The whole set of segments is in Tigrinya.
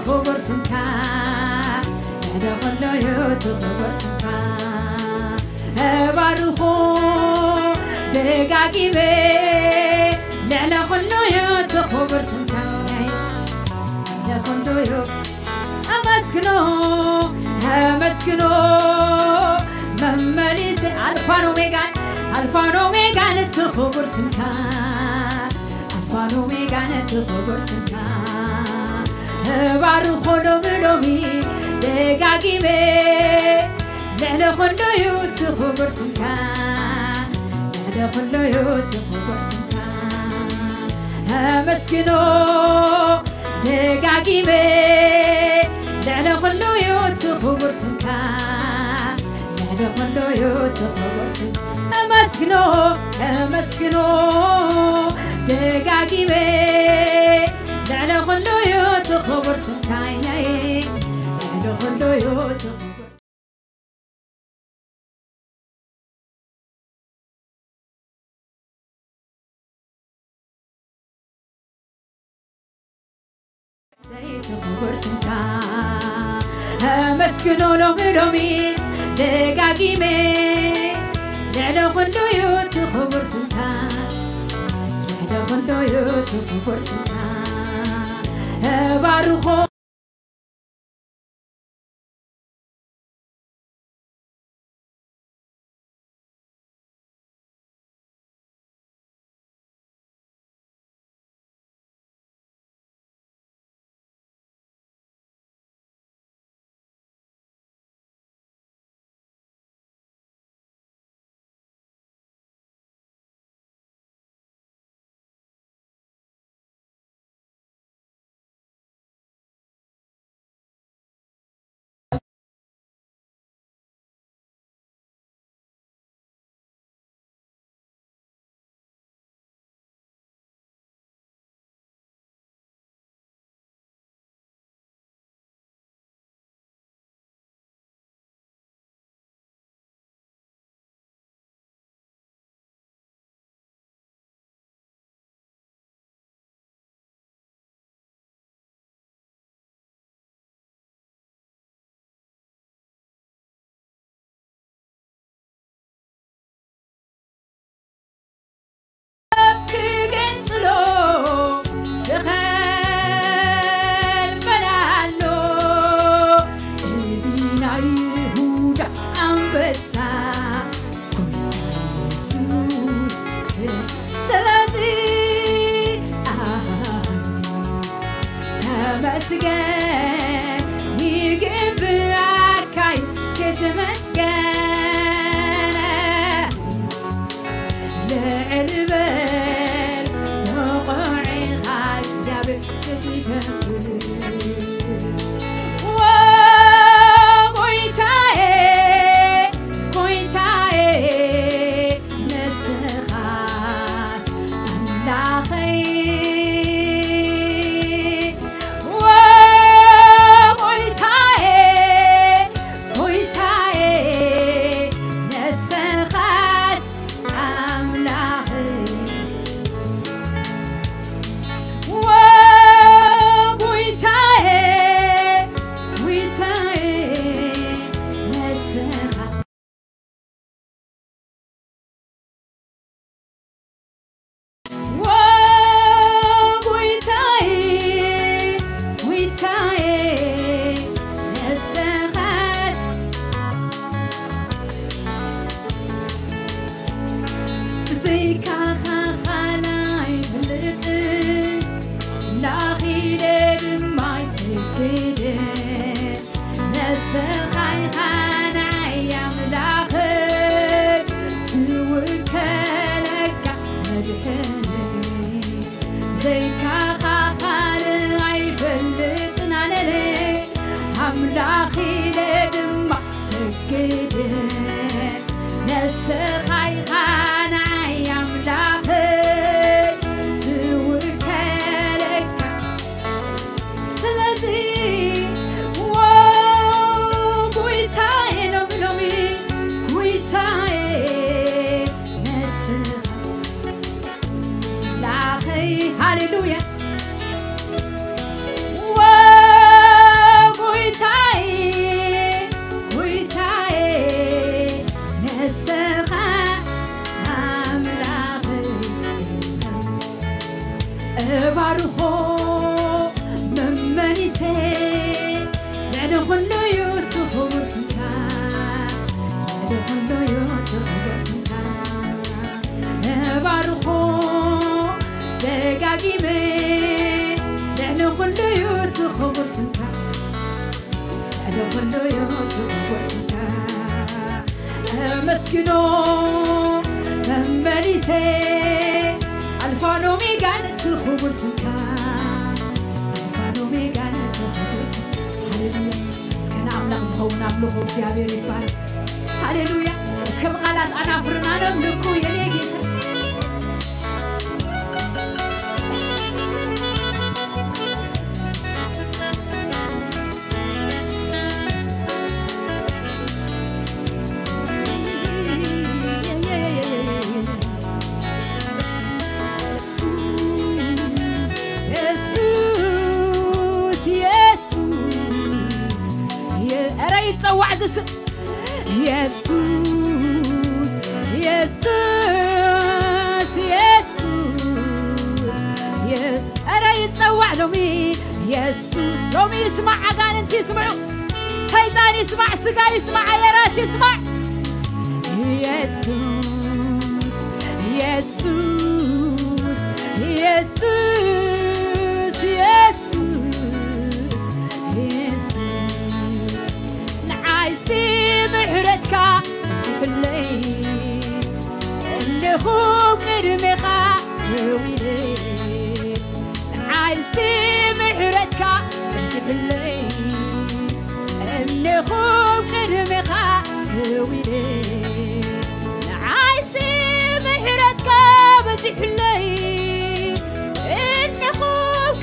ክቡር ስምካ፣ ልዕሊ ኩሉ እዩ እቲ ክቡር ስምካ። እባርኾ ደጋጊመ፣ ልዕሊ ኩሉ እዩ እቲ ክቡር ስምካ። ልዕሊ ኩሉ እዩ። ኣመስግኖ፣ ኣመስግኖ፣ መመሊስ ኣልፋን ኦሜጋን፣ ኣልፋን ኦሜጋን እቲ ክቡር ስምካ። ኣልፋን ኦሜጋን እቲ ክቡር ስምካ። እባርኾ ሎሚ ሎሚ ደጋጊመ፣ ልዕሊ ኩሉ እዩ እቲ ክቡር ስምካ። ልዕሊ ኩሉ እዩ እቲ ክቡር ስምካ። ኣመስግኖ ደጋጊመ፣ ልዕሊ ኩሉ እዩ እቲ ክቡር ስምካ። ልዕሊ ኩሉ እዩ እቲ ክቡር ስም-፣ ኣመስግኖ፣ ኣመስግኖ ደጋጊመ፣ ልዕሊ ኩሉ እዩ እቲ ክቡር ስምካ። ልዕሊ ኩሉ እዩ እቲ ክቡር ዘይቲ ክቡር ስምካ፣ ኣመስግኖ ሎሚ ሎሚ ደጋጊመ። ልዕሊ ኩሉ እዩ እቲ ክቡር ስምካ፣ ልዕሊ ኩሉ እዩ እቲ ክቡር ስምካ። እባርኾ ክገንጽሎ ዝኸል በላሎ፣ እዚ ናይ ይሁዳ ኣንበሳ ጎይታ የሱስ። ስለዚ ኣሃ ተመስገን ይግብኣካ እዩ ክትመስገን። ልዕል በል ንቑዕ ኢኻ እግዚኣብሔር ክትከብር። ዎ ጎይታዬ፣ ጎይታዬ፣ ንስኻስ ኣምላኸይ። ዎ ጎይታዬ፣ ጎይታዬ፣ ንስኻስ ኣምላኸይ። ዎ ጎይታዬ፣ ግኖ መመሊሰ ኣልፋን ኦሜጋን እቲ ክቡር ስምካ፣ ኣልፋን ኦሜጋን እቲ ክቡር ስምካ። ሃሌሉያ። እስከ ንኣምላኽ ዝኸውን ኣምልኾ እግዚኣብሔር ይባረክ። ሃሌሉያ። እስከ ብቓላት ኣናፍርና ነምልኮ የኔ ጌታ። የሱስ፣ የሱስ፣ የ-፣ ኧረ ይጸዋዕ ዝስ-፣ የሱስ፣ የሱስ፣ የሱስ፣ የ-፣ ኧረ ይጸዋዕ ሎሚ የሱስ። ሎሚ ይስማዕ፣ ኣጋንንቲ ይስምዑ፣ ሰይጣን ይስማዕ፣ ስጋ ይስማዕ፣ ኣየራት ይስማዕ። የሱስ፣ የሱስ፣ የሱስ፣ የሱስ፣ የሱስ። ንዓይሲ ምሕረትካ በዚሑለይ፣ እነኹ ቅድሜኻ ደው ኢለ። ንዓይሲ ምሕረትካ በዚሑለይ፣ እነኹ ቅድሜኻ ደው ኢለ። ንዓይሲ ምሕረትካ በዚሑለይ፣ እነኹ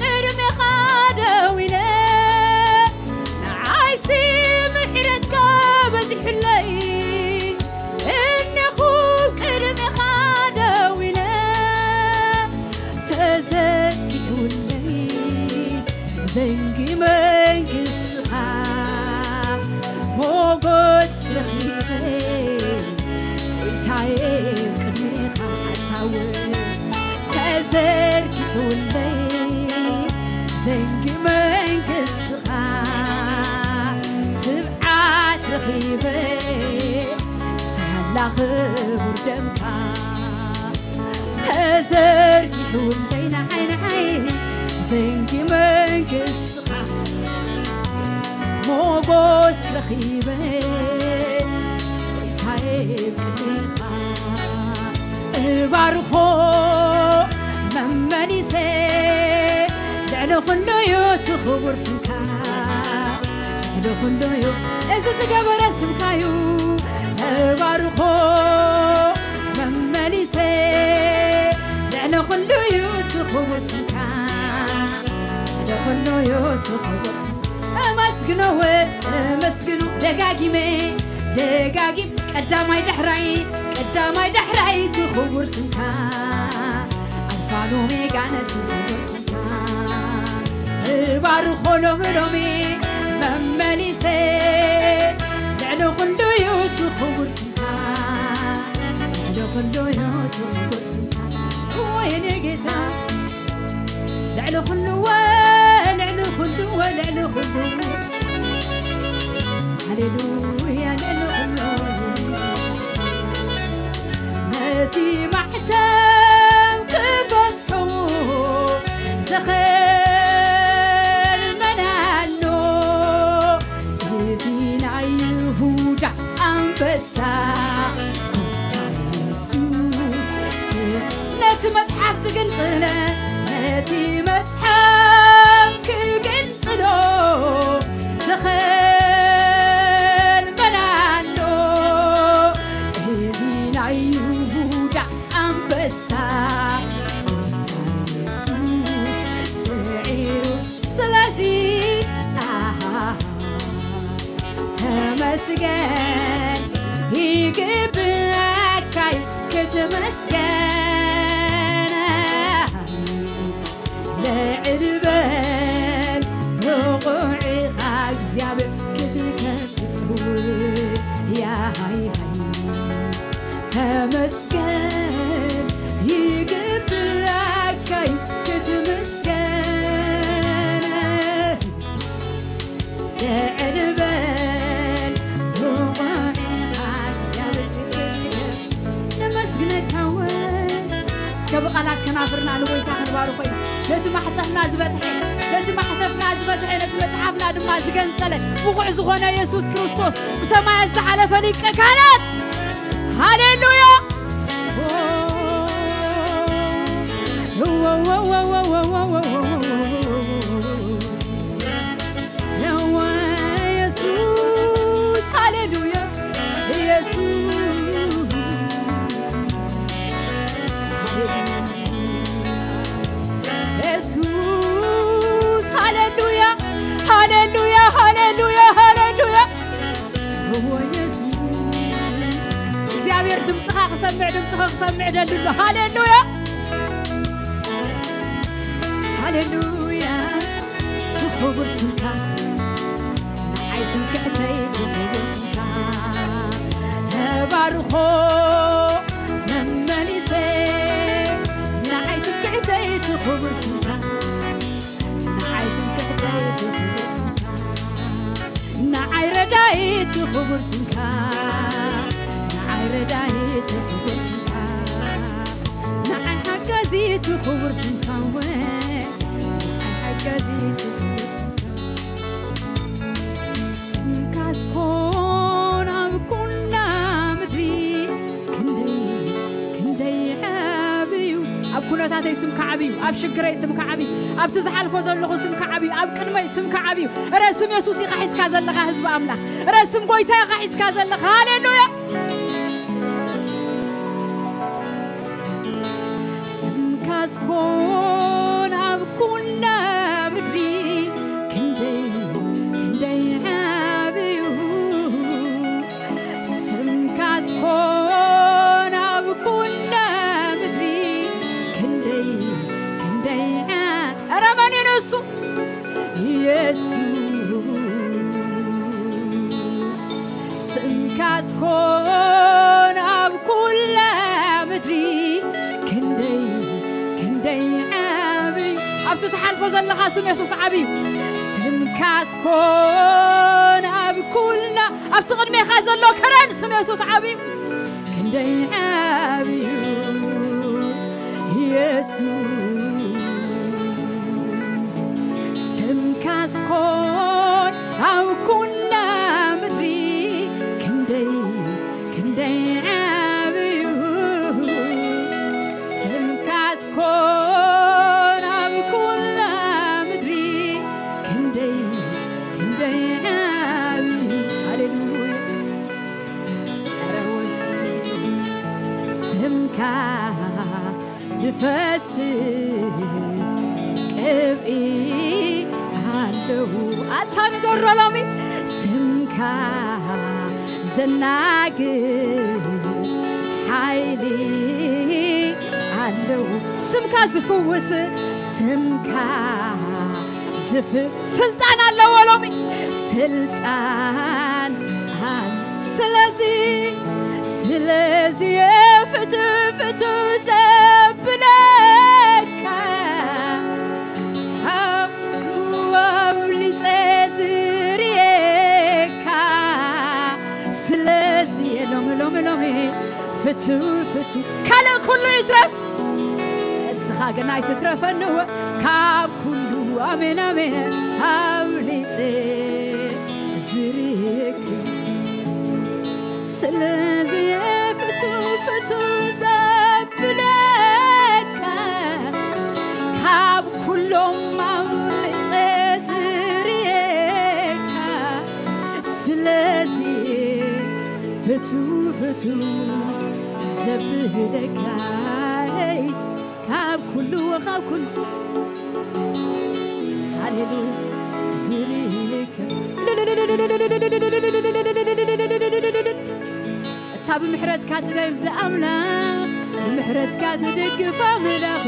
ቅድሜኻ ደው ኢለ። ንዓይሲ ምሕረትካ በዚሑለይ፣ እነኹ ቅድሜኻ ደው ኢለ። ተዘርጊሑለይ ዘንጊ መንግስትኻ፣ ሞጎስ ረኺበ ጎይታየ ቅድሜኻ ኣታወ። ተዘርጊሑለይ ዘንጊ መንግስትኻ፣ ትብዓት ረኺበ ሳላ ክቡር ደምካ። ተዘርጊሑለይ ንዓይ ንዓይ ዘንጊ መንግስትኻ፣ ሞጎስ ረኺበ ጎይታየ ቅድሜኻ። እባርኾ መመሊሰ ልዕሊ ኩሉ እዩ እቲ ክቡር ስምካ፣ ልዕሊ ኩሉ እዩ እዚ ዝገበረ ስምካ እዩ። እባርኾ መመሊሰ ልዕሊ ኩሉ እዩ እቲ ክቡር ስምካ፣ ልዕሊ ኩሉ እዩ እቲ ክቡር ስምካ። እመስግኖ እመስግኖ ደጋጊመ ደጋጊም ቀዳማይ ዳሕራይ ቀዳማይ ዳሕራይ እቲ ክቡር ስምካ፣ ኣልፋን ኦሜጋን እቲ ክቡር ስምካ። እባርኾ ሎሚ ሎሚ መመሊሰ ልዕሊ ኩሉ እዩ እቲ ክቡር ስምካ፣ ልዕሊ ኩሉ እዩ እቲ ክቡር ስምካ። ወይኔ ጌታ ልዕሊ ኩሉ ወ-፣ ልዕሊ ኩሉ ወ-፣ ልዕሊ ኩሉ። ሃሌሉያ ልዕሊ ኩሉ። ነቲ ማሕተም ክፈትሖ ዝኽእል መን ኣሎ? እዚ ናይ ይሁዳ ኣንበሳ ጎይታ የሱስ፣ ነቲ መጽሓፍ ዝግንጽለ፣ ነቲ መጽሓፍ ክግንጽሎ ዝኽእል መን ኣሎ? እዚ ናይ ይሁዳ ኣንበሳ ጎይታ የሱስ ስዒሩ። ስለዚ ኣሃ ተመስገን ይግብኣካ እዩ ክትመስገን። ልዕል በል ብቑዕ ኢኻ እግዚኣብሔር ክትከብር። ያሃይ ሃይ ተመስገን ይግብኣካ እዩ ክትመስገን። ልዕል በል ብቑዕ ኢኻ እግዚኣብሔር ነመስግነካ እውን። እስከ ብቓላት ከናፍርና ንጎይታ ክንባርኾ ኢና። ነቲ ማሕፀንና ዝበትሐ፣ ነቲ ማሕተምና ዝበትሐ፣ ነቲ መጽሓፍና ድማ ዝገንጸለ ብቑዕ ዝኾነ የሱስ ክርስቶስ ብሰማያት ዝሓለፈ ሊቀ ካህናት። ሃሌሉያ። የዋ ኢየሱስ፣ ሃሌሉያ። ኢየሱስ፣ ኢየሱስ፣ ሃሌሉያ፣ ሃሌሉያ፣ ሃሌሉያ፣ ሃሌሉያ። እዎ ኢየሱስ። እግዚኣብሔር ድምፅኻ ክሰምዕ፣ ድምፅኻ ክሰምዕ ደሊ ኣሎ። ሃሌሉያ፣ ሃሌሉያ። እቲ ክቡር ስምካ፣ ንዓይ ትምክሕተይ እቲ ክቡር ስምካ። ተባርኾ መመሊሰ፣ ንዓይ ትምክሕተይ እቲ ክቡር ስምካ። ንዓይ ትምክሕተይ እቲ ክቡር ስምካ። ንዓይ ረዳኢ እቲ ክቡር ስምካ። ንዓይ ረዳኢ እቲ ክቡር ስምካ። ንዓይ ሓጋዚ እቲ ክቡር ስምካ እወ። ንዓይ ሓጋዚ እቲ ክቡር ስምካ። ስምካስ ኮን ኣብ ኩላ ምድሪ ክንደይ፣ ክንደይ ዓብዩ። ኣብ ኩነታተይ ስምካ ዓብዩ፣ ኣብ ሽግረይ ስምካ ዓብዩ፣ ኣብቲ ዝሓልፎ ዘለኹ ስምካ ዓብዩ፣ ኣብ ቅድመይ ስምካ ዓብዩ። እረ ስም የሱስ ኢኻ ሒዝካ ዘለኻ ህዝቢ ኣምላኽ። እረ ስም ጎይታ ኢኻ ሒዝካ ዘለኻ። ሃሌሉያ። ስምካስ ኮን ኣብ ኩላ ምድሪ ክንደይ፣ ክንደይ ዓብዩ። ስምካስ ኮን ኣብ ኩላ ምድሪ ክንደይ፣ ክንደይ ዓ-፣ ኧረ መን እዩ ንሱ? ኢየሱስ። ስምካስ ኮን ኣብ ኩላ ምድሪ ክንደይ፣ ክንደይ ዓብይ። ኣብቲ ትሓልፎ ዘለኻ ስም የሱስ ዓብይ። ስምካስ ኮን ኣብ ኩላ፣ ኣብቲ ቅድሜኻ ዘሎ ከረን ስም የሱስ ዓብይ። ክንደይ ዓብዩ ኢየሱስ። ስምካስ ኮን ኣብ ኩላ ምድሪ ክንደይ፣ ክንደይ ዓብዩ። ስምካስ ኮን ኣብ ኩላ ምድሪ ክንደይ፣ ክንደይ ዓብዩ። ሃሌሉያ። ኧረ ወሲ ስምካ ዝፈስስ ቅብኢ ኣለዉ። ኣታ ንገሮ ሎሚ ስምካ ዘናግር ሓይሊ ኣለዉ። ስምካ ዝፍውስ፣ ስምካ ዝፍ-፣ ስልጣን ኣለዎ ሎሚ። ስልጣን ኣል-፣ ስለዚ፣ ስለዚ ፍቱ፣ ፍቱ ዘብለካ ካብ ኩሉ ኣብሊጸ ዝርየካ። ስለዚ ሎሚ፣ ሎሚ፣ ሎሚ ፍቱ፣ ፍቱ ካልእ ኩሉ ይትረፍ፣ እስኻ ግን ኣይትትረፈኒ እወ ካብ ኩሉ። ኣሜን፣ ኣሜን። ኣብሊጸ ዝርየካ። ስለዚ ፍቱ፣ ፍቱ ዘብለካ ካብ ኩሎም ኣብሊጸ ዝርየካ። ስለዚ ፍቱ፣ ፍቱ ዘብለካ ካብ ኩሉ፣ ካብ ኩሉ። ሃሌሉያ። ዝርየካ። እታ ብምሕረትካ ትደግፍ ኣምላኽ፣ ብምሕረትካ ትድግፍ ኣምላኽ።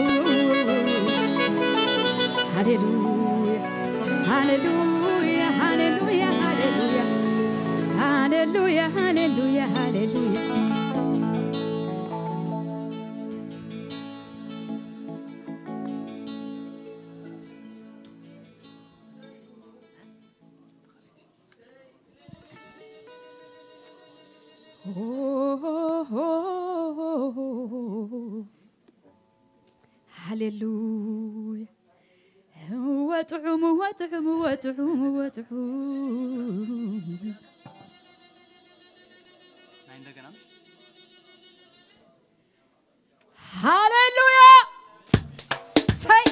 ሃሌሉያ፣ ሃሌሉያ፣ ሃሌሉያ፣ ሃሌሉያ። ሃሌሉያ፣ ሃሌሉያ፣ ሃሌሉያ። ሃሌሉያ። ወጥዑም፣ ወጥዑም፣ ወጥዑም፣ ወጥዑም። ናይ እንደገና። ሃሌሉያ። ሰይ።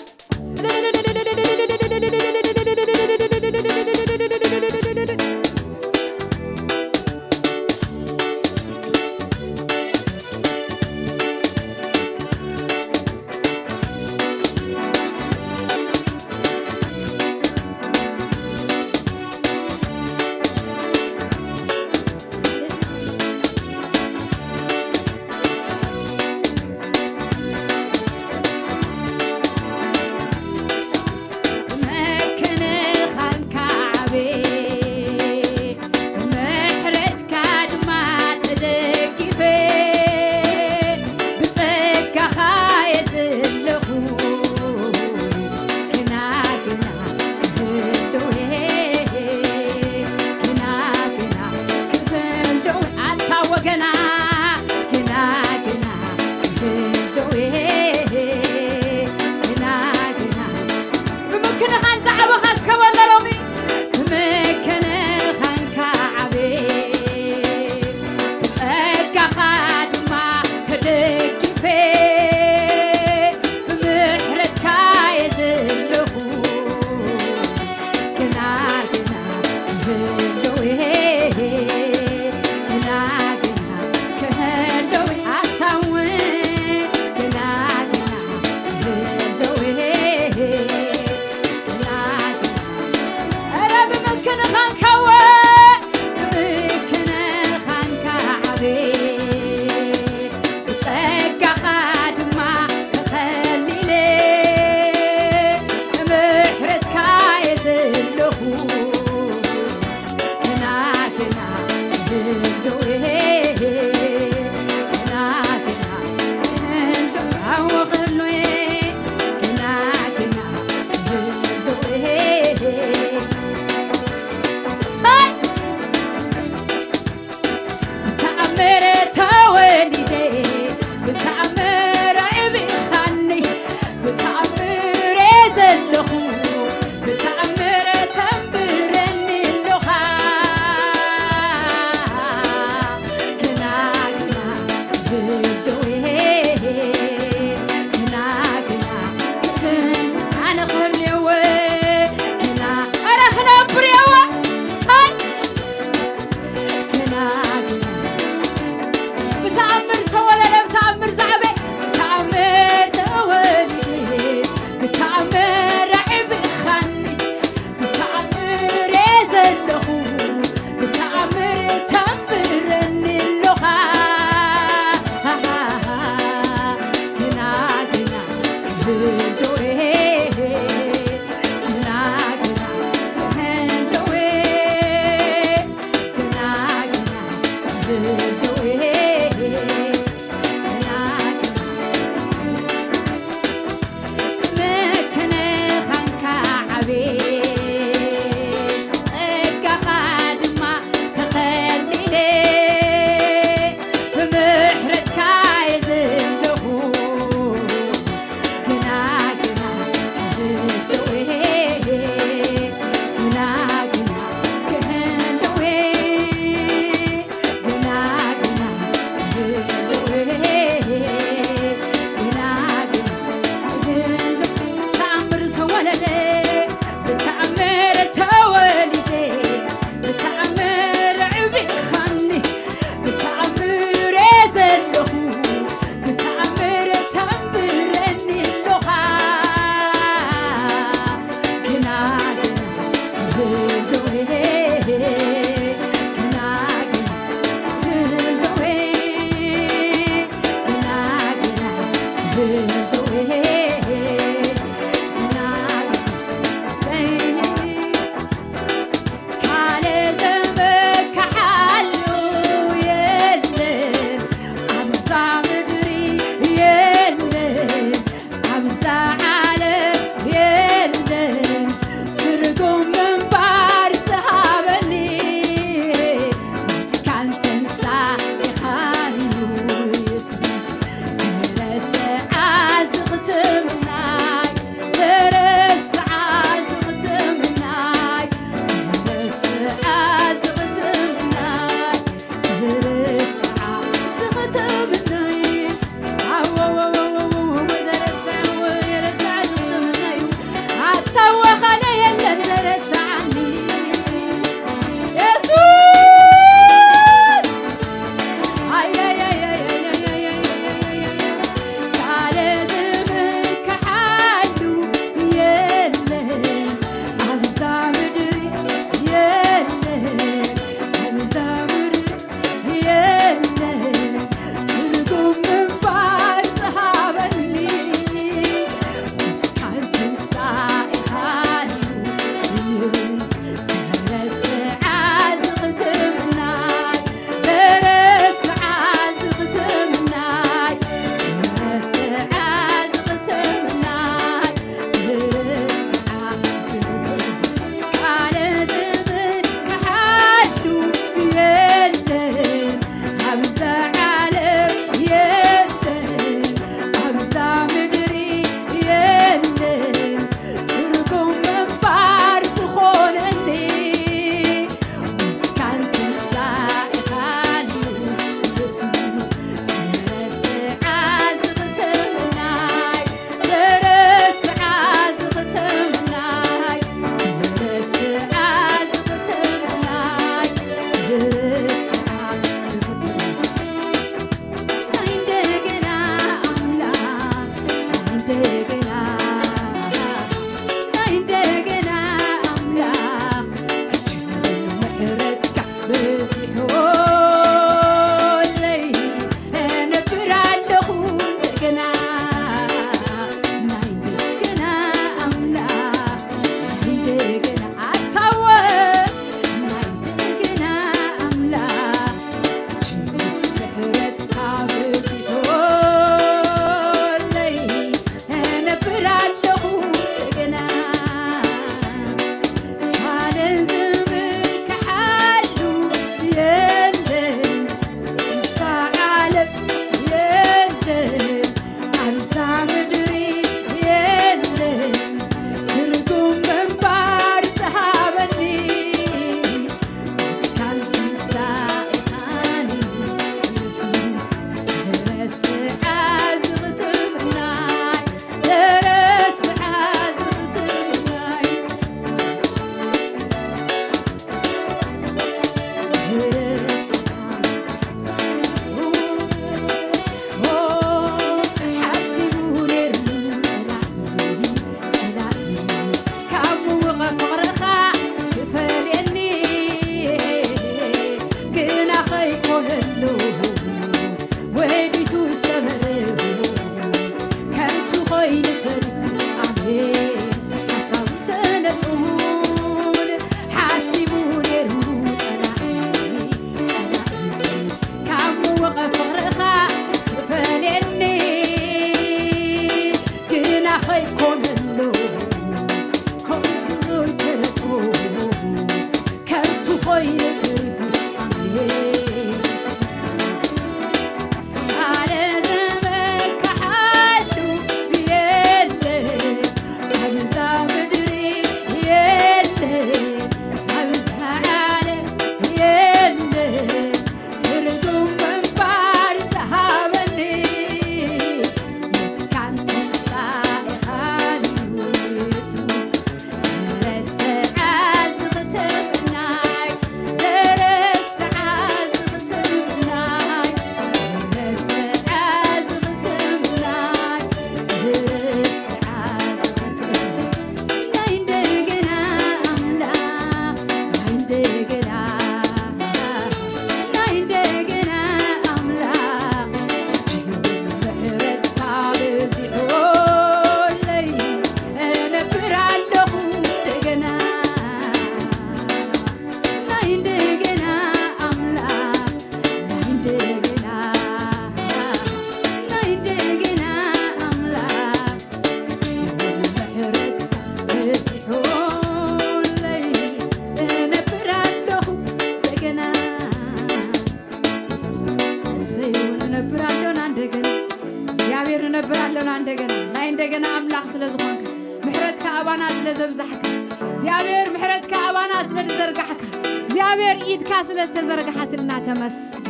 ስለ ዝኾንካ፣ ምሕረትካ ኣባና ስለ ዘብዛሕካ፣ እግዚኣብሔር ምሕረትካ ኣባና ስለ ዝዘርጋሕካ፣ እግዚኣብሔር ኢድካ ስለ ዝተዘርጋሓትና ተመስገን።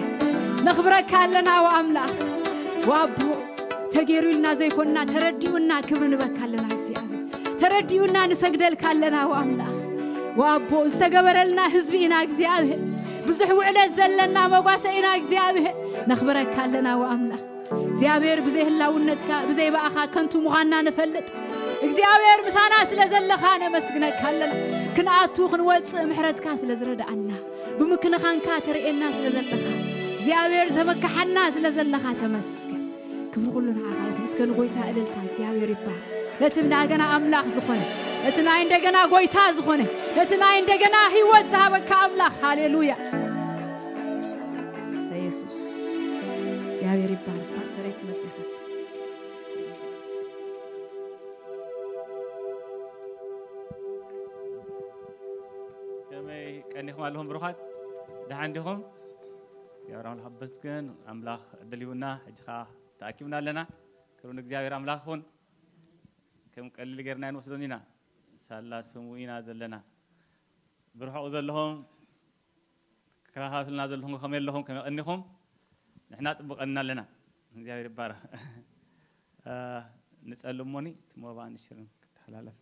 ነኽብረካ ኣለና ወኣምላኽ ወኣቦ። ተገይሩ ኢልና ዘይኮንና፣ ተረዲኡና ክብሪ ንበካ ኣለና እግዚኣብሔር። ተረዲኡና ንሰግደልካ ኣለና ወኣምላኽ ወኣቦ። ዝተገበረልና ህዝቢ ኢና እግዚኣብሔር። ብዙሕ ውዕለት ዘለና መጓሰ ኢና እግዚኣብሔር። ነኽብረካ ኣለና ወኣምላኽ እግዚኣብሔር። ብዘይ ህላውነትካ፣ ብዘይ በኣኻ ከንቱ ምዃንና ንፈልጥ። እግዚኣብሔር ምሳና ስለ ዘለኻ ነመስግነካ ኣለና። ክንኣቱ ክንወፅእ ምሕረትካ ስለ ዝረድኣና፣ ብምክንኻንካ ተርእየና ስለ ዘለኻ፣ እግዚኣብሔር ተመካሓና ስለ ዘለኻ ተመስገን። ክብሪ ኩሉ ንዓኻ ይኹን። እስከ ንጎይታ እልልታ። እግዚኣብሔር ይባረክ። ነቲ እንደገና ኣምላኽ ዝኾነ፣ ነቲ ናይ እንደገና ጎይታ ዝኾነ፣ ነቲ ናይ እንደገና ህይወት ዝሃበካ ኣምላኽ። ሃሌሉያ። እሰይ የሱስ። እግዚኣብሔር ይባረክ። ፓስተር ኤፍ ትመጽእ ኢኻ። ከመይ ቀኒኹም ኣለኹም ብሩኻት? ደሓን ዲኹም? እግዚኣብሔር ኣምላኽ ኣመስግን። ኣምላኽ ዕድል ሂቡና፣ ሕጂ ኸኣ ተኣኪብና ኣለና። ክብሪ ንእግዚኣብሔር ኣምላኽ ይኹን። ከም ቀሊል ጌርና ኣይንወስዶን ኢና። ሳላ ስሙ ኢና ዘለና። ብርሑቕ ዘለኹም፣ ክከታተሉና ዘለኹም ከመይ ኣለኹም? ከመይ ቀኒኹም? ንሕና ጽቡቕ ቀኒና ኣለና። እግዚኣብሔር ይባረኽ። እ፣ ንጸልም እሞኒ፣ እቲ ሞባን ሽርን ክተሓላለፍ።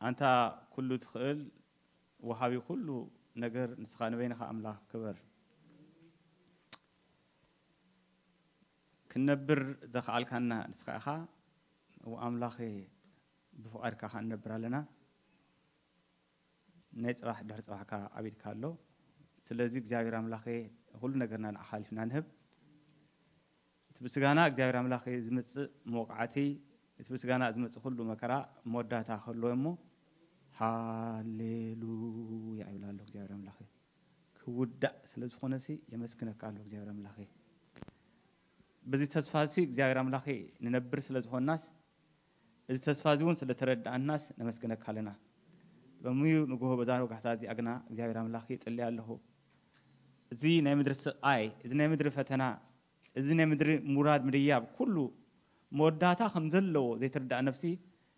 ኣንታ ኩሉ ትኽእል፣ ወሃቢ ኩሉ ነገር ንስኻ ንበይንኻ ኣምላኽ ክበር። ክንነብር ዘኽኣልካና ንስኻ ኢኻ። ኣምላኸ፣ ብፍቓድካ ኸኣ ንነብር ኣለና። ናይ ጽባሕ ድሕሪ ጽባሕካ ኣብ ኢድካ ኣሎ። ስለዚ እግዚኣብሔር ኣምላኸ፣ ኩሉ ነገርና ንዓኻ ሓሊፍና ንህብ። እቲ ብስጋና እግዚኣብሔር ኣምላኸ ዝመጽእ መውቃዕቲ፣ እቲ ብስጋና ዝመጽእ ኩሉ መከራ መወዳእታ ክህልዎ እሞ፣ ሃሌሉያ ይብል ኣሎ እግዚኣብሔር ኣምላኸ። ክውዳእ ስለ ዝኾነሲ የመስግነካ ኣሎ እግዚኣብሔር ኣምላኸ። በዚ ተስፋ እዚ እግዚኣብሔር ኣምላኸ ንነብር ስለ ዝኾንናስ፣ እዚ ተስፋ እዚ እውን ስለ ተረድኣናስ ነመስግነካ ኣለና። ሎሚ ንግሆ በዛ ወጋሕታ እዚኣ ግና እግዚኣብሔር ኣምላኸ ይጽሊ ኣለኹ። እዚ ናይ ምድሪ ስቓይ፣ እዚ ናይ ምድሪ ፈተና፣ እዚ ናይ ምድሪ ምውራድ ምድያብ ኩሉ መወዳእታ ከም ዘለዎ ዘይትርዳእ ነፍሲ፣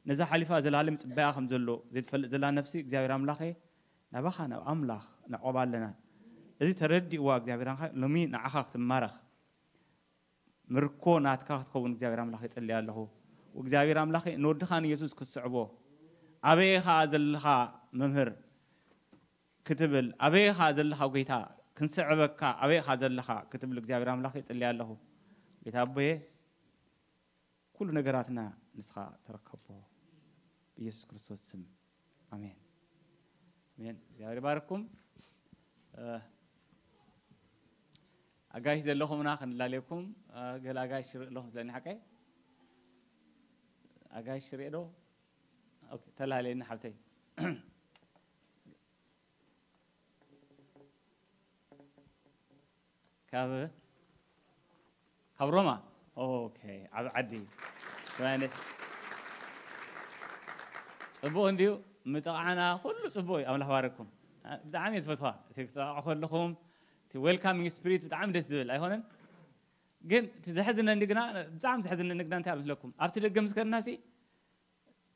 ነዛ ሓሊፋ ዘላለም ጽባያ ከም ዘሎ ዘይትፈልጥ ዘላ ነፍሲ እግዚኣብሔር ኣምላኸ ናባኻ ናብ ኣምላኽ ነዕቆባ ኣለና። እዚ ተረዲእዋ እግዚኣብሔር ኣምላኸ ሎሚ ንዓኻ ክትማረኽ ምርኮ ናትካ ክትከውን እግዚኣብሔር ኣምላኽ ይጽሊ ኣለኹ። እግዚኣብሔር ኣምላኸ ንወድኻ ንየሱስ ክትስዕቦ ኣበይ ኢኻ ዘለኻ መምህር ክትብል ኣበይ ኢኻ ዘለኻ ጎይታ ክንስዕበካ ኣበይ ኢኻ ዘለኻ ክትብል እግዚኣብሔር ኣምላኽ ይጽሊ ኣለኹ። ጌታ ኣቦየ ኩሉ ነገራትና ንስኻ ተረከቦ ብኢየሱስ ክርስቶስ ስም ኣሜን። ኣሜን። እግዚኣብሔር ይባርኩም። እ፣ ኣጋይሽ ዘለኹምና ክንላለየኩም፣ እ፣ ገለ ኣጋይሽ ርኢ ኣለኹም ስለኒ ሓቀይ ኣጋይሽ ርኢ ዶ? ኦኬ፣ ተላለየኒ ሓብተይ። ካብ ካብ ሮማ። ኦኬ፣ ዓብ ዓዲ። ዮሃንስ። ጽቡቕ እንድዩ ምጥቓዕና ኩሉ ጽቡቕ እዩ። ኣምላኽ ባረኩም። ብጣዕሚ እየ ዝፈትዋ እቲ ክትጠቕዑ ከለኹም እቲ ዌልካሚንግ ስፒሪት ብጣዕሚ ደስ ዝብል ኣይኮነን? ግን እቲ ዘሕዝነኒ ግና ብጣዕሚ ዘሕዝነኒ ግና እንታይ ኣብ ዝለኩም ኣብቲ ደገ ምስ ከድናሲ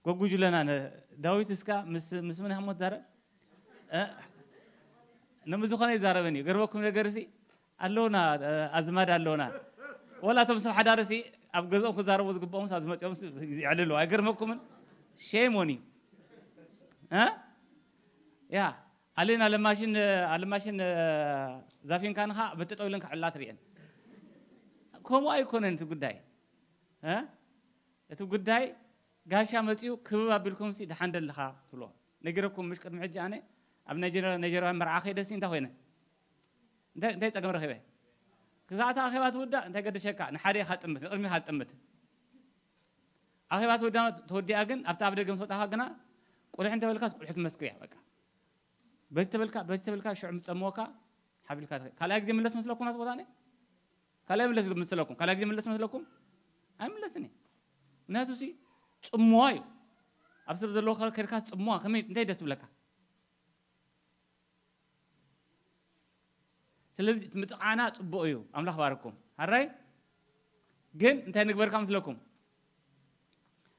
ጎጉጅለና ነ- ዳዊት እስካ ምስ ምስ ምን ሃሞ ትዛረብ እ? ነምዝኾነ ይዛረበን እዩ ገርበኩም ነገር ሲ ኣለውና እ፣ ኣዝማድ ኣለውና ወላ እቶም ሰብ ሓዳር ሲ ኣብ ገዝኦም ክዛረቡ ዝግብኦም ሳ ዝመፅኦም ሲ ይዕልሉ ኣይገርመኩምን ሼም ኦን ዩ እ? ያ ኣሌን ኣለማሽን ኣለማሽን እ፣ ዛፊንካ ንኻ በተጠው ኢለን ክዕላ ትርእየን ከምኡ ኣይኮነን እቲ ጉዳይ እ? እቲ ጉዳይ ጋሻ መጺኡ ክብብ ኣቢልኩም ሲ ደሓን ደለኻ ትብሎ ነጊረኩም ምሽ ቅድሚ ሕጂ ኣነ ኣብ ናይ ጀነራል ናይ ጀነራል መርዓ ከይደሲ እንታይ ኮይነ እንታይ እንታይ ጸገም ረኺበ ክሳዕቲ ኣኼባ ትውዳእ እንታይ ገደሸካ ንሓደ ኢኻ ትጥምት ንቅድሚኻ ትጥምት ኣኼባ ትውዳ ተወዲኣ ግን ኣብታ ኣብ ደገ ምስ ወጻኻ ግና ቁልሕ እንተበልካስ ቁልሕ ትመስክር እያ በቃ በቲ ተበልካ በቲ ተበልካ ሽዑ ምጸምወካ ሓቢልካ ትኸ- ካልኣይ ግዜ ምለስ መስለኩም ናት ቦታ ካልኣይ ምለስ መስለኩም ካልኣይ ግዜ ምለስ መስለኩም ኣይምለስን እየ ምክንያቱ ሲ ጽምዋ እዩ ኣብ ሰብ ዘለዎ ከ- ከድካ ጽምዋ ከመይ እንታይ ደስ ብለካ ስለዚ እቲ ምጥቓና ጽቡቕ እዩ ኣምላኽ ባርኩም ሃራይ ግን እንታይ ንግበር ካብ ምስለኩም?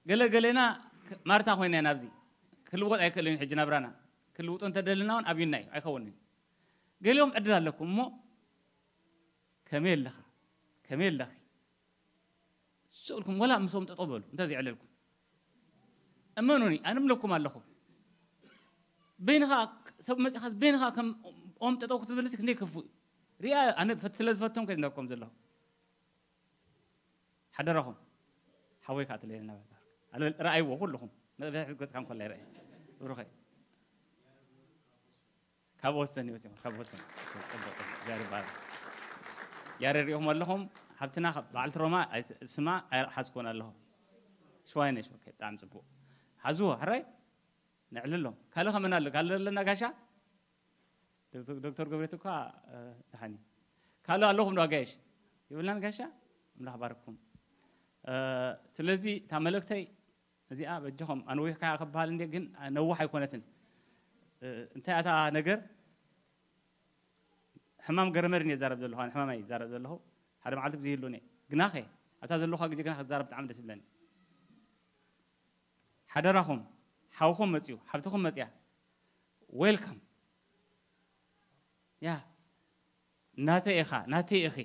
ገለ ገሌና ማርታ ኮይና ኢና ኣብዚ። ክልወጥ ኣይክእልን እዩ ሕጂ ናብራና። ክልውጦ እንተደለና እውን ኣብዩና እዩ፣ ኣይከውንን እዩ። ገሊኦም ዕድል ኣለኩም እሞ ከመይ ኣለኻ? ከመይ ኣለኺ? ስቕ ኢልኩም ወላ ምስኦም ጠጠው በሉ፣ እንተዘይዕለልኩም። እመኑኒ፣ ኣነ እምለኩም ኣለኹ። በይንኻ ሰብ መጺኻ በይንኻ ከም ኦም ጠጠው ክትብልስ ክንደይ ክፉእ እዩ። ሪኣ ኣነ ፈት-፣ ስለ ዝፈቶም ከይዝነኩም ዘለኹ። ሓደራኹም። ሓወይ ከዓ ትለየልና በል። ኣለ-፣ ረኣይዎ ኩልኹም። ንቕድሕሪት ገጽካ እንኮላ ይረኣይ። ብሩኸይ። ካብ ወሰን ይወስን፣ ካብ ወሰን። ጽቡቕ፣ ጽቡቕ። እግዚኣብሔር ይባርክ። ያሬድ ሪኢኹም ኣለኹም። ሓብትና ካብ በዓልቲ ሮማ ኣይ-፣ ስማ ኣይሓዝኩን ኣለኹ። ሽዋይ ነሽ፣ ኦኬ፣ ብጣዕሚ ጽቡቕ። ሓዝዎ፣ ሕራይ? ነዕልሎም። ካልእ ከመን ኣሎ? ካልእ ኣለና ጋሻ? ዶክተር፣ ዶክተር ገብሬት እኳ፣ እ፣ ደሓን እዩ። ካልእ ኣለኹም ዶ ኣጋይሽ? የብልናን ጋሻ? ኣምላኽ ባርኩም። እ፣ ስለዚ እታ መልእክተይ እዚኣ በጃኹም ኣንዊሕካ ክበሃል እንዴ፣ ግን ነዋሕ ኣይኮነትን። እ፣ እንታይ ኣታ ነገር ሕማም ገረመድን እየ ዝዛረብ ዘለኹ፣ ኣነ ሕማም እየ ዝዛረብ ዘለኹ። ሓደ መዓልቲ ግዜ ይህሉኒ። ግናኸ ኣብታ ዘለኹዋ ግዜ ግና ክዛረብ ብጣዕሚ ደስ ይብለኒ። ሓደራኹም፣ ሓውኹም መጽዩ፣ ሓብትኹም መጽያ። ዌልካም። ያ፣ ናተይ ኢኻ፣ ናተይ ኢኺ።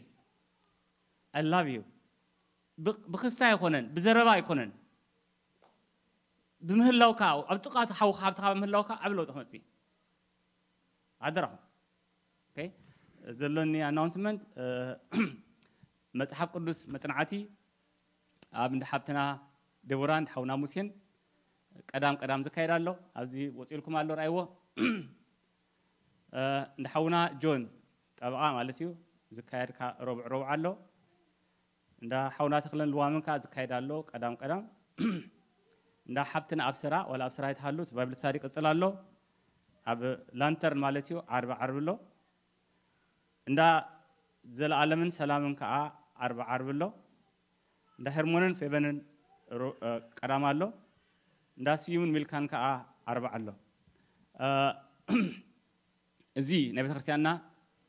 I love you። ብ-፣ ብክስታይ ኣይኮነን፣ ብዘረባ ኣይኮነን። ብምህላውካ፣ ኣብ ጥቓ እቲ ሓውኻ፣ ሓብትኻ ብምህላውካ ዓቢ ለውጢ ክመጽእ እዩ። ሓደራኹም። ኦኬ፣ ዘሎኒ ኣናውንስመንት፣ እ፣ መጽሓፍ ቅዱስ መጽናዕቲ ኣብ እንዳ ሓብትና ደቦራን ሓውና ሙሴን ቀዳም ቀዳም ዝካየድ ኣሎ። ኣብዚ ወጺኡልኩም ኣሎ፣ ረኣይዎ። እ፣ እንዳ ሓውና ጆን ጠበቓ ማለት እዩ፣ ዝካየድ ካ-፣ ረቡዕ ረቡዕ ኣሎ። እንዳ ሓውና ተኽለን ልዋምን ከኣ ዝካየድ ኣሎ ቀዳም ቀዳም። እንዳ ሓብትና ኣብስራ፣ ዋላ ኣብስራ ኣይትሃሉ፣ እቲ ባይብል ስታዲ ይቅጽል ኣሎ። ኣብ ላንተርን ማለት እዩ፣ ዓርቢ ዓርቢ ኣሎ። እንዳ ዘለኣለምን ሰላምን ከኣ ዓርቢ ዓርቢ ኣሎ። እንዳ ሄርሞንን ፌበንን ሮ-፣ እ፣ ቀዳም ኣሎ። እንዳ ስዩምን ሚልካን ከኣ ዓርቢ ኣሎ። እ፣ እዚ ናይ ቤተክርስትያንና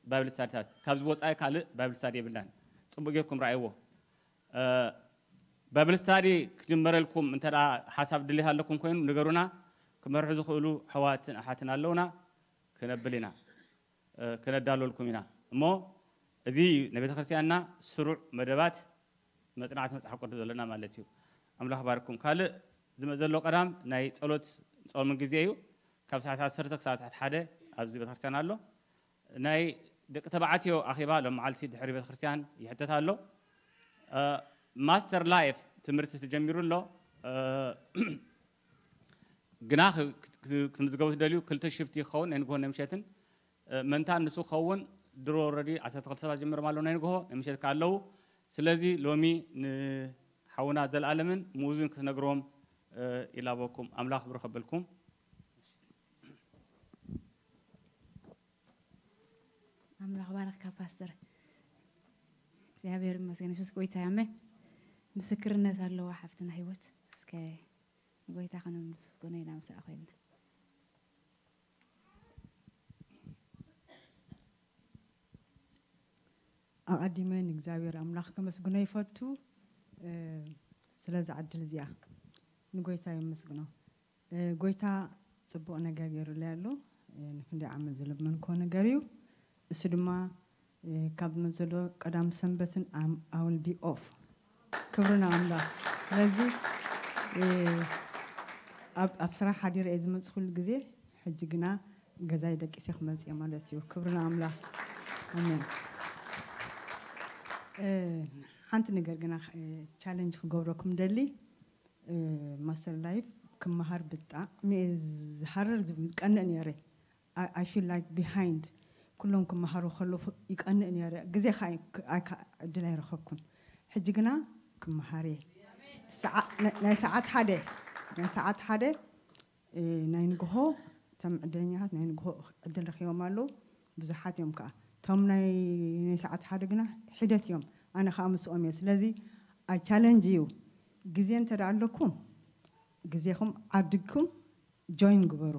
ባይብል ስታዲታት፣ ካብዚ ወጻኢ ካልእ ባይብል ስታዲ የብልናን። ጽቡቅ ጌርኩም ረኣይዎ። እ፣ ባይብል ስታዲ ክጅመረልኩም እንተ ደኣ ሓሳብ ድሌት ኣለኩም ኮይኑ ንገሩና። ክመርሑ ዝኽእሉ ኣሕዋትን ኣሓትን ኣለውና፣ ክነብል ኢና፣ እ፣ ክነዳልወልኩም ኢና። እሞ እዚ ናይ ቤተክርስትያንና ስሩዕ መደባት መጽናዕቲ መጽሓፍ ቅዱስ ዘለና ማለት እዩ። ኣምላኽ ባርኩም። ካልእ ዝመ-፣ ዘሎ ቀዳም ናይ ጸሎት ጾምን ግዜ እዩ። ካብ ሰዓት ዓሰርተ ክሳብ ሰዓት ሓደ ኣብዚ ቤተክርስትያን ኣሎ። ናይ ደቂ ተባዕትዮ ኣኼባ ሎም መዓልቲ ድሕሪ ቤተክርስትያን ይሕተት ኣሎ። እ፣ ማስተር ላይፍ ትምህርቲ ተጀሚሩ ኣሎ። እ፣ ግና ክ-፣ ክ-፣ ክ-፣ ክትምዝገቡ ትደልዩ ክልተ ሽፍቲ ክኸውን ናይ ንግሆን ናይ ምሸትን፣ እ፣ መንታ ንሱ ክኸውን ድሮ ኦልረዲ ዓሰርተ ክልተ ሰባት ጀሚሮም ኣለዉ ናይ ንግሆ፣ ናይ ምሸት ከኣ ኣለዉ። ስለዚ ሎሚ ንሓውና ዘለኣለምን ምኡዝን ክትነግርዎም፣ እ፣ ይላበኩም። ኣምላኽ ብሩኽ ኣበልኩም። ኣምላኽ ባረኽካ ፓስተር። እግዚኣብሔር ይመስገን። የሱስ ጎይታ እዩ። ኣሜን። ምስክርነት ኣለዋ ሓፍትና ህይወት። እስከ ንጎይታ ከነምልስ ጎነይ ናብ ሰኣ ኮይልና። ኣቐዲመ ንእግዚኣብሔር ኣምላኽ ከመስግኖ ይፈቱ፣ እ፣ ስለዛ ዕድል እዚኣ ንጎይታ የመስግኖ። እ፣ ጎይታ ጽቡቕ ነገር ገይሩለይ ኣሎ። እ፣ ንክንደይ ዓመት ዝለመንኮ ነገር እዩ። እሱ ድማ፣ እ፣ ካብ ዘሎ ቀዳም ሰንበትን ኣም-፣ I will be off። ክብሪ ንኣምላኽ። ስለዚ፣ እ፣ ኣብ፣ ኣብ ስራሕ ሓዲረ እየ ዝመጽእ ኩሉ ግዜ። ሕጂ ግና ገዛይ ደቂሰ ክመጽእ እየ ማለት እዩ። ክብሪ ንኣምላኽ። ኣሜን። እ፣ ሓንቲ ነገር ግና፣ እ፣ ቻለንጅ ክገብረኩም ደሊ። እ፣ ማስተር ላይፍ ክመሃር ብጣዕሚ እየ ዝሃርር ዝብ-፣ ዝቀንእ ነይረ። I፣ I feel like behind። ኩሎም ክመሃሩ ከለዉ ይቀንእ ነይረ። ግዜ ከኣ ኣይ-፣ ኣይ-፣ ከኣ ዕድል ኣይረኸብኩን። ሕጂ ግና ክመሃር እየ። ሰዓ-፣ ናይ፣ ናይ ሰዓት ሓደ፣ ናይ ሰዓት ሓደ፣ እ፣ ናይ ንግሆ፣ እቶም ዕድለኛታት ናይ ንግሆ ዕድል ረኺቦም ኣለዉ። ብዙሓት እዮም ከኣ። እቶም ናይ፣ ናይ ሰዓት ሓደ ግና ሒደት እዮም። ኣነ ከኣ ምስኦም እየ። ስለዚ፣ I challenge you። ግዜ እንተ ደኣ ኣለኩም፣ ግዜኹም ዓዲግኩም ጆይን ግበሩ።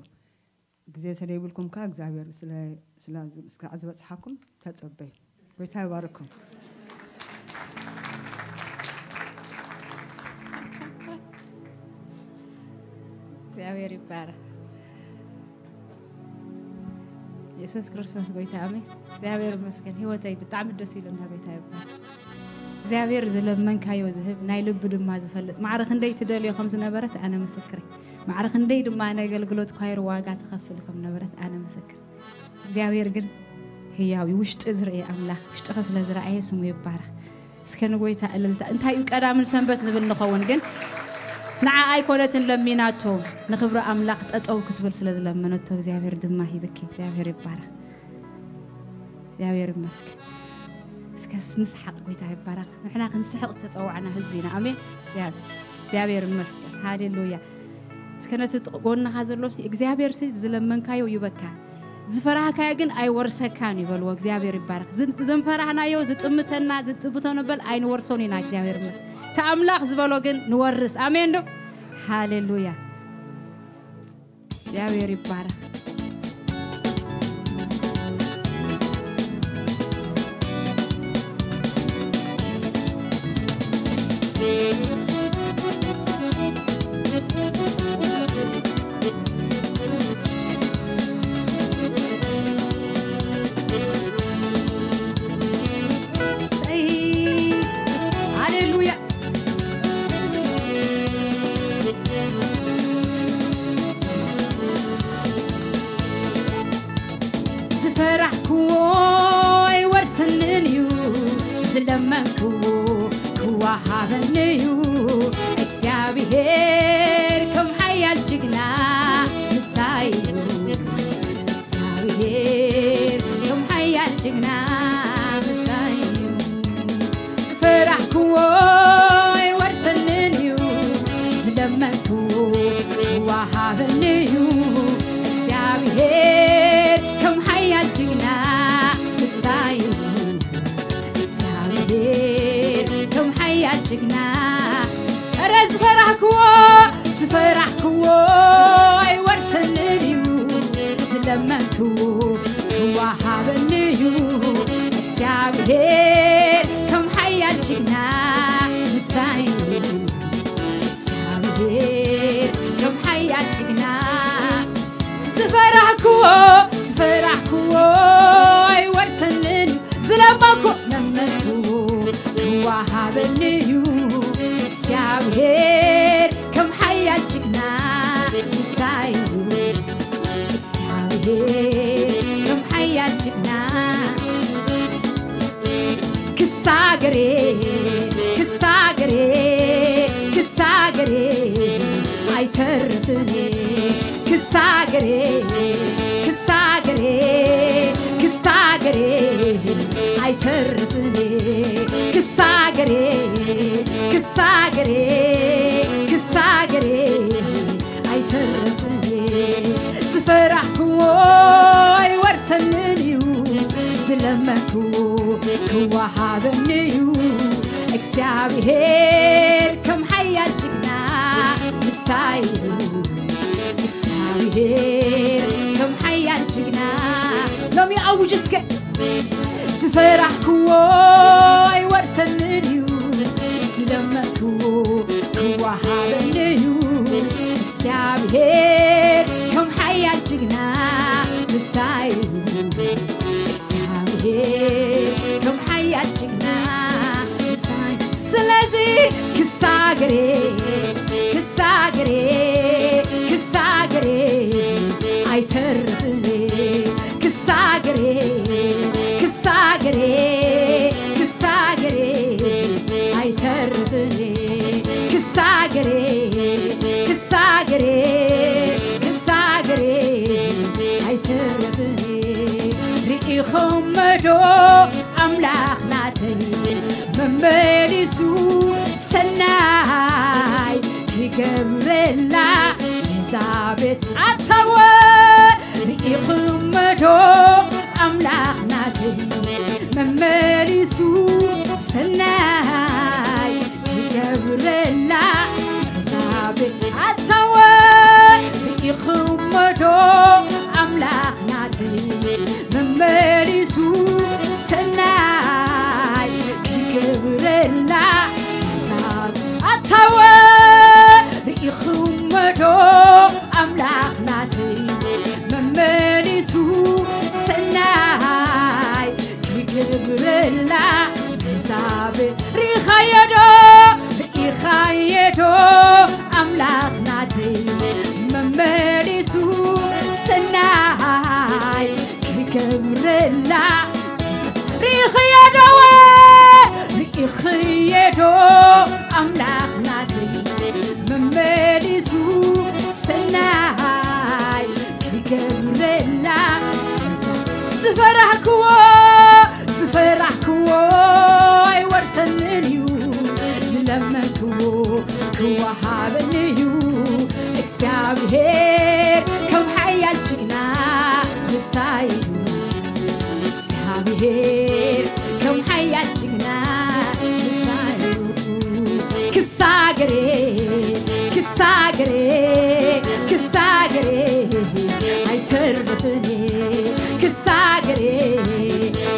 ግዜ ተደይብልኩም ከኣ እግዚኣብሔር ስለ፣ ስለ፣ ስለ ዝበጽሓኩም ተጸበዩ። ጎይታ ይባርኩም። እግዚኣብሔር ይባረክ። የሱስ ክርስቶስ ጎይታ፣ ኣሜን። እግዚኣብሔር ይመስገን። ህይወተይ ብጣዕሚ ደስ ኢሉና፣ ጎይታ ይባረክ። እግዚኣብሔር ዝለመንካዮ ዝህብ፣ ናይ ልቢ ድማ ዝፈልጥ፣ ማዕረ ክንደይ ትደልዮ ከም ዝነበረት ኣነ ምስክር፣ ማዕረ ክንደይ ድማ ናይ ኣገልግሎት ኳየር ዋጋ ትኸፍል ከም ነበረት ኣነ ምስክር። እግዚኣብሔር ግን ህያው እዩ። ውሽጢ ዝርእየ ኣምላኽ ውሽጥኸ ስለ ዝረኣየ ስሙ ይባረኽ። እስከ ንጎይታ እልልታ። እንታይ እዩ ቀዳምን ሰንበት ንብል ንኸውን፣ ግን ንዓ ኣይኮነትን ለሚናቶ፣ ንኽብሪ ኣምላኽ ጠጠው ክትብል ስለ ዝለመነቶ እግዚኣብሔር ድማ ሂብኪ። እግዚኣብሔር ይባረኽ። እግዚኣብሔር ይመስገን። እስከ ንስሓቅ፣ ጎይታ ይባረኽ። ንሕና ክንስሕቅ ዝተጸዋዕና ህዝቢ ኢና። ኣሜን። እግዚኣብሔር፣ እግዚኣብሔር ይመስገን። ሃሌሉያ። እስከ ነቲ ጥቕ ጎንኻ ዘሎ ሲ እግዚኣብሔር ሲ ዝለመንካዮ ይበካ፣ ዝፈራህካዮ ግን ኣይወርሰካን ይበልዎ። እግዚኣብሔር ይባረኽ። ዝ- ዘንፈራህናዮ ዝጥምተና ዝጥብቶ ንበል ኣይንወርሶን ኢና። እግዚኣብሔር ይመስገን። እቲ ኣምላኽ ዝበሎ ግን ንወርስ። ኣሜን ዶ? ሃሌሉያ። እግዚኣብሔር ይባረኽ። ሃሌሉያ። ዝፈራሕክዎ ኣይወርሰንን እዩ፣ ዝለመንክዎ ክወሃበኒ እዩ። እግዚኣብሔር ከም ሓያል ጅግና ምሳይ እዩ። እግዚኣብሔር ከም ሓያል ጅግና ምሳይ እዩ። ዝፈራሕክዎ ኣይወርሰንን እዩ፣ ዝለመንክዎ ክወሃበኒ እዩ። እግዚኣብሔር ከም ሓያል ጅግና ምሳይ እዩ። እግዚኣብሔር ከም ሓያል ጅግና። እረ ዝፈራሕክዎ፣ ዝፈራሕክዎ ኣይወርሰንን እዩ፣ ዝለመንክዎ ክወሃበኒ እዩ። እግዚኣብሔር ከም ሓያል ጅግና ምሳይ እዩ። እግዚኣብሔር ከም ሓያል ጅግና። ዝፈራሕክዎ፣ ዝፈራሕክዎ ኣይወርሰንን እዩ፣ ዝለመንኩ፣ ለመንኩ ክወሃበኒ እዩ። እግዚኣብሔር ከም ሓያል ጅግና ምሳይ እዩ። እግዚኣብሔር ከም ሓያል ጅግና። ክሳገሬ፣ ክሳገሬ፣ ክሳገሬ ኣይተርፍን። ክሳገሬ፣ ክሳገሬ፣ ክሳገሬ ኣይተርፍን። ክሳገሬ፣ ክሳገሬ፣ ክሳገሬ ኣይተርፍን። ዝፈራሕክዎ ኣይወርሰንን እዩ፣ ዝለመንክዎ ክወሃበኒ እዩ። እግዚኣብሔር ከም ሓያል ጅግና ምሳይ እዩ። እግዚኣብሔር ከም ሓያል ጅግና። ሎሚ ኣውጅ እስከ። ዝፈራሕክዎ ኣይወርሰንን እዩ፣ ዝለመንክዎ ክወሃበኒ እዩ። እግዚኣብሔር ከም ሓያል ጅግና ምሳይ እዩ። እግዚኣብሔር ከም ሓያል ጅግና ምሳይ። ስለዚ ክሳገሬ፣ ክሳገሬ፣ ክሳገሬ ኣይተርፍን። ክሳገሬ፣ ክሳገሬ፣ ክሳገሬ ኣይተርፍን። ክሳገሬ፣ ክሳገሬ፣ ክሳገሬ ኣይተርፍን። ርኢኹሞ ዶ ኣምላኽ ናተይ መመሊሱ ሰናይ ክገብረላ ነዛ ቤት ኣተወ። ርኢኹሞ ዶ ኣምላኽ ናተይ መመሊሱ ሰናይ ክገብረላ ነዛ ቤት ኣተወ። ርኢኹሞ ዶ ኣምላኽ ናተይ መመሊሱ ሰናይ ክገብረላ ነዛ ቤት ኣተወ። ርኢኹሞ ዶ ብላ ዛብ ሪኻዮዶ ሪኻየዶ ኣምላኽ ናተይ መመሊሱ ሰናይ ክገብረላ ሪኽየዶወ ሪኽየዶ ኣምላኽ ናተይ መመሊሱ ሰናይ ክገብረላ ዝፈራህክዎ ዝፈራህክዎ ኣይወርሰንን እዩ ዝለመንክዎ ክወሃበኒ እዩ እግዚኣብሔር ከም ሓያል ጅግና ምሳይ እዩ እግዚኣብሔር ከም ሓያል ጅግና ምሳይ እዩ ክሳገሬ ክሳገሬ ክሳገሬ ኣይተርፍን ክሳገሬ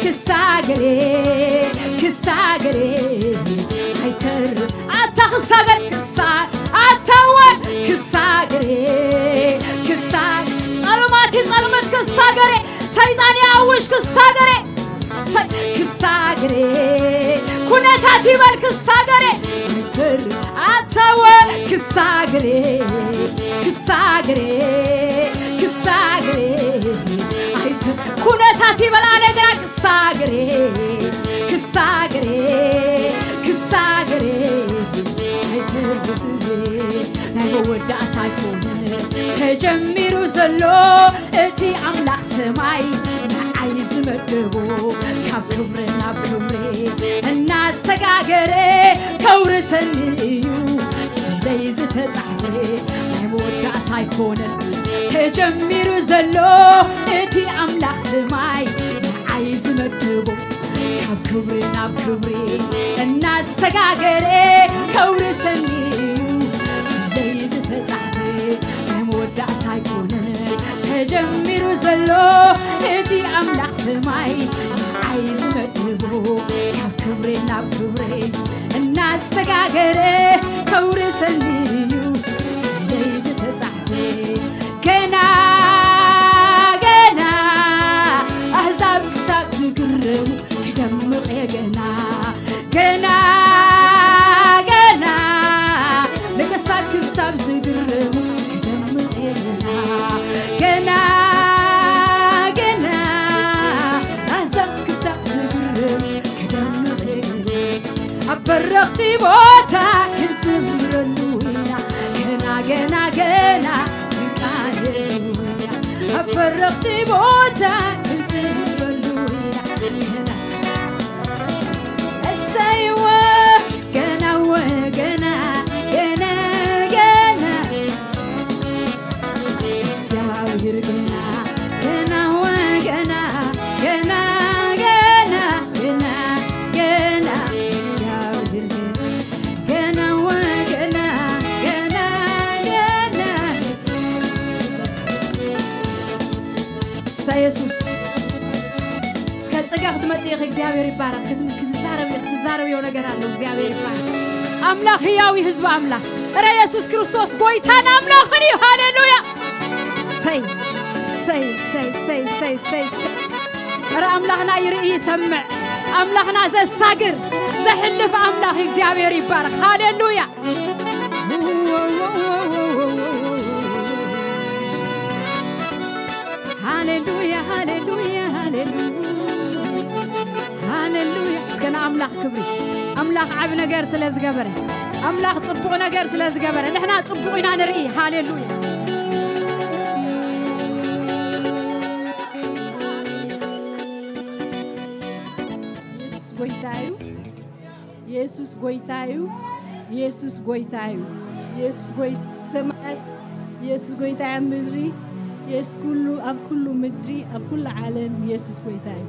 ክሳገሬ ክሳገሬ ኣይተርፍ ኣታ ክሳገር ክሳ ኣታወ ክሳገሬ ክሳ ጸልማት ይጸልምት ክሳገሬ ሰይጣን ያውሽ ክሳገሬ ክሳግሬ ኩነታት ይበል ክሳገሬ ኣታወ ክሳግሬ ክሳግሬ ክሳግሬ ኩነታት ይበል ኣነ ግና ክሳግሬ ክሳግሬ ክሳግሬ ናይ መወዳእታ ኣይኮነን ተጀሚሩ ዘሎ እቲ ኣምላኽ ሰማይ ንዓይ ዝመደቦ ካብ ክብሪ ናብ ክብሪ እናሰጋገረ ከውርሰኒ እዩ ስለይ ዝተጻሕፈ ናይ መወዳእታ ኣይኮነን ተጀሚሩ ዘሎ እቲ ኣምላኽ ሰማይ ንዓይ ዝመደቦ ካብ ክብሪ ናብ ክብሪ እናሰጋገረ ከውርሰኒ እዩ ስለይ ዝተጻሕፈ ናይ መወዳእታ ኣይኮነን ተጀሚሩ ዘሎ እቲ ኣምላኽ ሰማይ ንዓይ ዝመድቦ ካብ ክብሪ ናብ ክብሪ እናሰጋገረ ከውርሰኒ እዩ ስለይ ዝተጻሕፈ ገና ገና ኣህዛብ ክሳብ ዝግረሙ ክደምቕ እየ ገና ገና ገና ነገስታት ክሳብ ዝግረሙ ክደምቕ እየ ገና ገና ገና ኣህዛብ ክሳብ ዝግረሙ ክደምቕ እየ ገና ኣብ በረኽቲ ቦታ ክንዝምረሉ ኢና ገና ገና ገና ሃሌሉያ ኣብ በረኽቲ ቦታ ክንዝምረሉ ኢና ገና እሰይወ ገና ወ ገና ገና ገና እግዚኣብሔር ገና ገና ወ ገና ገና ገና ገና ገና እግዚአብሔር ገና ገና ወገና ገና ገና እሳ ኢየሱስ እስከ ጽጋ ክትመጽእ ኢኺ እግዚኣብሔር ይባረክ ክትዛረብ ክትዛረብዮ ነገር ኣሎ እግዚኣብሔር ይባረክ ኣምላኽ ህያዊ ህዝቢ ኣምላኽ እረ ኢየሱስ ክርስቶስ ጎይታን ኣምላኽን እዩ ሃሌሉያ ሰይ ሰይ ሰይ ሰይ ሰይ ሰይ ሰይ እረ ኣምላኽና ይርኢ ይሰምዕ ኣምላኽና ዘሳግር ዘሕልፍ ኣምላኽ እግዚኣብሔር ይባረክ ሃሌሉያ ሃሌሉያ ሃሌሉያ ሃሌሉያ ሃሌሉያ እስከ ንኣምላኽ ክብሪ ኣምላኽ ዓብ ነገር ስለ ዝገበረ ኣምላኽ ጽቡቕ ነገር ስለ ዝገበረ ንሕና ጽቡቕ ኢና ንርኢ ሃሌሉያ የሱስ ጎይታ እዩ የሱስ ጎይታ እዩ የሱስ ጎይታ እዩ የሱስ ጎይታ ሰማያት የሱስ ጎይታ ኣብ ምድሪ የሱስ ኩሉ ኣብ ኩሉ ምድሪ ኣብ ኩሉ ዓለም የሱስ ጎይታ እዩ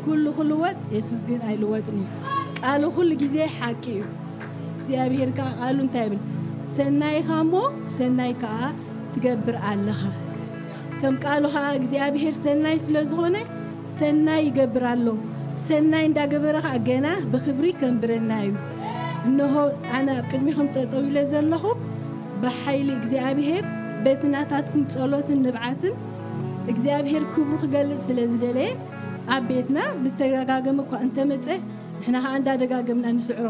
ኩሉ ክልወጥ የሱስ ግን ኣይልወጥን እዩ ቃሉ ኩሉ ግዜ ሓቂ እዩ እግዚኣብሔር ከዓ ቃሉ እንታይ ይብል ሰናይኻ እሞ ሰናይ ከዓ ትገብር ኣለኻ ከም ቃሉ ከዓ እግዚኣብሔር ሰናይ ስለ ዝኾነ ሰናይ ይገብር ኣሎ ሰናይ እንዳገበረ ከዓ ገና ብክብሪ ከንብረና እዩ እንሆ ኣነ ኣብ ቅድሚኹም ጠጠው ኢለ ዘለኹ ብሓይሊ እግዚኣብሔር በቲ ናታትኩም ጸሎትን ንብዓትን እግዚኣብሔር ክብሩ ክገልጽ ስለ ዝደለየ ኣብ ቤትና ብተደጋገመ እኳ እንተመጸ፣ ንሕና ኸኣ እንዳደጋገምና ንስዕሮ።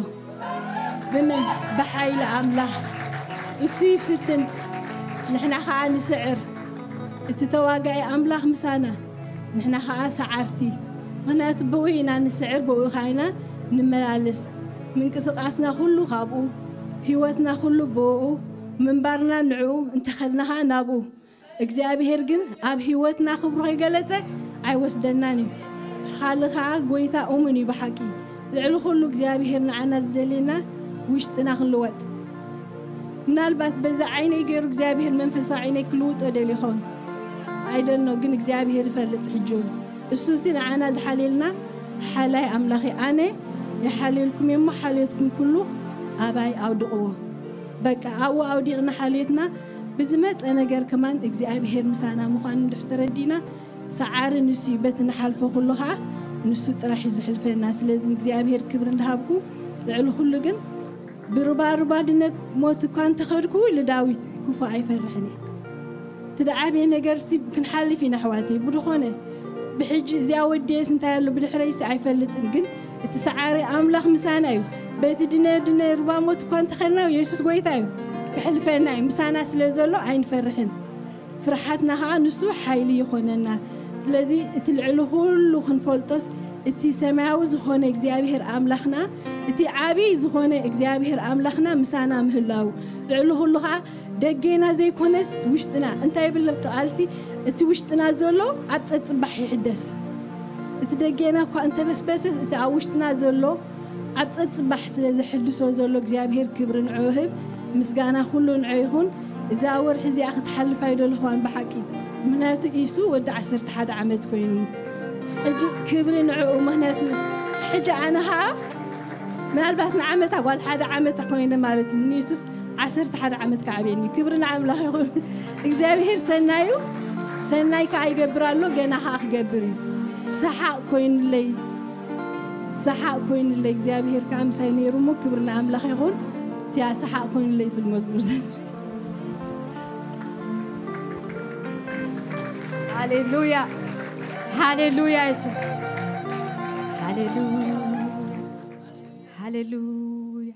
ብመን? ብሓይሊ ኣምላኽ። እሱ ይፍትን፣ ንሕና ኸኣ ንስዕር። እቲ ተዋጋኢ ኣምላኽ ምሳና፣ ንሕና ኸኣ ሰዓርቲ። ምኽንያቱ ብኡ ኢና ንስዕር፣ ብኡ ኸኣ ኢና ንመላለስ። ምንቅስቓስና ኩሉ ካብኡ፣ ህይወትና ኩሉ ብኡ፣ ምንባርና ንዕኡ፣ እንተኸድና ኸኣ ናብኡ። እግዚኣብሔር ግን ኣብ ህይወትና ክብሩ ከይገለጸ ኣይወስደናን እዩ። ኻልእ ኸኣ ጎይታ እሙን እዩ ብሓቂ። ልዕሊ ኩሉ እግዚኣብሔር ንዓና ዝደልየና ውሽጥና ክንልወጥ። ምናልባት በዛ ዓይነይ ገይሩ እግዚኣብሔር መንፈሳዊ ዓይነይ ክልውጦ ደልዩ ይኸውን። I don't know፣ ግን እግዚኣብሔር ይፈልጥ። ሕጂ እውን እሱ ሲ ንዓና ዝሓልየልና ሓላይ ኣምላኽ እዩ። ኣነ ይሓልየልኩም እየ እሞ ሓልዮትኩም ኩሉ ኣባይ ኣውድቕዎ። በቃ ኣብኡ ኣውዲቕና ሓልዮትና ብዝመጸ ነገር ከማን እግዚኣብሔር ምሳና ምዃኑ እንድሕር ተረዲእና፣ ሰዓሪ ንሱ እዩ። በቲ ንሓልፎ ኩሉ ኸዓ ንሱ ጥራሕ እዩ ዝሕልፈና። ስለዚ ንእግዚኣብሔር ክብሪ እንዳሃብኩ፣ ልዕሊ ኩሉ ግን ብሩባሩባ ድነ ሞት እኳ እንተኸድኩ ኢሉ ዳዊት፣ ክፉእ ኣይፈርሕን እየ። እቲ ደዓበየ ነገርሲ ክንሓልፍ ኢና ኣሕዋተይ። ብድኾነ ብሕጂ እዚኣ ወዲየስ እንታይ ኣሎ ብድሕረይሲ ኣይፈልጥን፣ ግን እቲ ሰዓሪ ኣምላኽ ምሳና እዩ። በቲ ድነ ድነ ሩባ ሞት እኳ እንተኸድና የሱስ ጎይታ እዩ፣ ክሕልፈና እዩ። ምሳና ስለ ዘሎ ኣይንፈርሕን። ፍርሓትና ኸዓ ንሱ ሓይሊ ይኾነና። ስለዚ እቲ ልዕሊ ኩሉ ክንፈልጦስ እቲ ሰማያዊ ዝኾነ እግዚኣብሔር ኣምላኽና፣ እቲ ዓብዪ ዝኾነ እግዚኣብሔር ኣምላኽና ምሳና ምህላው፣ ልዕሊ ኩሉ ኸዓ ደጌና ዘይኮነስ ውሽጥና። እንታይ ይብል እቲ ቃልሲ? እቲ ውሽጥና ዘሎ ኣብ ጸጽባሕ ይሕደስ። እቲ ደጌና እኳ እንተበስበሰስ፣ እቲ ኣብ ውሽጥና ዘሎ ኣብ ጸጽባሕ ስለ ዘሕድሶ ዘሎ እግዚኣብሔር ክብሪ ንዕኡ ይህብ። ምስጋና ኩሉ ንዕኡ ይኹን። እዛ ወርሒ እዚኣ ክትሓልፍ ኣይደለኹዋን ብሓቂ። ምኽንያቱ ኢሱ ወዲ ዓሰርተ ሓደ ዓመት ኮይኑ። ሕጂ ክብሪ ንዕኡ፣ ምኽንያቱ ሕጂ ኣነ ኸዓ ምናልባት ንዓመታ ጓል ሓደ ዓመት ኮይነ ማለት እዩ። ንኢየሱስ ዓሰርተ ሓደ ዓመት ከዓብየኒ። ክብሪ ንኣምላኽ ይኹን። እግዚኣብሔር ሰናዩ፣ ሰናይ ከኣ ይገብር ኣሎ፣ ገና ከኣ ክገብር እዩ። ሰሓቕ ኮይንለይ፣ ሰሓቕ ኮይንለይ። እግዚኣብሔር ከኣ ምሳይ ነይሩ እሞ ክብሪ ንኣምላኽ ይኹን። እቲኣ ሰሓቕ ኮይንለይ ትብል መዝሙር ዘምር። ሃሌሉያ፣ ሃሌሉያ የሱስ፣ ሃሌሉያ፣ ሃሌሉያ።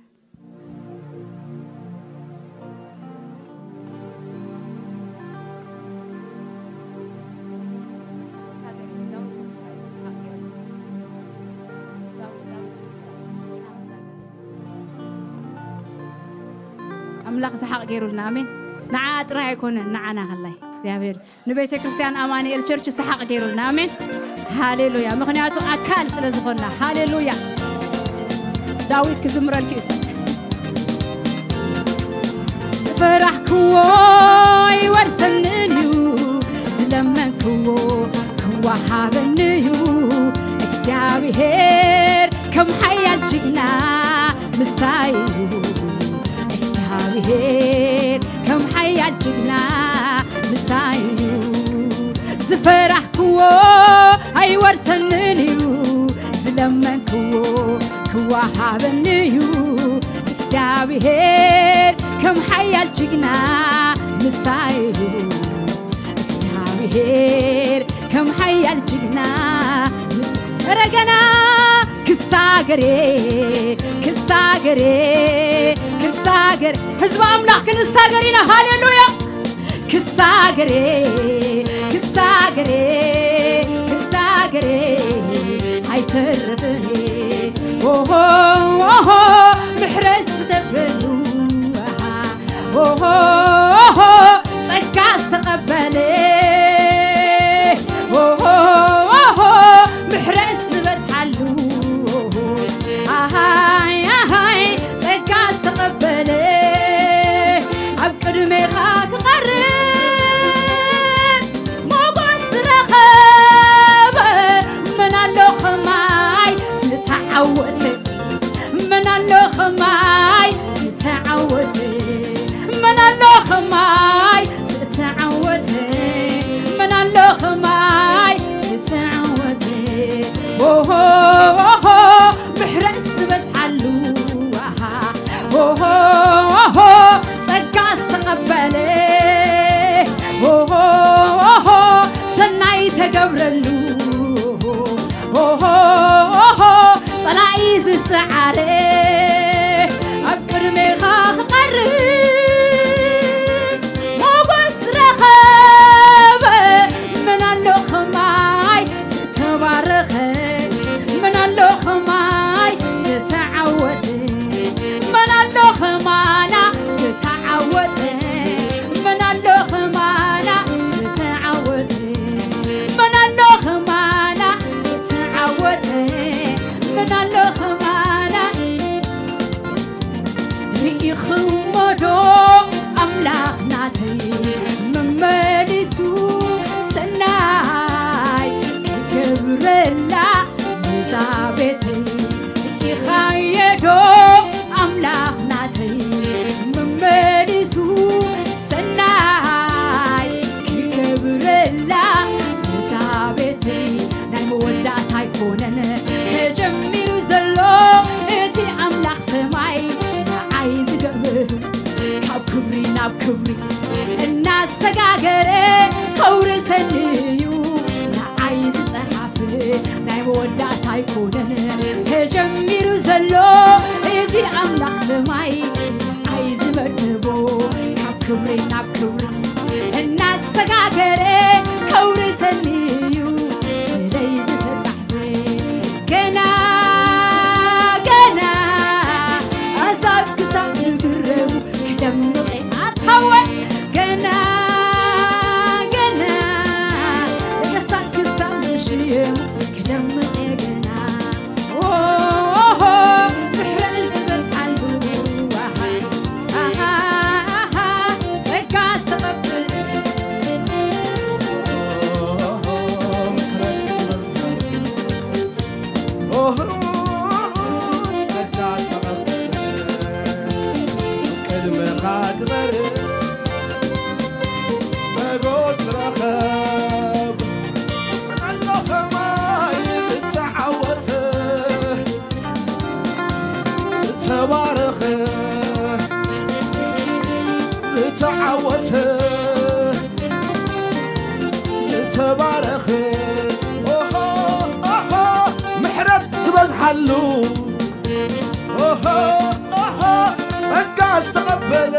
ኣምላኽ ሰሓቕ ገይሩልና። ኣሜን። ንዓ ጥራይ ኣይኮነን፣ ንዓና ከላይ እግዚኣብሔር ንቤተ ክርስቲያን ኣማኑኤል ቸርች ሰሓቕ ገይሩልና። ኣሜን፣ ሃሌሉያ። ምኽንያቱ ኣካል ስለ ዝኾንና። ሃሌሉያ። ዳዊት ክዝምረልኪ እዩ። ዝፈራሕክዎ ይወርሰንን እዩ፣ ዝለመንክዎ ክወሃበኒ እዩ። እግዚኣብሔር ከም ሓያል ጅግና ምሳይ እዩ፣ እግዚኣብሔር ከም ሓያል ጅግና ምሳይ እዩ። ዝፈራሕክዎ ኣይወርሰንን እዩ፣ ዝለመንክዎ ክወሃበኒ እዩ። እግዚኣብሔር ከም ሓያል ጅግና ምሳይ እዩ፣ እግዚኣብሔር ከም ሓያል ጅግና ምስ-፣ ኧረ ገና ክሳገሬ፣ ክሳገሬ፣ ክሳገር ህዝቢ ኣምላኽ ክንሳገር ኢና። ሃሌሉያ። ክሳገሬ፣ ክሳገሬ፣ ክሳገሬ ኣይተርፍን። ኦሆ፣ ኦሆ፣ ምሕረት ዝተበሉ፣ ኦሆ፣ ኦሆ፣ ጸጋ ዝተቐበለ፣ ኦሆ፣ ኦሆ፣ ምሕረት ዝበዝሓሉ፣ ኣሃይ፣ ኣሃይ፣ ጸጋ ዝተቐበለ፣ ኣብ ቅድሜኻ ክቐርብ ዓረ ኣብ ቅድሜኻ ክቐርብ ሞጎስ ረኸበ። መን ኣሎ ከማይ ዝተባረኸ? መን ኣሎ ከማይ ዝተዓወተ? መን ኣሎ ከማና ዝተዓወተ? መን ኣሎ ከማና ዝተዓወተ? መን ኣሎ ከማና ዝተዓወተ? መን ኣሎ ከማና? ርኢኽሞ ዶ ኣምላኽ ናተይ መመሊሱ ሰናይ ክገብረላ ነዛ ቤተይ? ርኢኻዮ ዶ ኣምላኽ ናተይ መመሊሱ ሰናይ ክገብረላ ነዛ ቤተይ? ናይ መወዳእታ ኣይኮነን ተጀሚሩ ዘሎ እቲ ኣምላኽ ሰማይ ንዓይ ዝገብር፣ ካብ ክብሪ ናብ ክብሪ እናሰጋገረ ከውርሰኒ እዩ ንዓይ ዝጸሓፈ። ናይ መወዳእታ ኣይኮነን ተጀሚሩ ዘሎ እዚ ኣምላኽ ሰማይ ንዓይ ዝመደቦ፣ ካብ ክብሪ ናብ ክብሪ እናሰጋገረ ከውርሰኒ እዩ ስለይ ዝተጻሕፈ። ገና ገና ኣዛብ ክሳብ ዝግረሙ ክደምቕ ኣታወ። ገና ገና ነገስታት ክሳብ ዝሽየሙ ክደምቕ ገና። ኦሆ፣ ምሕረት ዝበዝሓሉ፣ ኣሃ፣ ኣሃ፣ ኣሃ፣ ጸጋ ዝተቐበለ። ኦሆ፣ ምሕረት ዝበዝሓሉ፣ ኦሆ፣ ጸጋ ዝተቐበለ፣ ቅድመኻ ክቐርብ መጎስ ረኸብ። ኣሎ ከማይ ዝተዓወተ፣ ዝተባረኸ፣ ዝተዓወተ፣ ዝተባረኸ። ኦሆ፣ ኦሆ፣ ምሕረት ዝበዝሓሉ። ኦሆ፣ ኦሆ፣ ጸጋ ዝተቐበለ።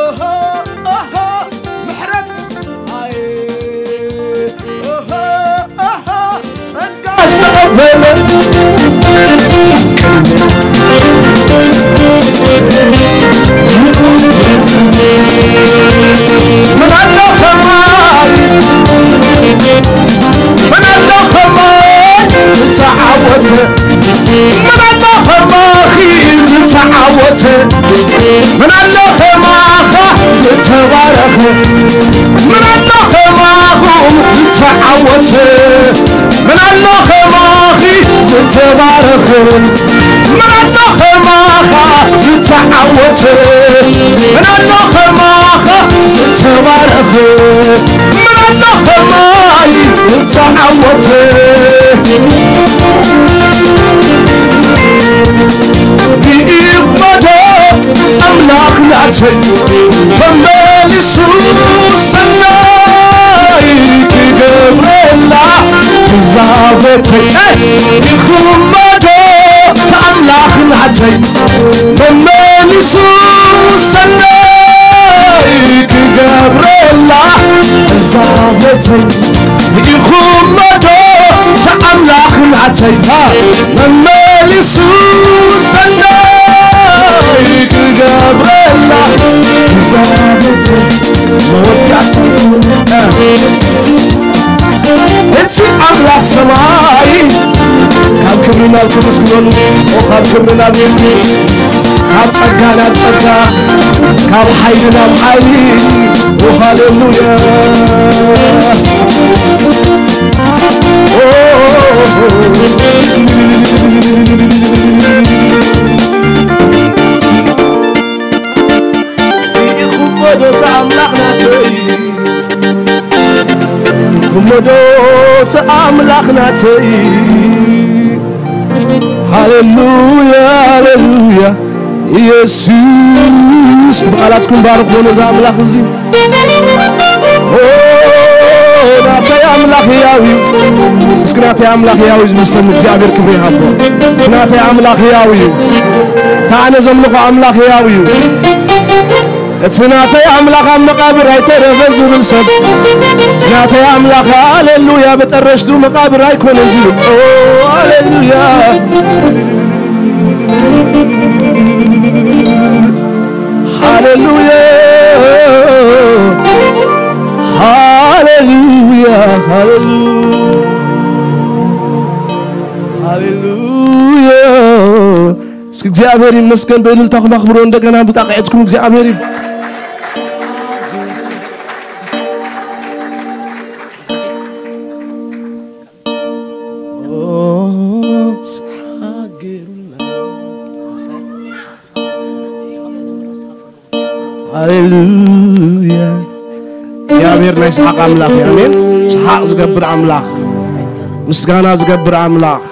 ኦሆ፣ ኦሆ፣ ምሕረት፣ ኣየ፣ ኦሆ፣ ኦሆ፣ ጸጋ ዝተቐበለ። ምን ኣሎ ከማይ? ምን ኣሎ ከማይ ዝተዓወተ? ምን ኣሎ ከማኺ ዝተዓወተ? ምን ኣሎ ከማኻ ዝተባረኸ? ምን ኣሎ ከማኹም ዝተዓወተ? ምን ኣሎ ከማኺ ዝተባረኸ? ምን ኣሎ ከማኻ ዝተዓወተ? ምን ኣሎ ከማኻ ዝተባረኸ? ምን ኣሎ ከማይ ዝተዓወተ? ርኢኽዎ ዶ ኣምላኽ ናተይ መመሊሱ ሰናይ ክገብረላ እዛ ቤተይ? ርኢኽዎ ዶ ኣምላኽ ናተይ መመሊሱ ሰናይ ክገብረላ እዛ ቤተይ? ርኢኽዎ ዶ ኣምላኽ ናተይ መመሊሱ ሰናይ ክገብረላ እዛ ቤተይ? መወዳእታ እቲ ኣምላኽ ሰማይ ካብ ክብሪ ናብ ክብሪ እስኪ በሉ። ኦ፣ ካብ ክብሪ ናብ ክብሪ፣ ካብ ጸጋ ናብ ጸጋ፣ ካብ ሓይሊ ናብ ሓይሊ። ኦ፣ ሃሌሉያ። ኦ፣ ርኢኹሞ ዶ እቲ ኣምላኽ ናተይ? ርኢኹሞ ዶ እቲ ኣምላኽ ናተይ? ሃሌሉያ፣ ሃሌሉያ፣ ኢየሱስ። ብቓላትኩም ባርኽዎ ነዚ ኣምላኽ እዚ። ኦ፣ ናተይ ኣምላኽ ህያው እዩ። እስኪ ናተይ ኣምላኽ ህያው እዩ ዝብል ሰብ ንእግዚኣብሔር ክብሪ ይሃቦ። ናተይ ኣምላኽ ህያው እዩ። እታ ኣነ ዘምልኾ ኣምላኽ ህያው እዩ። እቲ ናተይ ኣምላኽ ኣብ መቓብር ኣይተረፈን ዝብል ሰብ፣ እቲ ናተይ ኣምላኽ፣ ሃሌሉያ፣ ብጠረሽቱ መቓብር ኣይኮነን ዝብል፣ ኦ፣ ሃሌሉያ። ሃሌሉያ፣ ሃሌሉያ፣ ሃሌሉያ፣ ሃሌሉያ። እስኪ እግዚኣብሔር ይመስገን፣ ብእልልታኹም ኣኽብሮ። እንደገና ብጣቕዒትኩም እግዚኣብሔር ይብ-፣ ሃሌሉያ። እግዚኣብሔር ናይ ሰሓቕ ኣምላኽ እዩ። ኣሜን። ሰሓቕ ዝገብር ኣምላኽ፣ ምስጋና ዝገብር ኣምላኽ።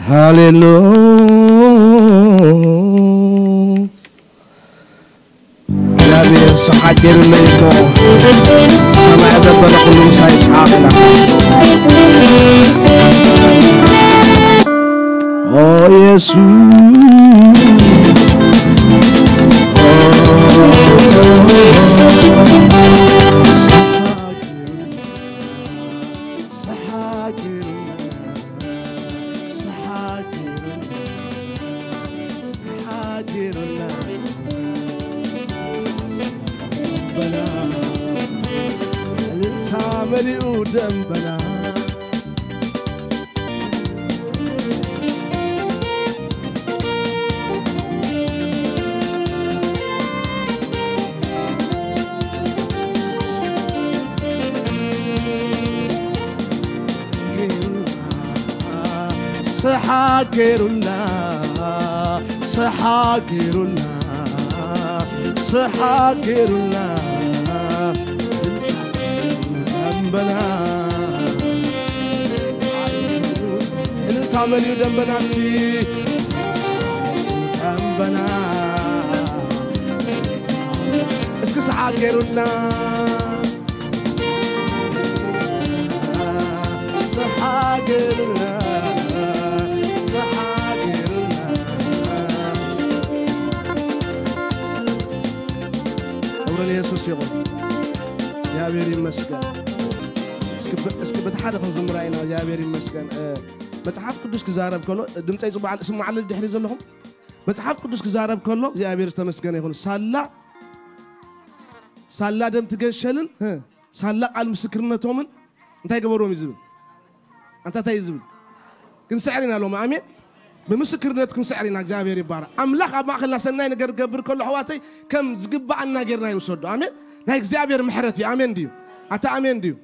ሃሌሉያ። እግዚኣብሔር ሰሓቕ ገይሩለይ እኮ፣ ሰማይ ዘበለ ኩሉ ምሳይ ሰሓቕ ኢላ። ኦ የሱስ፣ ኦ፣ ሰሓቕ ገይሩለይ፣ ሰሓቕ ገይሩለይ። ሰሓጌሩና ደንበና፣ እልልታ መሊኡ ደንበና። ሰሓጌሩና፣ ሰሓጌሩና፣ ሰሓጌሩና ደንበና። እልልታ መሊኡ ደንበና እስኪ ደንበና። እስኪ ሰሓጌሩና። ሰሓግርና፣ ሰሓግርና። ክብሪ ንየሱስ ይኹን። እግዚኣብሔር ይመስገን። እስኪ ብ-፣ እስኪ በቲ ሓደ ክንዝምራ ኢና። እግዚኣብሔር ይመስገን። እ፣ መጽሓፍ ቅዱስ ክዛረብ ከሎ፣ ድምፀይ ጽቡቕ ኣል-፣ ስማዕ ኣሎ ድሕሪ ዘለኹም? መጽሓፍ ቅዱስ ክዛረብ ከሎ እግዚኣብሔር ዝተመስገነ ይኹን። ሳላ፣ ሳላ ደም ትገንሸልን፣ ህ፣ ሳላ ቃል ምስክርነቶምን እንታይ ገበርዎም እዩ ዝብል? ኣንታ እንታይ እዩ ዝብል? ክንስዕር ኢና ሎሚ። ኣሜን። ብምስክርነት ክንስዕር ኢና። እግዚኣብሔር ይባረክ። ኣምላኽ ኣብ ማእኸልና ሰናይ ነገር ክገብር ከሎ፣ ኣሕዋተይ፣ ከም ዝግብኣና ጌርና ይንሰዶ። ኣሜን። ናይ እግዚኣብሔር ምሕረት እዩ። ኣሜን ድዩ? ኣታ ኣሜን ድዩ?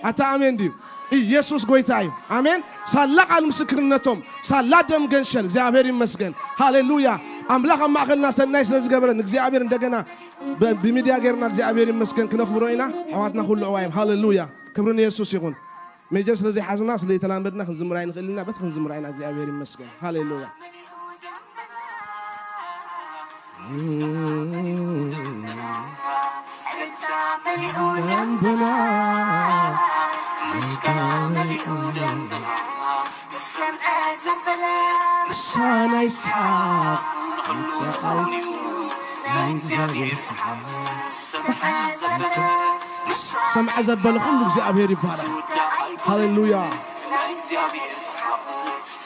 ኣታ ኣሜን ድዩ? ኢየሱስ ጎይታ እዩ። ኣሜን። ሳላ ቃል ምስክርነቶም፣ ሳላ ደም ገንሸል። እግዚኣብሔር ይመስገን። ሃሌሉያ። ኣምላኽ ኣብ ማእኸልና ሰናይ ስለ ዝገበረ፣ ንእግዚኣብሔር እንደገና ብ-፣ ብሚድያ ጌርና እግዚኣብሔር ይመስገን ክነኽብሮ ኢና። ኣሕዋትና ኩሉ እዋዮም። ሃሌሉያ። ክብሪ ንየሱስ ይኹን። ሜጀር ስለ ዘይሓዝና፣ ስለ ዘይተላመድና ክንዝምር ኣይንኽእል ኢና። በቲ ክንዝምር ኢና። እግዚኣብሔር ይመስገን። ሃሌሉያ። ደንበና፣ ምሳና ይስሓቅ፣ ናይ እግዚኣብሔር ሰሓቅ። ሰምዐ ዘበለ ኩሉ እግዚኣብሔር ይባረክ። ሃሌሉያ።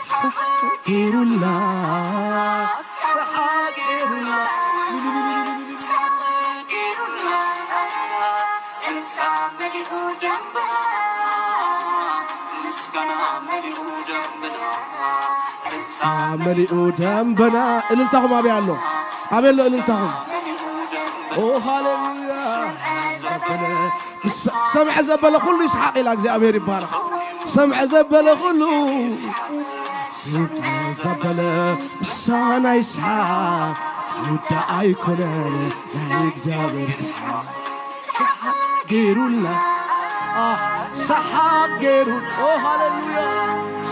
ሰሓቅ ገይሩልና፣ ሰሓቅ ገይሩልና። መሊኡ ደንበና። እልልታኹም ኣበይ ኣሎ? ኣበይ ኣሎ እልልታኹም? ኦ፣ ሃሌሉያ። ምስ-፣ ሰምዐ ዘበለ ኩሉ ይስሓቅ ኢላ። እግዚኣብሔር ይባረክ። ሰምዐ ዘበለ ኩሉ፣ ሰምዐ ዘበለ ምሳና ይስሓቅ። ዝውዳእ ኣይኮነን ናይ እግዚኣብሔር ስሓቅ። ሰሓቅ ገይሩልና፣ አ፣ ሰሓቅ ገይሩ፣ ኦ፣ ሃሌሉያ።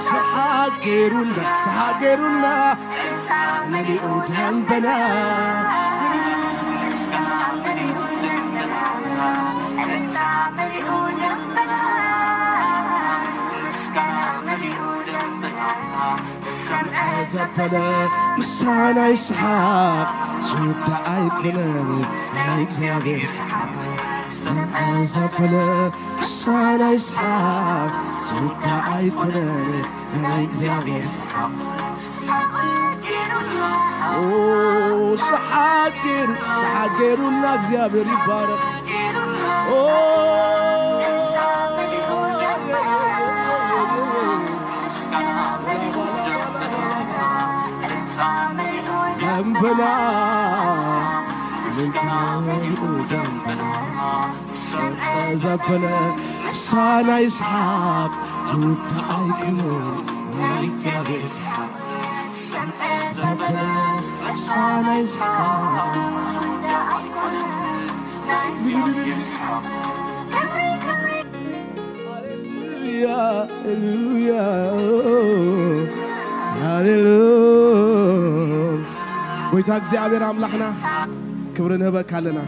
ሰሓቅ ገይሩልና፣ ሰሓቅ ገይሩልና። መሊኡ ደንበና። ዘበለ ምሳና ይስሓቅ ዝውዳ ኣይኮነን ናይ እግዚኣብሔር ይስሓቅ። ሰምዐ ዘበለ ምሳና ይስሓቅ ዝውዳ ኣይኮነን ናይ እግዚኣብሔር ይስሓቅ። ኦ፣ ሰሓቅ ገይሩ፣ ሰሓቅ ገይሩና እግዚኣብሔር ይባረክ። ኦ፣ ደንበላ ደንበላ ዘበለ ምሳና ይስሓቅ ይውዳ ኣይኮነን ናይ እግዚኣብሔር ይስሓቅ። ዘበለ ምሳና ይስሓቅ ይውዳ ኣይኮነን ናይ እግዚኣብሔር ይስሓቅ። ሃሌሉያ፣ ሃሌሉያ፣ ሃሌሉያ። ጎይታ እግዚኣብሔር ኣምላኽና ክብሪ ንህበካ ኣለና።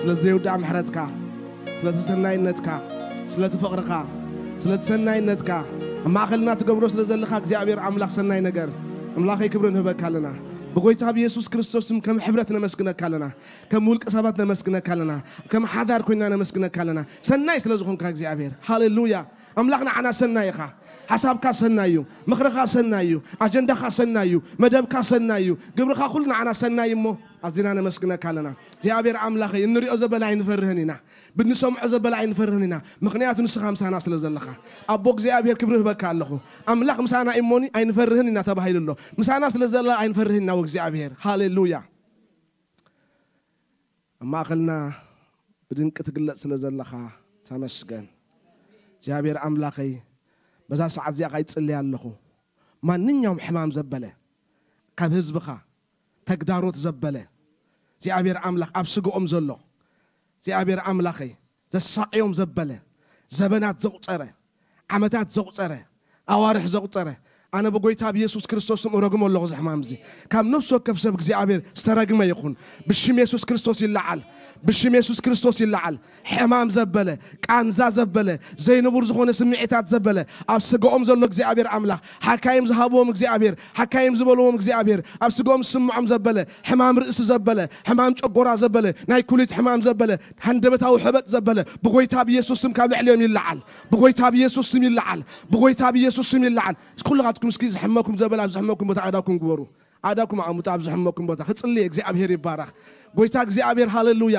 ስለዚ ዘይውዳእ ምሕረትካ፣ ስለዚ ሰናይነትካ፣ ስለቲ ፍቕርኻ፣ ስለቲ ሰናይነትካ፣ ኣብ ማእከልና ትገብሮ ስለ ዘለኻ እግዚኣብሔር ኣምላኽ ሰናይ ነገር፣ ኣምላኸይ ክብሪ ንህበካ ኣለና። ብጎይታ ብየሱስ ክርስቶስ ስም ከም ሕብረት ነመስግነካ ኣለና። ከም ውልቂ ሰባት ነመስግነካ ኣለና። ከም ሓዳር ኮይና ነመስግነካ ኣለና። ሰናይ ስለ ዝኾንካ እግዚኣብሔር። ሃሌሉያ። ኣምላኽ ንዓና ሰናይ ኢኻ። ሓሳብካ ሰናይ እዩ። ምኽርኻ ሰናይ እዩ። ኣጀንዳኻ ሰናይ እዩ። መደብካ ሰናይ እዩ። ግብርኻ ኩሉ ንዓና ሰናይ እሞ ኣዚና ነመስግነካ ኣለና። እግዚኣብሔር ኣምላኸይ፣ እንሪኦ ዘበለ ኣይንፈርህን ኢና። ብንሰምዖ ዘበለ ኣይንፈርህን ኢና። ምኽንያቱ ንስኻ ምሳና ስለ ዘለኻ። ኣቦ እግዚኣብሔር ክብሪ ህበካ ኣለኹ። ኣምላኽ ምሳና እሞኒ ኣይንፈርህን ኢና ተባሂሉ ኣሎ። ምሳና ስለ ዘላ ኣይንፈርህን ኢና ወእግዚኣብሔር። ሃሌሉያ። ኣብ ማእከልና ብድንቂ ትግለጽ ስለ ዘለኻ ተመስገን። እግዚኣብሔር ኣምላኸይ፣ በዛ ሰዓት እዚኣ ኸኣ ይጽሊ ኣለኹ። ማንኛውም ሕማም ዘበለ፣ ካብ ህዝብኻ ተግዳሮት ዘበለ፣ እግዚኣብሔር ኣምላኽ ኣብ ስግኦም ዘሎ፣ እግዚኣብሔር ኣምላኸይ፣ ዘሳቕዮም ዘበለ፣ ዘበናት ዘቑጸረ፣ ዓመታት ዘቑጸረ፣ ኣዋርሕ ዘቑጸረ፣ ኣነ ብጎይታ ብየሱስ ክርስቶስ ስም እረግሞ ኣለኹ እዚ ሕማም እዚ። ካብ ነፍሲ ወከፍ ሰብ እግዚኣብሔር ዝተረግመ ይኹን። ብሽም የሱስ ክርስቶስ ይለዓል። ብሽም የሱስ ክርስቶስ ይለዓል። ሕማም ዘበለ፣ ቃንዛ ዘበለ፣ ዘይንቡር ዝኾነ ስምዒታት ዘበለ፣ ኣብ ስጋኦም ዘሎ እግዚኣብሔር ኣምላኽ፣ ሓካይም ዝሃብዎም እግዚኣብሔር፣ ሓካይም ዝበልዎም እግዚኣብሔር፣ ኣብ ስጋኦም ዝስምዖም ዘበለ፣ ሕማም ርእሲ ዘበለ፣ ሕማም ጨጎራ ዘበለ፣ ናይ ኩሊት ሕማም ዘበለ፣ ሃንደበታዊ ሕበጥ ዘበለ፣ ብጎይታ ብየሱስ ስም ካብ ልዕሊኦም ይለዓል። ብጎይታ ብየሱስ ስም ይለዓል። ብጎይታ ብየሱስ ስም ይለዓል። ኩልኻትኩም እስኪ ዝሕመኩም ዘበለ ኣብ ዝሕመኩም ቦታ ኣእዳውኩም ግበሩ። ኣእዳውኩም ኣቐምጡ ኣብ ዝሕመኩም ቦታ። ክጽሊ እግዚኣብሔር ይባረኽ። ጎይታ እግዚኣብሔር ሃሌሉያ።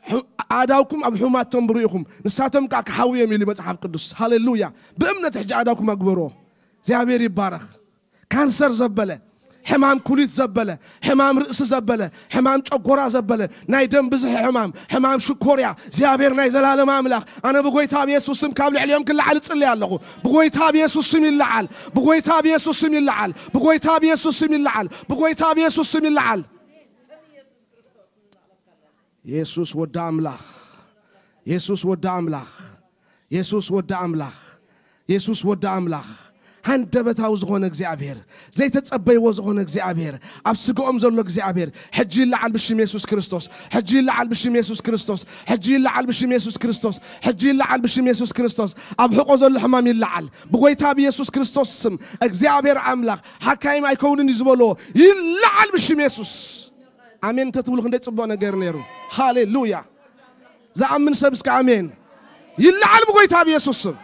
ሕም-፣ ኣእዳውኩም ኣብ ሕሙማት ተንብሩ ኢኹም። ንሳቶም ከኣ ክሓውዮም ኢሉ መጽሓፍ ቅዱስ። ሃሌሉያ። ብእምነት ሕጂ ኣእዳውኩም ኣግበርዎ። እግዚኣብሔር ይባረኽ። ካንሰር ዘበለ፣ ሕማም ኩሊት ዘበለ፣ ሕማም ርእሲ ዘበለ፣ ሕማም ጨጎራ ዘበለ፣ ናይ ደም ብዝሒ ሕማም፣ ሕማም ሽኮርያ፣ እግዚኣብሔር ናይ ዘላለም ኣምላኽ፣ ኣነ ብጎይታ ብየሱስ ስም ካብ ልዕሊኦም ክለዓል እጽሊ ኣለኹ። ብጎይታ ብየሱስ ስም ይለዓል። ብጎይታ ብየሱስ ስም ይለዓል። ብጎይታ ብየሱስ ስም ይለዓል። ብጎይታ ብየሱስ ስም ይለዓል። የሱስ ወዲ ኣምላኽ፣ የሱስ ወዲ ኣምላኽ፣ የሱስ ወዲ ኣምላኽ፣ የሱስ ወዲ ኣምላኽ። ሃንደበታዊ ዝኾነ እግዚኣብሔር፣ ዘይተጸበይዎ ዝኾነ እግዚኣብሔር፣ ኣብ ስጋኦም ዘሎ እግዚኣብሔር፣ ሕጂ ይለዓል ብሽም የሱስ ክርስቶስ፣ ሕጂ ይለዓል ብሽም የሱስ ክርስቶስ፣ ሕጂ ይለዓል ብሽም የሱስ ክርስቶስ፣ ሕጂ ይለዓል ብሽም የሱስ ክርስቶስ። ኣብ ሕቆ ዘሎ ሕማም ይለዓል ብጎይታ ብየሱስ ክርስቶስ ስም። እግዚኣብሔር ኣምላኽ ሓካይም ኣይከውንን እዩ ዝበሎ ይለዓል ብሽም የሱስ። ኣሜን እንተትብሉ ክንደይ ጽቡቕ ነገር ነይሩ። ሃሌሉያ። ዝኣምን ሰብ እስከ ኣሜን ይለዓል ብጎይታ ብየሱስ ስም።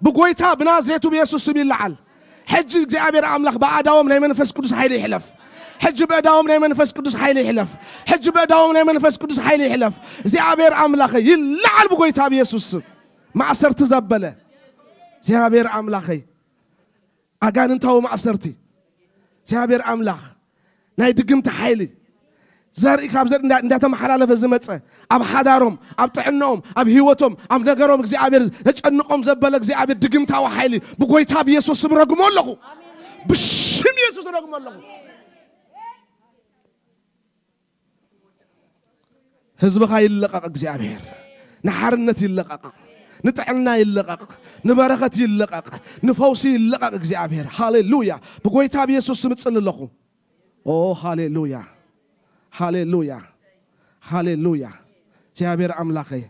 ብጎይታ ብናዝሬቱ ብየሱስ ስም ይለዓል። ሕጂ እግዚኣብሔር ኣምላኽ ብኣእዳዎም ናይ መንፈስ ቅዱስ ሓይሊ ይሕለፍ። ሕጂ ብእዳዎም ናይ መንፈስ ቅዱስ ሓይሊ ይሕለፍ። ሕጂ ብእዳዎም ናይ መንፈስ ቅዱስ ሓይሊ ይሕለፍ። እግዚኣብሔር ኣምላኸይ ይለዓል ብጎይታ ብየሱስ ስም። ማእሰርቲ ዘበለ እግዚኣብሔር ኣምላኸይ፣ ኣጋንንታዊ ማእሰርቲ እግዚኣብሔር ኣምላኽ፣ ናይ ድግምቲ ሓይሊ፣ ዘርኢ ካብ ዘርኢ እንዳ-፣ እንዳተመሓላለፈ ዝመጸ፣ ኣብ ሓዳሮም፣ ኣብ ጥዕናኦም፣ ኣብ ህይወቶም፣ ኣብ ነገሮም እግዚኣብሔር ዘጨንቖም ዘበለ እግዚኣብሔር ድግምታዊ ሓይሊ ብጎይታ ብየሱስ ስም ረግሞ ኣለኹ። ብሽም የሱስ ረግሞ ኣለኹ። ህዝብኻ ይለቐቕ እግዚኣብሔር። ንሓርነት ይለቐቕ። ንጥዕና ይለቐቕ። ንበረኸት ይለቐቕ። ንፈውሲ ይለቐቕ እግዚኣብሔር። ሃሌሉያ። ብጎይታ ብየሱስ ስም እጽሊ ኣለኹ። ኦ፣ ሃሌሉያ። ሃሌሉያ። ሃሌሉያ። እግዚኣብሔር ኣምላኸይ፣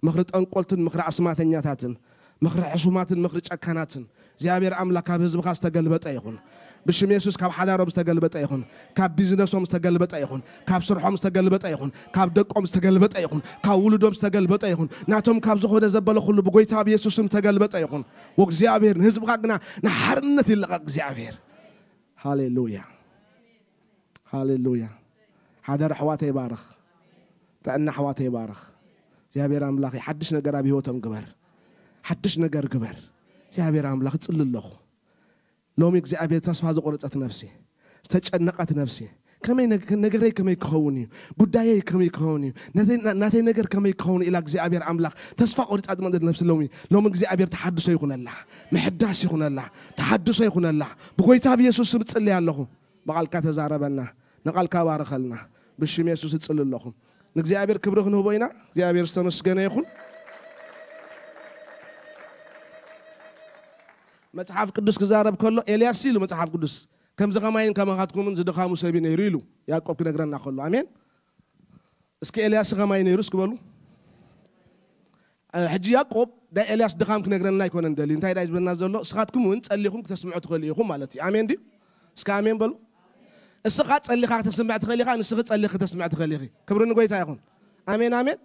ምኽሪ ጠንቆልትን ምኽሪ ኣስማተኛታትን፣ ምኽሪ ሕሱማትን ምኽሪ ጨካናትን፣ እግዚኣብሔር ኣምላኽ ካብ ህዝብኻ ዝተገልበጠ ይኹን። ብሽም የሱስ ካብ ሓዳሮም ዝተገልበጠ ይኹን። ካብ ቢዝነሶም ዝተገልበጠ ይኹን። ካብ ስርሖም ዝተገልበጠ ይኹን። ካብ ደቆም ዝተገልበጠ ይኹን። ካብ ውሉዶም ዝተገልበጠ ይኹን። ናቶም ካብ ዝኾነ ዘበለ ኩሉ ብጎይታ ብየሱስ ስም ዝተገልበጠ ይኹን። ወእግዚኣብሔር ንህዝብኻ ግና ንሓርነት ይለቐቕ እግዚኣብሔር። ሃሌሉያ። ሃሌሉያ። ሓደር ኣሕዋተይ ባርኽ። ጥዕና ኣሕዋተይ ባርኽ። እግዚኣብሔር ኣምላኽ ሓድሽ ነገር ኣብ ህይወቶም ግበር። ሓድሽ ነገር ግበር። እግዚኣብሔር ኣምላኽ እጽሊ ኣለኹ። ሎሚ እግዚኣብሔር ተስፋ ዝቆረጸት ነፍሲ፣ ዝተጨነቐት ነፍሲ፣ ከመይ ነግ-፣ ነገረይ ከመይ ክኸውን እዩ? ጉዳየይ ከመይ ክኸውን እዩ? ናተይ፣ ና-፣ ናተይ ነገር ከመይ ክኸውን ኢላ እግዚኣብሔር ኣምላኽ ተስፋ ቆሪጻ ዝመጸት ነፍሲ ሎሚ፣ ሎሚ እግዚኣብሔር ተሓድሶ ይኹነላ፣ ምሕዳስ ይኹነላ፣ ተሓድሶ ይኹነላ። ብጎይታ ብየሱስ ስም እጽሊ ኣለኹ። ብቓልካ ተዛረበና፣ ንቓልካ ባርኸልና። ብሽም የሱስ እጽሊ ኣለኹ። ንእግዚኣብሔር ክብሪ ክንህቦ ኢና። እግዚኣብሔር ዝተመስገነ ይኹን። መጽሓፍ ቅዱስ ክዛረብ ከሎ ኤልያስ ኢሉ መጽሓፍ ቅዱስ፣ "ከምዚ ኸማይን ከማኻትኩምን ዝድኻሙ ሰብ እዩ ነይሩ" ኢሉ ያዕቆብ ክነግረና ከሎ። ኣሜን። እስኪ ኤልያስ ኸማይ ነይሩ እስኪ በሉ። እ፣ ሕጂ ያዕቆብ ናይ ኤልያስ ድኻም ክነግረና ኣይኮነን ደልዩ። እንታይ ዳይ ዝብለና ዘሎ? እስኻትኩም እውን ጸሊኹም ክተስምዑ ትኽእሉ ኢኹም ማለት እዩ። ኣሜን ድዩ? እስከ ኣሜን በሉ። እስኻ ጸሊኻ ክተስምዕ ትኽእል ኢኻ፣ ንስኺ ጸሊኺ ክተስምዕ ትኽእል ኢኺ። ክብሪ ንጎይታ ይኹን። ኣሜን፣ ኣሜን።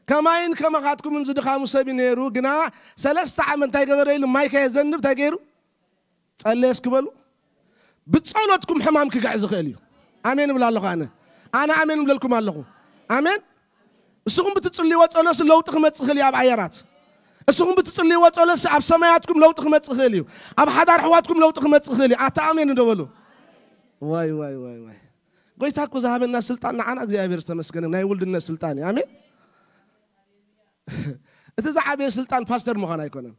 "ከማይን ከማኻትኩምን ዝድኻሙ ሰብ እዩ ነይሩ፣ ግና ሰለስተ ዓመት እንታይ ገበረ?" ኢሉ፣ "ማይ ከየዘንብ እንታይ ገይሩ?" ጸለየ እስኪ በሉ። ብጸሎትኩም ሕማም ክግዕ ዝኽእል እዩ። ኣሜን እብላ ኣለኹ ኣነ። ኣነ ኣሜን እብለልኩም ኣለኹ። ኣሜን። እስኹም ብትጽልይዎ ጸሎሲ ለውጢ ክመጽእ ይኽእል እዩ ኣብ ኣየራት። እስኹም ብትጽልይዎ ጸሎሲ ኣብ ሰማያትኩም ለውጢ ክመጽእ ይኽእል እዩ። ኣብ ሓዳር ኣሕዋትኩም ለውጢ ክመጽእ ይኽእል እዩ። ኣታ ኣሜን እንዶ በሉ። ዋይ፣ ዋይ፣ ዋይ፣ ዋይ። ጎይታ እኮ ዝሃበና ስልጣን ንዓና እግዚኣብሔር ዝተመስገነ ናይ ውልድነት ስልጣን እዩ። ኣሜን። እቲ ዝዓበየ ስልጣን ፓስተር ምዃን ኣይኮነን።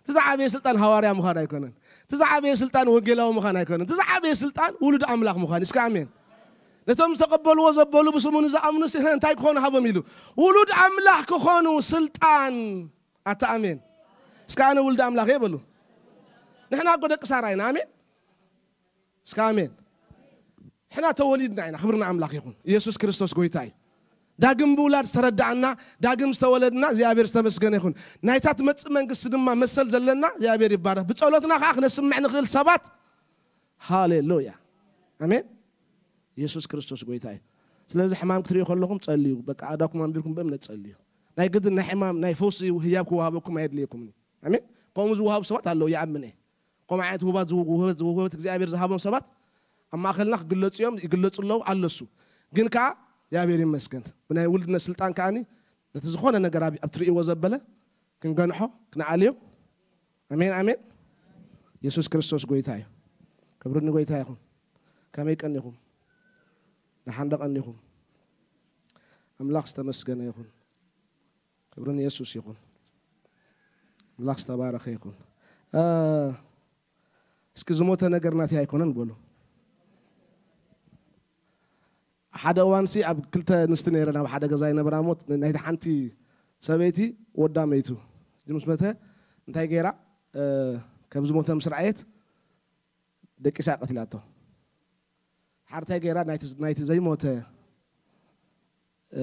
እቲ ዝዓበየ ስልጣን ሃዋርያ ምዃን ኣይኮነን። እቲ ዝዓበየ ስልጣን ወንጌላዊ ምዃን ኣይኮነን። እቲ ዝዓበየ ስልጣን ውሉድ ኣምላኽ ምዃን እዩ። እስከ ኣሜን። ነቶም ዝተቐበልዎ ዘበሉ ብስሙ ንዝኣምኑ ሲ-፣ እንታይ ክኾኑ ሃቦም ኢሉ? ውሉድ ኣምላኽ ክኾኑ ስልጣን። ኣታ ኣሜን። እስከ ኣነ ውሉድ ኣምላኽ እየ በሉ። ንሕና እኮ ደቂ ሳራ ኢና። ኣሜን። እስከ ኣሜን። ሕና ተወሊድና ኢና። ክብሪ ንኣምላኽ ይኹን። ኢየሱስ ክርስቶስ ጎይታ እዩ። ዳግም ብውላድ ዝተረዳእና፣ ዳግም ዝተወለድና እግዚኣብሔር ዝተመስገነ ይኹን። ናይታ ትመጽእ መንግስቲ ድማ መሰል ዘለና እግዚኣብሔር ይባረኽ። ብጸሎትና ከዓ ክነስምዕ ንኽእል ሰባት። ሃሌሉያ። ኣሜን። ኢየሱስ ክርስቶስ ጎይታ እዩ። ስለዚ ሕማም ክትሪኡ ከለኹም ጸልዩ። በቃ ኣዳኩም ኣንቢርኩም ብእምነት ጸልዩ። ናይ ግድን ናይ ሕማም፣ ናይ ፈውሲ ህያብ ክወሃበኩም ኣየድልየኩምን እዩ። ኣሜን። ከምኡ ዝወሃቡ ሰባት ኣለዉ፣ ይኣምን እየ። ከምኡ ዓይነት ውሁባት ዝው-፣ ውህበት፣ ውህበት እግዚኣብሔር ዝሃቦም ሰባት ኣብ ማእከልና ክግለጹ እዮም፣ ይግለጹ ኣለዉ፣ ኣለሱ። ግን ከኣ እግዚኣብሔር ይመስገን። ብናይ ውልድነት ስልጣን ከኣኒ ነቲ ዝኾነ ነገር ኣብ፣ ኣብ ትርእይዎ ዘበለ ክንገንሖ፣ ክንኣልዮ። ኣሜን፣ ኣሜን። የሱስ ክርስቶስ ጎይታ እዩ። ክብሪ ንጎይታ ይኹን። ከመይ ቀኒኹም? ደሓን ዶ ቀኒኹም? ኣምላኽ ዝተመስገነ ይኹን። ክብሪ ንየሱስ ይኹን። ኣምላኽ ዝተባረኸ ይኹን። እ፣ እስኪ ዝሞተ ነገር ናተይ ኣይኮነን በሉ። ሓደ እዋንሲ ኣብ ክልተ ኣንስቲ ነይረን ኣብ ሓደ ገዛ ይነብራ እሞ፣ ናይቲ ሓንቲ ሰበይቲ ወዳ መይቱ። እዚ ምስ መተ እንታይ ገይራ? እ፣ ከም ዝሞተ ምስ ረኣየት ደቂሳ ቀቲላቶ። ሓር እንታይ ገይራ? ናይቲ፣ ናይቲ ዘይሞተ፣ እ፣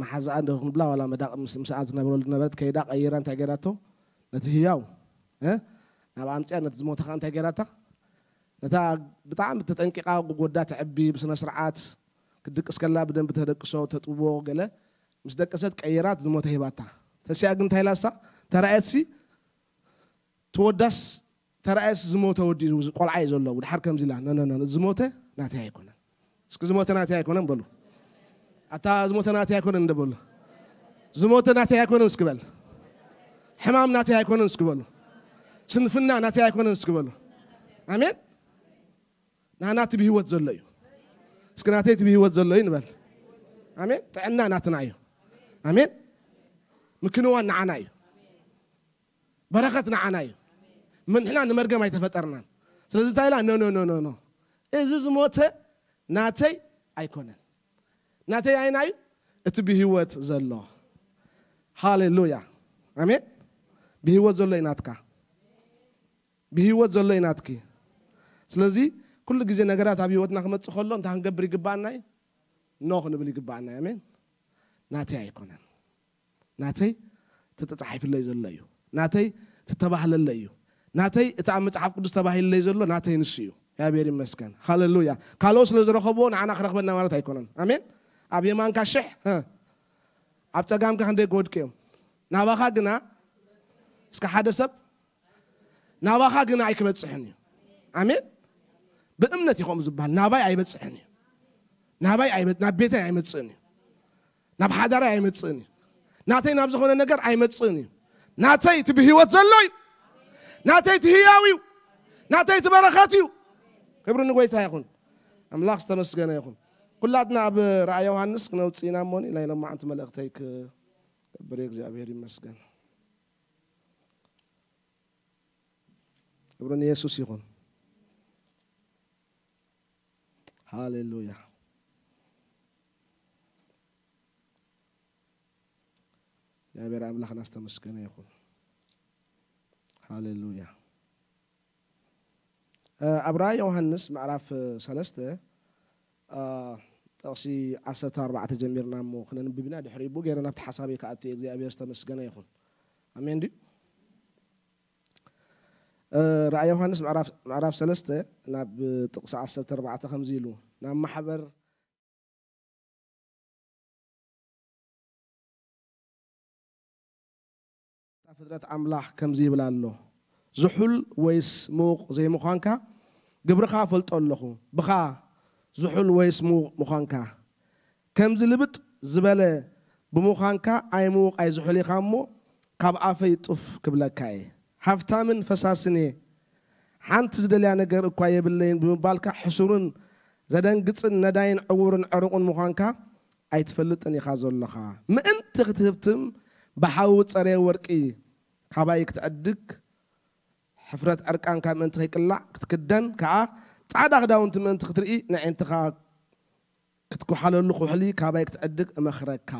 መሓዛኣ እንዶ ክንብላ ዋላ መዳቕ ምስ-፣ ምስኣ ዝነበረሉ ዝነበረት ከይዳ ቀይራ እንታይ ገይራቶ? ነቲ ህያው፣ እ፣ ናብ ኣምጽያ ነቲ ዝሞተ ኸዓ እንታይ ገይራታ? ነታ ብጣዕሚ ተጠንቂቓ ጎጎዳ ተዕቢ ብስነ ስርዓት ክትድቅስ ከላ ብደንቢ ተደቅሶ፣ ተጥቦ ገለ ምስ ደቀሰት ቀይራት ዝሞተ ሂባታ። ተሲኣ ግን እንታይ ኢላ እሳ? ተራእየትሲ ትወዳስ ተራእየስ ዝሞተ ወዲ ቆልዓ እዩ ዘሎ። ድሓር ከምዚ ኢላ፣ "ኖ፣ ኖ፣ ኖ፣ ዝሞተ ናተይ ኣይኮነን። እስኪ ዝሞተ ናተይ ኣይኮነን በሉ። ኣታ ዝሞተ ናተይ ኣይኮነን እንደ በሉ። ዝሞተ ናተይ ኣይኮነን እስኪ በል። ሕማም ናተይ ኣይኮነን እስኪ በሉ። ስንፍና ናተይ ኣይኮነን እስኪ በሉ። ኣሜን። ናና እቲ ብህይወት ዘሎ እዩ። እስኪ ናተይ እቲ ብህይወት ዘሎ እዩ ንበል። ኣሜን። ጥዕና ናትና እዩ። ኣሜን። ምክንዋን ንዓና እዩ። በረኸት ንዓና እዩ። ምን-፣ ንሕና ንመርገም ኣይተፈጠርናን። ስለዚ እንታይ ኢላ? ኖ፣ ኖ፣ ኖ፣ ኖ፣ ኖ። እዚ ዝሞተ ናተይ ኣይኮነን። ናተይ ኣይና እዩ? እቲ ብህይወት ዘሎ። ሃሌሉያ። ኣሜን። ብህይወት ዘሎ እዩ ናትካ። ብህይወት ዘሎ እዩ ናትኪ። ስለዚ ኩሉ ግዜ ነገራት ኣብ ህይወትና ክመጽእ ከሎ እንታይ ክንገብር ይግባኣና እዩ? ኖ ክንብል ይግባኣና እዩ። ኣሜን። ናተይ ኣይኮነን። ናተይ ተተጻሒፍለይ ዘሎ እዩ። ናተይ ተተባህለለይ እዩ። ናተይ እቲ ኣብ መጽሓፍ ቅዱስ ተባሂልለይ ዘሎ ናተይ ንሱ እዩ። እግዚኣብሔር ይመስገን። ሃሌሉያ። ካልኦት ስለ ዝረኸብዎ ንዓና ክረኽበና ማለት ኣይኮነን። ኣሜን። ኣብ የማንካ ሽሕ፣ እ፣ ኣብ ጸጋምካ ክንደይ ክወድቁ እዮም። ናባኻ ግና፣ እስከ ሓደ ሰብ፣ ናባኻ ግና ኣይክበጽሕን እዩ። ኣሜን። ብእምነት እዩ ከምኡ ዝበሃል። ናባይ ኣይበጽሕን እዩ። ናባይ ኣይበ-፣ ናብ ቤተይ ኣይመጽእን እዩ። ናብ ሓዳራይ ኣይመጽእን እዩ። ናተይ ናብ ዝኾነ ነገር ኣይመጽእን እዩ። ናተይ እቲ ብህይወት ዘሎ እዩ። ናተይ እቲ ህያው እዩ። ናተይ እቲ በረኸት እዩ። ክብሪ ንጎይታ ይኹን። ኣምላኽ ዝተመስገነ ይኹን። ኩላትና ኣብ ራእይ ዮሃንስ ክነውጽእ ኢና እሞኒ፣ ናይ ሎማዓንቲ መልእኽተይ ክገብር እየ። እግዚኣብሔር ይመስገን። ክብሪ ንየሱስ ይኹን። ሃሌሉያ። እግዚኣብሔር ኣምላኽና ዝተመስገነ ይኹን። ሃሌሉያ። እ፣ ኣብ ራእይ ዮሃንስ ምዕራፍ ሰለስተ፣ እ፣ ጥቕሲ ዓሰርተ ኣርባዕተ ጀሚርና እሞ ክነንብብ ኢና። ድሕሪ ብኡ ገይረ ናብቲ ሓሳበይ ክኣቱ እየ። እግዚኣብሔር ዝተመስገነ ይኹን። ኣሜን ድዩ? እ፣ ራእይ ዮሃንስ ምዕራፍ፣ ምዕራፍ ሰለስተ ናብ ጥቕሲ ዓሰርተ ኣርባዕተ ከምዚ ኢሉ፣ ናብ ማሕበር ፍጥረት ኣምላኽ ከምዚ ይብል ኣሎ፣ ዝሑል ወይስ ምዉቕ ዘይምዃንካ ግብርኻ እፈልጦ ኣለኹ። ብኻ ዝሑል ወይስ ምዉቕ ምዃንካ ከምዚ ልብጥ ዝበለ ብምዃንካ ኣይምዉቕ ኣይዝሑል ኢኻ እሞ፣ ካብ ኣፈይ ጡፍ ክብለካ እየ። ሃፍታምን ፈሳስን እየ፣ ሓንቲ ዝደልያ ነገር እኳ የብለይን ብምባልካ፣ ሕሱርን ዘደንግጽን ነዳይን ዕውርን ዕሩቕን ምዃንካ ኣይትፈልጥን ኢኻ ዘሎኻ። ምእንቲ ክትህብትም ብሓዊ ጸርየ ወርቂ ካባይ ክትዕድግ፣ ሕፍረት ዕርቃንካ ምእንቲ ከይቅላዕ ክትክደን ከኣ፣ ጻዕዳ ክዳውንቲ ምእንቲ ክትርኢ፣ ነዒንትኻ ክትኩሓለሉ ኩሕሊ ካባይ ክትዕድግ እመኽረካ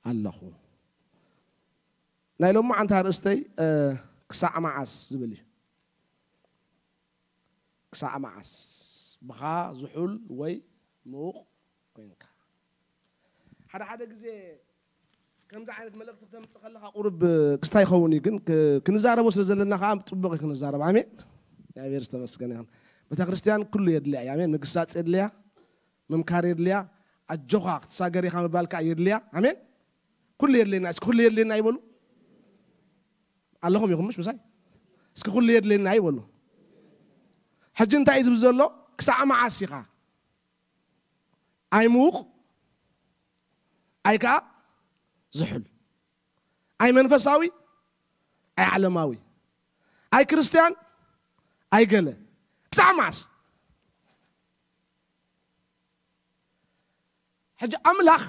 ኣለኹ። ናይ ሎማዓንቲ ኣርእስተይ፣ እ፣ ክሳዕ መዓስ ዝብል እዩ። ክሳዕ መዓስ ብኻ ዝሑል ወይ ምዉቕ ኮንካ? ሓደ ሓደ ግዜ ከምዚ ዓይነት መልእኽቲ ክተምጽእ ከለኻ ቁሩብ ክስታይ ይኸውን እዩ፣ ግን ክ-፣ ክንዛረቦ ስለ ዘለና ከኣ ጽቡቕ እዩ ክንዛረብ። ኣሜን። እግዚኣብሔር ዝተመስገነ ይኹን። ቤተ ክርስቲያን ኩሉ የድልያ እዩ። ኣሜን። ምግሳጽ የድልያ፣ ምምካር የድልያ፣ ኣጆኻ ክትሳገር ኢኻ ምባል ከኣ የድልያ። ኣሜን። ኩሉ የድልየና፣ እስኪ ኩሉ የድልየና ይበሉ። ኣለኹም ኢኹም ምሽ ምሳይ? እስኪ ኩሉ የድልየና ይበሉ። ሕጂ እንታይ እዩ ዝብል ዘሎ? ክሳዕ መዓስ ኢኻ? ኣይ ምዉቕ፣ ኣይ ከኣ ዝሑል፣ ኣይ መንፈሳዊ፣ ኣይ ዓለማዊ፣ ኣይ ክርስትያን፣ ኣይ ገለ። ክሳዕ መዓስ? ሕጂ ኣምላኽ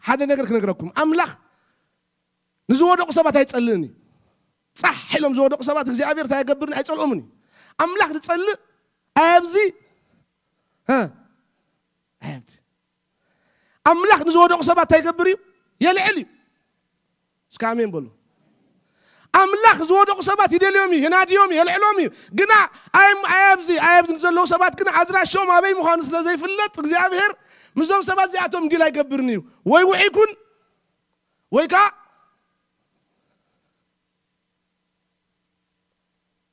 ሓደ ነገር ክነግረኩም። ኣምላኽ ንዝወደቑ ሰባት ኣይጸልእን እዩ። ጻሕ ኢሎም ዝወደቑ ሰባት እግዚኣብሔር እንታይ ኣይገብርን፣ ኣይጸልኦምን እዩ። ኣምላኽ ዝጸልእ ኣይ ኣብዚ፣ ሀ፣ ኣይ ኣብዚ። ኣምላኽ ንዝወደቑ ሰባት እንታይ ይገብር እዩ? የልዕል እዩ። እስከ ኣሜን በሉ። ኣምላኽ ዝወደቑ ሰባት ይደልዮም እዩ፣ የናድዮም እዩ፣ የልዕሎም እዩ። ግና ኣይ-፣ ኣይ ኣብዚ፣ ኣይ ኣብዚ ንዘለዉ ሰባት ግና ኣድራሾም ኣበይ ምዃኑ ስለ ዘይፍለጥ እግዚኣብሔር ምስዞም ሰባት እዚኣቶም ዲል ኣይገብርን እዩ። ወይ ውዒ ይኩን፣ ወይ ከኣ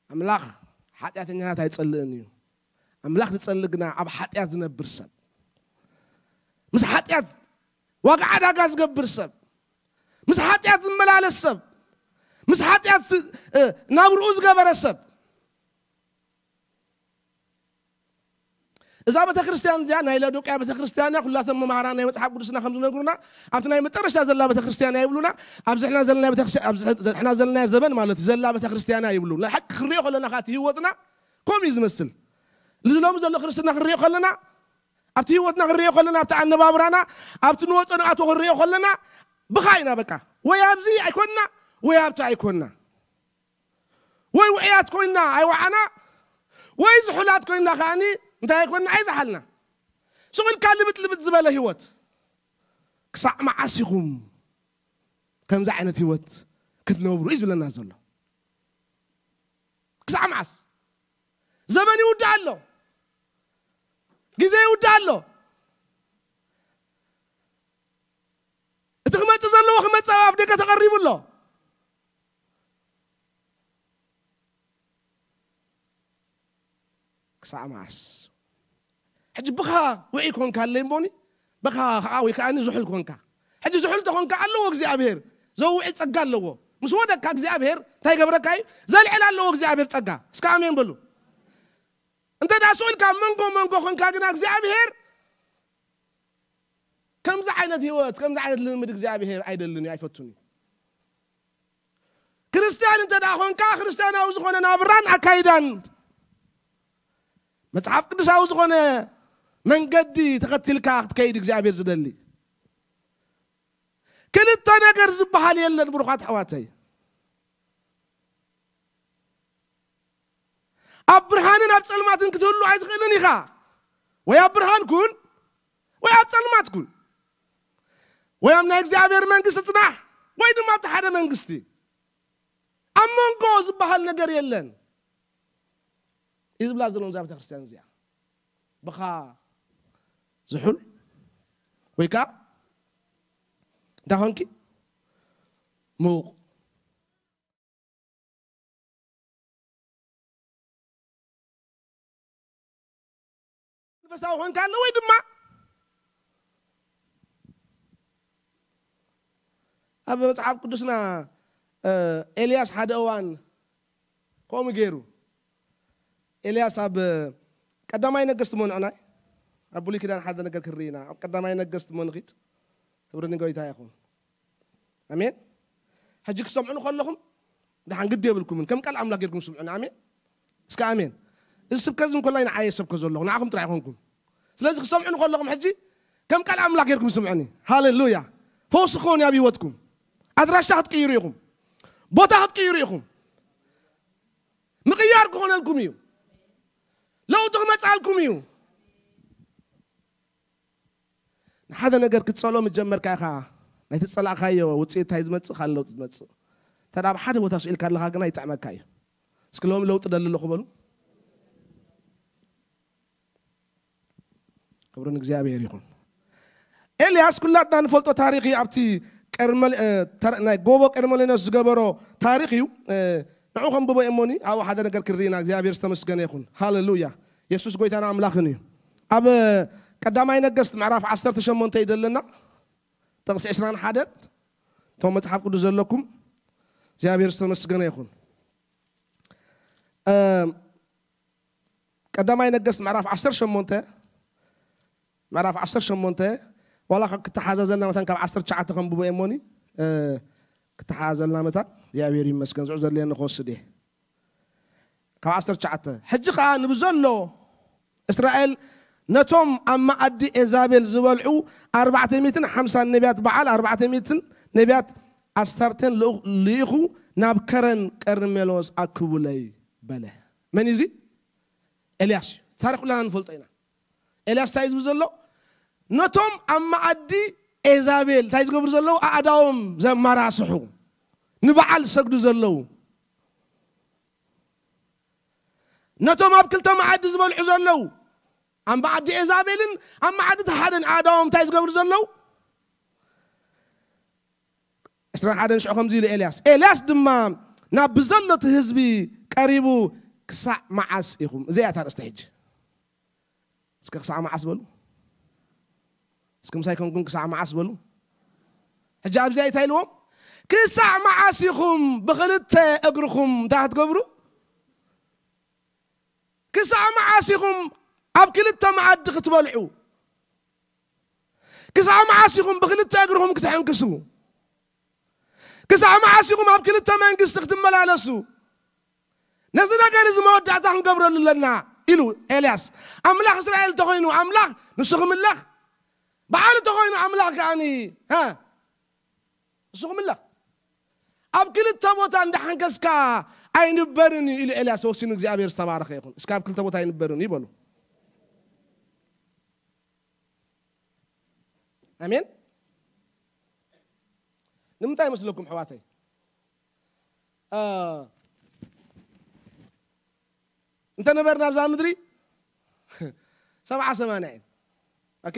ኣምላኽ ሓጢኣተኛታት ኣይጸልእን እዩ። ኣምላኽ ዝጸልእ ግና ኣብ ሓጢኣት ዝነብር ሰብ፣ ምስ ሓጢኣት ዋጋ ዕዳጋ ዝገብር ሰብ፣ ምስ ሓጢኣት ዝመላለስ ሰብ፣ ምስ ሓጢኣት ዝ-፣ እ፣ ናብርኡ ዝገበረ ሰብ። እዛ ቤተ ክርስቲያን እዚኣ ናይ ላዶቅያ ቤተ ክርስቲያን እያ። ኩላቶም መማህራን ናይ መጽሓፍ ቅዱስና ከም ዝነግሩና፣ ኣብቲ ናይ መጨረሽታ ዘላ ቤተ ክርስቲያን እያ ይብሉና። ኣብዚ ሕና ዘለና ቤተ ክርስቲያን፣ ኣብዚ ሕና ዘለና ዘበን ማለት እዩ፣ ዘላ ቤተ ክርስቲያን እያ ይብሉ። ናይ ሓቂ ክንሪኦ ከለና፣ ከኣ እቲ ህይወትና ከምኡ እዩ ዝመስል። እዚ ሎሚ ዘሎ ክርስትና ክንሪኦ ከለና፣ ኣብቲ ህይወትና ክንሪኦ ከለና፣ ኣብቲ ኣነባብራና፣ ኣብቲ ንወጾ ንኣቶ ክንሪኦ ከለና፣ ብኻ ኢና በቃ። ወይ ኣብዚ ኣይኮንና፣ ወይ ኣብቲ ኣይኮንና። ወይ ውዕያት ኮይንና ኣይወዓና፣ ወይ ዝሑላት ኮይንና ከኣኒ እንታይ ኣይኮንና፣ ኣይዝሓልና። ስቕ ኢልካ ልብጥ ልብጥ ዝበለ ህይወት። ክሳዕ መዓስ ኢኹም ከምዚ ዓይነት ህይወት ክትነብሩ እዩ ዝብለና ዘሎ። ክሳዕ መዓስ? ዘመን ይውዳእ ኣሎ፣ ግዜ ይውዳእ ኣሎ። እቲ ክመጽእ ዘለዎ ክመጽእ ኣብ ኣፍ ደገ ተቐሪቡ ኣሎ። ክሳዕ መዓስ? ሕጂ ብኻ ውዒ ኮንካ ኣለይ እምቦኒ፣ ብኻ ከዓ ወይ ከዓ ዝሑል ኮንካ። ሕጂ ዝሑል ተኾንካ ኣለዎ እግዚኣብሔር፣ ዘውዒ ጸጋ ኣለዎ። ምስ ወደካ እግዚኣብሔር እንታይ ገብረካ እዩ? ዘልዕል ኣለዎ እግዚኣብሔር ጸጋ። እስከ ኣሜን በሉ። እንተ ደኣ ስኡልካ መንጎ መንጎ ኮንካ ግና እግዚኣብሔር ከምዚ ዓይነት ህይወት፣ ከምዚ ዓይነት ልምምድ እግዚኣብሔር ኣይደልን እዩ፣ ኣይፈቱን እዩ። ክርስትያን እንተ ደኣ ኾንካ፣ ክርስትያናዊ ዝኾነ ናብራን ኣካይዳን፣ መጽሓፍ ቅዱሳዊ ዝኾነ መንገዲ ተኸቲልካ ክትከይድ እግዚኣብሔር ዝደሊ። ክልተ ነገር ዝበሃል የለን፣ ብሩኻት ኣሕዋተይ። ኣብ ብርሃንን ኣብ ጸልማትን ክትህሉ ኣይትኽእልን ኢኻ። ወይ ኣብ ብርሃን ኩን፣ ወይ ኣብ ጸልማት ኩን። ወይ ኣብ ናይ እግዚኣብሔር መንግስቲ ጽናሕ፣ ወይ ድማ ኣብቲ ሓደ መንግስቲ። ኣብ መንጎ ዝበሃል ነገር የለን። እዩ ዝብላ ዘሎ እዛ ቤተክርስትያን እዚኣ። ብኻ ዝሑል ወይ ከዓ እንታይ ኾንኪ? ምዉቕ። መንፈሳዊ ኾንካ ኣሎ ወይ ድማ ኣብ መጽሓፍ ቅዱስና፣ እ፣ ኤልያስ ሓደ እዋን ከምኡ ገይሩ። ኤልያስ ኣብ ቀዳማይ ነገስት እሞ ንዕናይ ኣብ ብሉይ ኪዳን ሓደ ነገር ክርኢ ኢና። ኣብ ቀዳማይ ነገስት እሞ ንኺድ። ክብሪ ንጎይታ ይኹን። ኣሜን። ሕጂ ክሰምዑኒ ከለኹም ደሓን ግዲ የብልኩምን። ከም ቃል ኣምላኽ ጌርኩም ስምዑኒ። ኣሜን። እስከ ኣሜን። እዚ ስብከት እዚ እንኮላይ ንዓየ ሰብከ ዘለኹ፣ ንዓኹም ጥራይ ኣይኮንኩም። ስለዚ ክሰምዑኒ ከለኹም ሕጂ ከም ቃል ኣምላኽ ጌርኩም ስምዑኒ። ሃሌሉያ። ፈውሲ ክኸውን እዩ ኣብ ህይወትኩም። ኣድራሻ ክትቅይሩ ኢኹም። ቦታ ክትቅይሩ ኢኹም። ምቕያር ክኾነልኩም እዩ። ለውጢ ክመጽኣልኩም እዩ። ንሓደ ነገር ክትጸልኦ ምስ ጀመርካ ኢኻ ናይቲ ዝጸላእካዮ ውጽኢት እንታይ ዝመጽእ፣ ካልእ ለውጢ ዝመጽእ። እንተ ደኣ ኣብ ሓደ ቦታ ስኢልካ ኣለኻ ግና ይጥዕመካ እዩ። እስኪ ሎሚ ለውጢ ደሊ ኣለኹ በሉ። ክብሪ ንእግዚኣብሔር ይኹን። ኤልያስ ኩላትና ንፈልጦ ታሪኽ እዩ። ኣብቲ ቀርመል-፣ እ፣ ተር-፣ ናይ ጎቦ ቀርሜሎስ ዝገበሮ ታሪኽ እዩ። እ፣ ንዑ ከንብቦ እሞኒ ኣብኡ ሓደ ነገር ክርኢና። እግዚኣብሔር ዝተመስገነ ይኹን። ሃሌሉያ። የሱስ ጎይታን ኣምላኽን እዩ። ኣብ ቀዳማይ ነገስት ምዕራፍ ዓሰርተ ሸሞንተ እዩ ዘለና። ጥቕሲ ዕስራን ሓደን። እቶም መጽሓፍ ቅዱስ ዘለኩም እግዚኣብሔር ዝተመስገነ ይኹን። እ፣ ቀዳማይ ነገስት ምዕራፍ ዓሰርተ ሸሞንተ፣ ምዕራፍ ዓሰርተ ሸሞንተ፣ ዋላ ካብ ክተሓዛዘልና መታን ካብ ዓሰርተ ትሽዓተ ከንብቦ እየ እሞኒ፣ እ፣ ክተሓዛዘልና መታን እግዚኣብሔር ይመስገን። ዝዑ ዘድልየኒ ክወስድ እየ። ካብ ዓሰርተ ትሽዓተ፣ ሕጂ ኸዓ ንብዘሎ እስራኤል ነቶም ኣብ መኣዲ ኤዛቤል ዝበልዑ ኣርባዕተ ሚእትን ሓምሳን ነቢያት በዓል፣ ኣርባዕተ ሚእትን ነቢያት ኣስታርቴን ልኡ-፣ ልኢኹ ናብ ከረን ቀርሜሎስ ኣክቡለይ በለ። መን እዩ እዚ? ኤልያስ እዩ። ታሪኽ ኩላና ንፈልጦ ኢና። ኤልያስ እንታይ እዩ ዝብል ዘሎ? ነቶም ኣብ መኣዲ ኤዛቤል እንታይ ዝገብሩ ዘለዉ? ኣእዳዎም ዘመራስሑ፣ ንበዓል ዝሰግዱ ዘለዉ፣ ነቶም ኣብ ክልተ መኣዲ ዝበልዑ ዘለዉ፣ ኣብ መኣዲ ኤዛቤልን ኣብ መኣዲ እቲ ሓደን ኣእዳዎም እንታይ ዝገብሩ ዘለዉ? ዕስራን ሓደን ሽዑ ከምዚ ኢሉ ኤልያስ፣ ኤልያስ ድማ ናብ ብዘሎ እቲ ህዝቢ ቀሪቡ፣ "ክሳዕ መዓስ ኢኹም?" እዚኣ እያ እታ ኣርእስቲ ሕጂ። እስከ ክሳዕ መዓስ በሉ። እስከ ምሳይ ኮንኩም ክሳዕ መዓስ በሉ። ሕጂ ኣብዚኣ እንታይ ኢልዎም? "ክሳዕ መዓስ ኢኹም ብኽልተ እግርኹም እንታይ ክትገብሩ? ክሳዕ መዓስ ኢኹም ኣብ ክልተ መኣዲ ክትበልዑ? ክሳዕ መዓስ ኢኹም ብኽልተ እግርኹም ክትሕንክሱ? ክሳዕ መዓስ ኢኹም ኣብ ክልተ መንግስቲ ክትመላለሱ? ነዚ ነገር እዚ መወዳእታ ክንገብረሉ ኣለና" ኢሉ ኤልያስ። ኣምላኽ እስራኤል እንተኾይኑ ኣምላኽ ንሱ ክምለኽ፣ በዓል እንተኾይኑ ኣምላኽ ከዓኒ፣ ሃ፣ ንሱ ክምለኽ። "ኣብ ክልተ ቦታ እንዳሓንከስካ ኣይንበርን እዩ" ኢሉ ኤልያስ ወሲኑ። እግዚኣብሔር ዝተባረኸ ይኹን። እስከ "ኣብ ክልተ ቦታ ኣይንበርን እዩ" በሉ። ኣሜን። ንምንታይ ይመስለኩም ኣሕዋተይ? እ፣ እንተነበርና ኣብዛ ምድሪ ሰብዓ ሰማንያ እዩ። ኦኬ?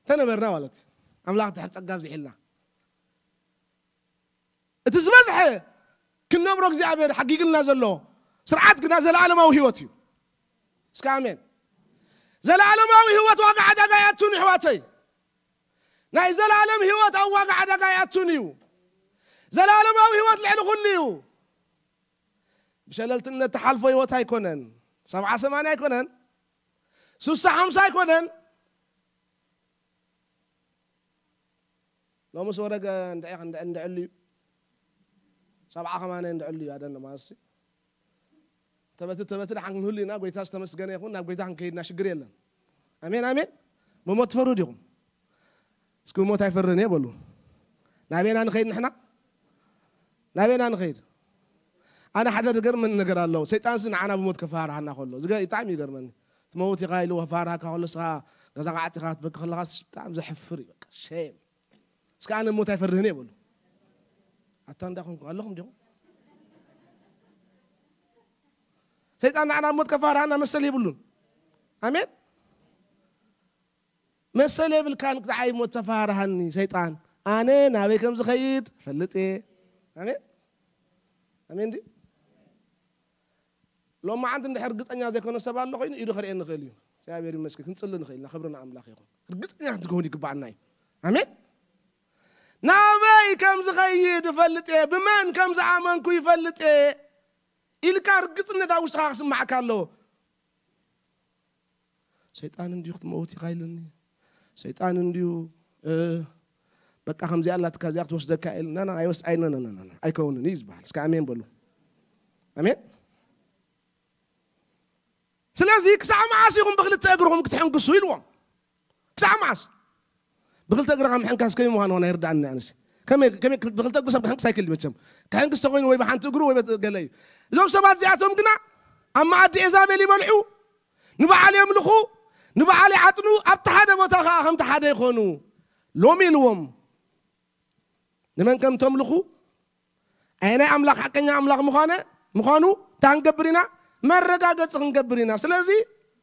እንተነበርና ማለት እዩ። ኣምላኽ ድሕር ጸጋ ኣብዚሕልና። እቲ ዝበዝሐ ክንነብሮ እግዚኣብሔር ሓጊግልና ዘሎ ስርዓት ግና ዘለዓለማዊ ህይወት እዩ። እስከ ኣሜን። ዘላለማዊ ህይወት ዋጋ ዕዳጋ ይኣቱን፣ ኣሕዋተይ። ናይ ዘላለም ህይወት ኣብ ዋጋ ዕዳጋ ይኣቱን እዩ። ዘላለማዊ ህይወት ልዕሊ ኩሉ እዩ። ብሸለልትነት ትሓልፎ ህይወት ኣይኮነን። ሰብዓ ሰማንያ ኣይኮነን። ስሳ ሓምሳ ኣይኮነን። ሎምስ ወረገ እንድዒ እንድዕሉ እዩ። ሰብዓ ከማነ እንድዕሉ እዩ። ኣደነ ማለትሲ ተበቲ ተበቲ ደሓን ክንህሉ ኢና። ጎይታ ዝተመስገነ ይኹን። ናብ ጎይታ ክንከይድና ሽግር የለን። ኣሜን ኣሜን። ብሞት ትፈርሁ ዲኹም? እስኪ ብሞት ኣይፈርህን እየ በሉ። ናበይና ንኸይድ ንሕና? ናበይና ንኸይድ? ኣነ ሓደ ዝገርመኒ ነገር ኣሎ። ሰይጣንሲ ንዓና ብሞት ከፈራርሃና ከሎ ዝገ- ብጣዕሚ ይገርመኒ። ትመውት ኢኻ ኢሉ ከፈራርሃካ ከሎ፣ ንስኻ ገዛኻ ዓፂኻ ክትበኪ ከለኻስ ብጣዕሚ ዘሕፍር እዩ። በቃ ሼም። እስከ ኣነ ሞት ኣይፈርህን እየ በሉ። ኣታ እንዳ ኮንኩ ኣለኹም ዲኹም? ሰይጣን ንዓና ሞት ከፈራርሃና መሰል የብሉን። ኣሜን። መሰል የብልካን ክትዓይ ሞት ተፈራርሃኒ ሰይጣን። ኣነ ናበይ ከም ዝኸይድ ፈልጥ እየ። ኣሜን። ኣሜን ድዩ? ሎማዓንቲ እንድሕር ርግጸኛ ዘይኮነ ሰብ ኣሎ ኮይኑ ኢዱ ከርእየኒ ይኽእል እዩ። እግዚኣብሔር ይመስገን። ክንጽሊ ንኽእል ኢና። ክብሪ ንኣምላኽ ይኹን። ርግጸኛ ክንትከውን ይግባኣና እዩ። ኣሜን። ናበይ ከም ዝኸይድ እፈልጥ እየ፣ ብመን ከም ዝኣመንኩ ይፈልጥ እየ ኢልካ ርግጽነት ኣብ ውሽጥኻ ክስማዓካ ኣለዎ። ሰይጣን እንድዩ ክትመውት ኢኻ ኢልኒ። ሰይጣን እንድዩ፣ እ፣ በቃ ከምዚኣ ኣላትካ እዚኣ ክትወስደካ ኢል። ና፣ ና፣ ኣይወስ-፣ ኣይ-፣ ና፣ ና፣ ና፣ ና፣ ና፣ ኣይከውንን እዩ ዝበሃል። እስከ ኣሜን በሉ። ኣሜን። ስለዚ ክሳዕ መዓስ ኢኹም ብክልተ እግርኹም ክትሕንክሱ ኢልዎም? ክሳዕ መዓስ? ብክልተ እግርኻ ምሕንካስ ከመይ ምዃኑ ኾነ ኣይርዳእኒ ኣነስ። ከመይ፣ ከመይ ክል-፣ ብክልተ እግሩ ሰብ ክሕንክስ ኣይክእል መቸም። ክሕንክስ ተኾይኑ ወይ ብሓንቲ እግሩ ወይ በት-፣ ገለ እዩ። እዞም ሰባት እዚኣቶም ግና ኣብ መኣዲ ኤዛቤል ይበልዑ፣ ንበዓል የምልኹ፣ ንበዓል ይዓጥኑ፣ ኣብቲ ሓደ ቦታ ኸዓ ከምቲ ሓደ ይኾኑ። ሎሚ ኢልዎም፣ ንመን ከም ተምልኹ፣ ኣየናይ ኣምላኽ ሓቀኛ ኣምላኽ ምዃነ፣ ምዃኑ እንታይ ክንገብር ኢና? መረጋገጺ ክንገብር ኢና። ስለዚ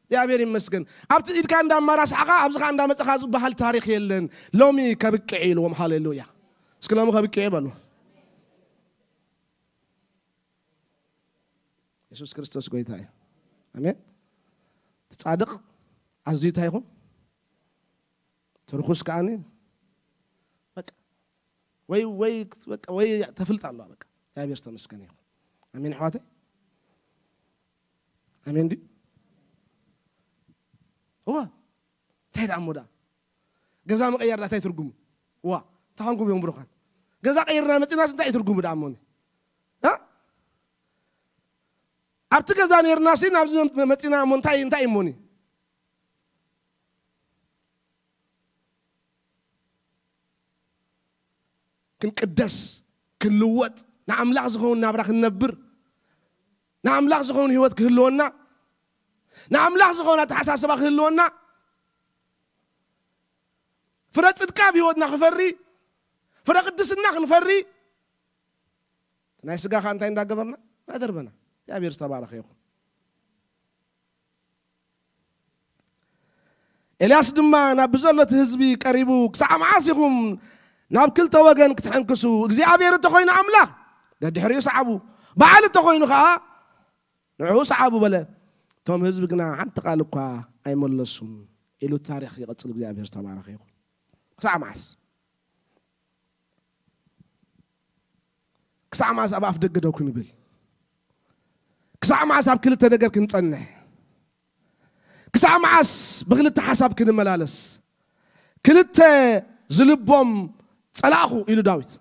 እግዚኣብሔር ይመስገን። ኣብቲ ኢድካ እንዳማራስሓኻ፣ ኣብዚ ኸዓ እንዳመጻኻ ዝበሃል ታሪኽ የለን። ሎሚ ከብቅዕ ኢልዎም። ሃሌሉያ። እስኪ ሎሚ ከብቅዕ በሉ። የሱስ ክርስቶስ ጎይታ እዩ። ኣሜን። እቲ ጻድቕ ኣዝዩ እንታይ ይኹን? እቲ ርኹስ ከዓኒ በቃ ወይ፣ ወይ፣ በቃ ወይ ተፍልጥ ኣለዋ በቃ። እግዚኣብሔር ዝተመስገነ ይኹን። ኣሜን ኣሕዋተይ? ኣሜን ድዩ? እዋ፣ እንታይ ደኣ እሞ ደኣ? ገዛ ምቕያር ደኣ እንታይ ትርጉሙ? እዋ፣ እንታይ ኾንኩም እዮም ብሩኻት? ገዛ ቀይርና መጺናስ እንታይ እዩ ትርጉሙ ደኣ እሞኒ? እ? ኣብቲ ገዛ ነይርናሲ ናብዚ መጺና እሞ እንታይ፣ እንታይ እዩ እሞኒ? ክንቅደስ፣ ክንልወጥ፣ ንኣምላኽ ዝኸውን ናብራ ክንነብር፣ ንኣምላኽ ዝኸውን ህይወት ክህልወና፣ ንኣምላኽ ዝኸውን ኣተሓሳስባ ክህልወና፣ ፍረ ጽድቂ ኣብ ህይወትና ክፈሪ፣ ፍረ ቅድስና ክንፈሪ፣ እቲ ናይ ስጋ ኸኣ እንታይ እንዳገበርና? እናደርበና። እግዚኣብሔር ዝተባረኸ ይኹን። ኤልያስ ድማ ናብ ብዘሎ እቲ ህዝቢ ቀሪቡ፣ "ክሳዕ መዓስ ኢኹም ናብ ክልተ ወገን ክትሕንክሱ? እግዚኣብሔር እንተኾይኑ ኣምላኽ፣ ደድሕሪኡ ሰዓቡ፣ በዓል እንተኾይኑ ኸዓ ንዕኡ ሰዓቡ" በለ። እቶም ህዝቢ ግና ሓንቲ ቃል እኳ ኣይመለሱን ኢሉ ታሪኽ ይቐጽል። እግዚኣብሔር ዝተባረኸ ይኹን። ክሳዕ መዓስ? ክሳዕ መዓስ ኣብ ኣፍ ደገ ደው ክንብል? ክሳዕ መዓስ ኣብ ክልተ ነገር ክንጸንሕ? ክሳዕ መዓስ ብክልተ ሓሳብ ክንመላለስ? ክልተ ዝልቦም ጸላእኹ ኢሉ ዳዊት።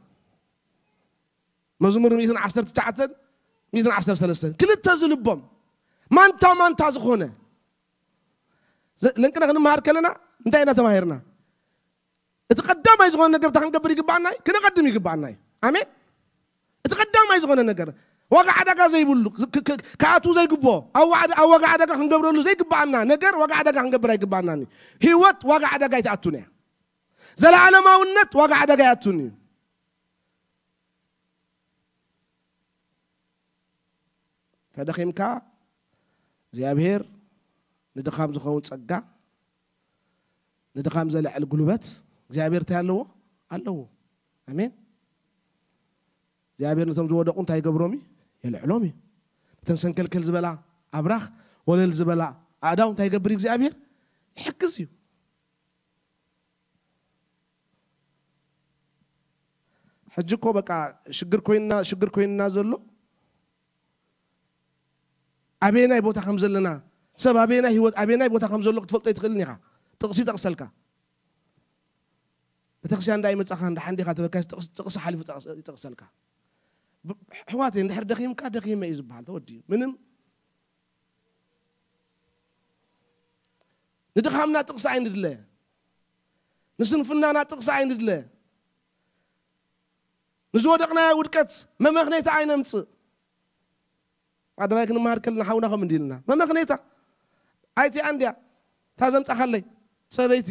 መዝሙር ሚእትን ዓሰርተ ትሽዓተን ሚእትን ዓሰርተ ሰለስተን። ክልተ ዝልቦም ማንታ ማንታ ዝኾነ። ዘ-፣ ለንቅነ ክንመሃር ከለና እንታይ ኢና ተማሂርና? እቲ ቀዳማይ ዝኾነ ነገር እንታይ ክንገብር ይግባኣና እዩ? ክነቐድም ይግባኣና እዩ። ኣሜን። እቲ ቀዳማይ ዝኾነ ነገር ዋጋ ዕዳጋ ዘይብሉ፣ ክ-፣ ክ-፣ ክኣትዉ ዘይግብኦ፣ ኣብ ዋዕዳ-፣ ኣብ ዋጋ ዕዳጋ ክንገብረሉ ዘይግባኣና ነገር ዋጋ ዕዳጋ ክንገብር ኣይግባኣናን እዩ። ህይወት ዋጋ ዕዳጋ ኣይትኣቱን እያ። ዘለኣለማውነት ዋጋ ዕዳጋ ኣይኣቱን እዩ። ተደኺምካ እግዚኣብሔር ንድኻም ዝኸውን ጸጋ፣ ንድኻም ዘልዕል ጉልበት እግዚኣብሔር እንታይ ኣለዎ? ኣለዎ። ኣሜን። እግዚኣብሔር ነቶም ዝወደቑ እንታይ ይገብሮም እዩ? የልዕሎም እዩ። ነተን ሰንከልከል ዝበላ ኣብራኽ ወለል ዝበላ ኣእዳው እንታይ ይገብር እግዚኣብሔር? ይሕግዝ እዩ። ሕጂ እኮ በቃ ሽግር ኮይንና ሽግር ኮይንና ዘሎ ኣበየናይ ቦታ ከም ዘለና፣ ሰብ ኣበየናይ ህይወት ኣበየናይ ቦታ ከም ዘሎ ክትፈልጦ ኣይትኽእልን ኢኻ። ጥቕሲ ይጠቕሰልካ። ቤተክርስትያን እንዳ ይመጻኻ እንዳ ሓንዲኻ ተበካሽ ጥቕሲ ሓሊፉ ይጠቕሰልካ። ኣሕዋተይ እንድሕር ደኺምካ ደኺመ እዩ ዝበሃል። ተወዲኡ ምንም። ንድኻምና ጥቕሲ ኣይንድለ። ንስንፍናና ጥቕሲ ኣይንድለ። ንዝወደቕናዮ ውድቀት መመኽነይታ ኣይነምጽእ። ኣደባይ ክንመሃር ከለና ሓውና ከም እንዲልና መመኽነይታ ኣይቲኣ እንድያ እታ ዘምጻኻለይ ሰበይቲ።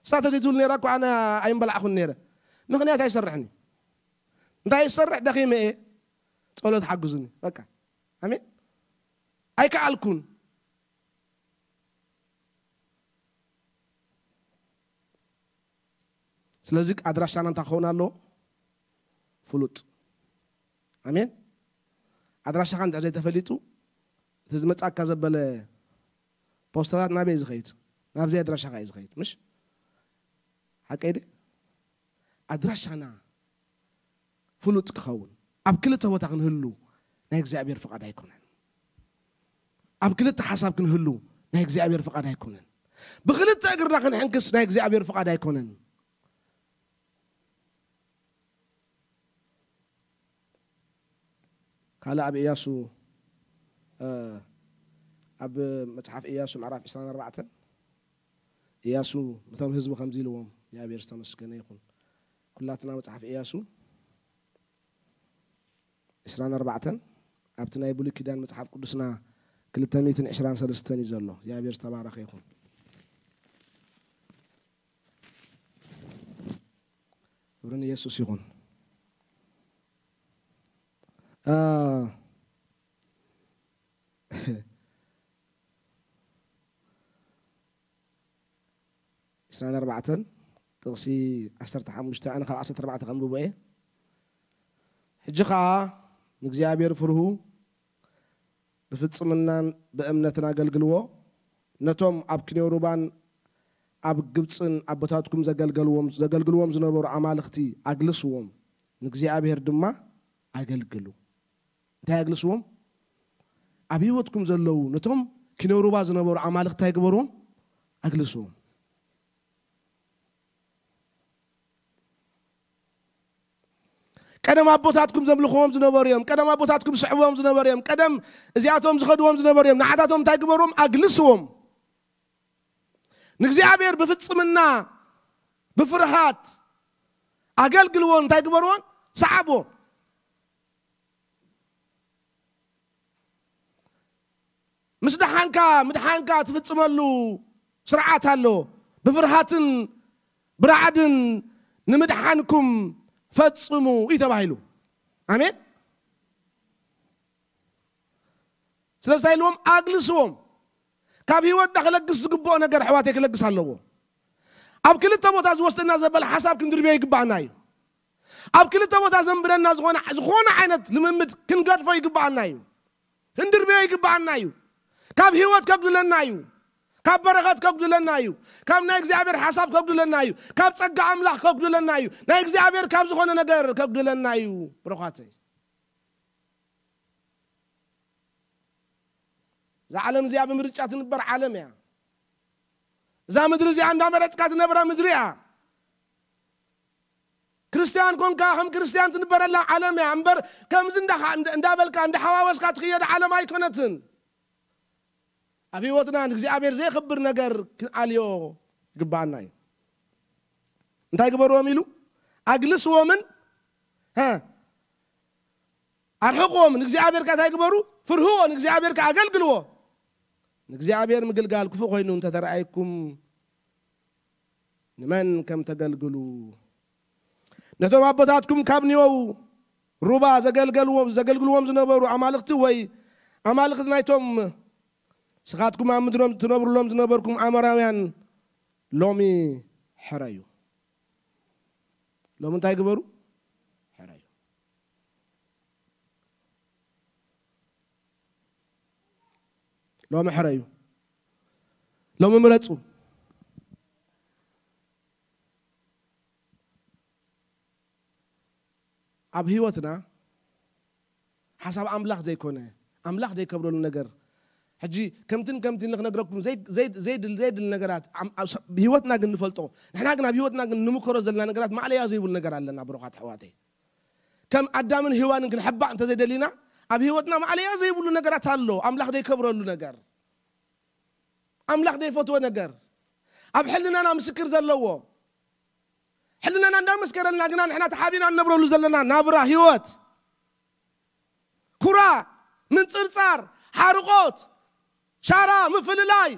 እሳ ተዘይትብል ነይራ እኮ ኣነ ኣይምበላዕኹን ነይረ። ምኽንያት ኣይሰርሕን እዩ። እንታይ ይሰርሕ ደኺመ እየ። ጸሎት ሓግዙኒ በቃ። ኣሜን። ኣይከኣልኩን። ስለዚ ኣድራሻና እንታይ ክኸውን ኣለዎ? ፍሉጥ። ኣሜን። ኣድራሻኻ እንድሕር ዘይተፈሊጡ እቲ ዝመጻካ ዘበለ ፖስተራት ናበይ ዝኸይድ? ናብዚ ኣድራሻኻ እዩ ዝኸይድ። ምሽ ሓቀይ ደ ኣድራሻና ፍሉጥ ክኸውን ኣብ ክልተ ቦታ ክንህሉ ናይ እግዚኣብሔር ፍቓድ ኣይኮነን። ኣብ ክልተ ሓሳብ ክንህሉ ናይ እግዚኣብሔር ፍቓድ ኣይኮነን። ብክልተ እግርና ክንሕንክስ ናይ እግዚኣብሔር ፍቓድ ኣይኮነን። ካልእ ኣብ ኢያሱ ኣብ መጽሓፍ ኢያሱ ምዕራፍ ዕስራን ኣርባዕተን ኢያሱ ነቶም ህዝቡ ከምዚ ኢልዎም፣ እግዚኣብሔር ዝተመስገነ ይኹን። ኩላትና መጽሓፍ ኢያሱ ዕስራን ኣርባዕተን ኣብቲ ናይ ብሉይ ኪዳን መጽሓፍ ቅዱስና ክልተ ሚእትን ዕስራን ሰለስተን እዩ ዘሎ። እግዚኣብሔር ዝተባረኸ ይኹን። ክብሪ ንየሱስ ይኹን። እ፣ ዕስራን ኣርባዕተን ጥቕሲ ዓሰርተ ሓሙሽተ ኣነ ካብ ዓሰርተ ኣርባዕተ ከንብቦ እየ። ሕጂ ኸኣ ንእግዚኣብሔር ፍርሁ፣ ብፍጽምናን ብእምነትን ኣገልግልዎ። ነቶም ኣብ ክኔሩባን ኣብ ግብጽን ኣቦታትኩም ዘገልገልዎም፣ ዘገልግልዎም ዝነበሩ ኣማልኽቲ ኣግልስዎም፣ ንእግዚኣብሔር ድማ ኣገልግሉ። እንታይ ኣግልስዎም? ኣብ ህይወትኩም ዘለዉ ነቶም ክኔሩባ ዝነበሩ ኣማልኽቲ እንታይ ግበርዎም? ኣግልስዎም። ቀደም ኣቦታትኩም ዘምልኽዎም ዝነበሩ እዮም። ቀደም ኣቦታትኩም ዝስዕብዎም ዝነበሩ እዮም። ቀደም እዚኣቶም ዝኸድዎም ዝነበሩ እዮም። ንዓታቶም እንታይ ግበርዎም? ኣግልስዎም። ንእግዚኣብሔር ብፍጽምና ብፍርሃት ኣገልግልዎን እንታይ ግበርዎን? ሰዓብዎ። ምስ ደሓንካ ምድሓንካ ትፍጽመሉ ስርዓት ኣሎ። ብፍርሃትን ብራዕድን ንምድሓንኩም ፈጽሙ እዩ ተባሂሉ። ኣሜን። ስለዚ እንታይ ኢልዎም? ኣግልስዎም። ካብ ህይወትና ክለግስ ዝግብኦ ነገር ኣሕዋተይ ክለግስ ኣለዎ። ኣብ ክልተ ቦታ ዝወስደና ዘበለ ሓሳብ ክንድርብዮ ይግባኣና እዩ። ኣብ ክልተ ቦታ ዘንብረና ዝኾነ፣ ዝኾነ ዓይነት ልምምድ ክንገድፎ ይግባኣና እዩ። ክንድርብዮ ይግባኣና እዩ። ካብ ህይወት ከጉድለና እዩ። ካብ በረኸት ከጉድለና እዩ። ካብ ናይ እግዚኣብሔር ሓሳብ ከጉድለና እዩ። ካብ ጸጋ ኣምላኽ ከጉድለና እዩ። ናይ እግዚኣብሔር ካብ ዝኾነ ነገር ከጉድለና እዩ። ብሩኻተይ፣ እዛ ዓለም እዚኣ ብምርጫ ትንበር ዓለም እያ። እዛ ምድሪ እዚኣ እንዳመረጽካ ትነብራ ምድሪ እያ። ክርስትያን ኮንካ ከም ክርስትያን ትንበረላ ዓለም እያ። እምበር ከምዚ እንዳ-፣ እንዳበልካ እንዳሓዋወስካ ትኽየድ ዓለም ኣይኮነትን። ኣብ ህይወትና ንእግዚኣብሔር ዘየኽብር ነገር ክንኣልዮ ይግባኣና እዩ። እንታይ ግበርዎም ኢሉ? ኣግልስዎምን፣ ሀ፣ ኣርሕቕዎም። ንእግዚኣብሔር ከ እንታይ ግበሩ? ፍርህዎ። ንእግዚኣብሔር ከ ኣገልግልዎ። ንእግዚኣብሔር ምግልጋል ክፉእ ኮይኑ እንተተረኣየኩም ንመን ከም ተገልግሉ፣ ነቶም ኣቦታትኩም ካብ ኒዮው ሩባ ዘገልገልዎም፣ ዘገልግልዎም ዝነበሩ ኣማልኽቲ ወይ ኣማልኽቲ ናይቶም ንስኻትኩም ኣብ ምድሮም ትነብሩሎም ዝነበርኩም ኣሞራውያን ሎሚ ሕረዩ። ሎሚ እንታይ ግበሩ? ሕረዩ። ሎሚ ሕረዩ። ሎሚ ምረፁ። ኣብ ህይወትና ሓሳብ ኣምላኽ ዘይኮነ፣ ኣምላኽ ዘይከብረሉ ነገር፣ ሕጂ ከምትን ከምትን ክነግረኩም ዘይ-፣ ዘይ-፣ ዘይድል-፣ ዘይድል ነገራት ኣም-፣ ኣብ ሰ-፣ ህይወትና ግን ንፈልጦ፣ ንሕና ግን ኣብ ህይወትና ግን ንምከሮ ዘለና ነገራት ማዕለያ ዘይብሉ ነገር ኣለና። ብሩኻት ኣሕዋተይ፣ ከም ኣዳምን ሄዋንን ክንሕባእ እንተዘይደሊና፣ ኣብ ህይወትና ማዕለያ ዘይብሉ ነገራት ኣሎ። ኣምላኽ ዘይከብረሉ ነገር፣ ኣምላኽ ዘይፈትዎ ነገር፣ ኣብ ሕልናና ምስክር ዘለዎ፣ ሕልናና እንዳመስከረልና ግና ንሕና ተሓቢና እንነብረሉ ዘለና ናብራ ህይወት፣ ኩራ፣ ምንጽርጻር፣ ሓርቆት፣ ሻራ፣ ምፍልላይ።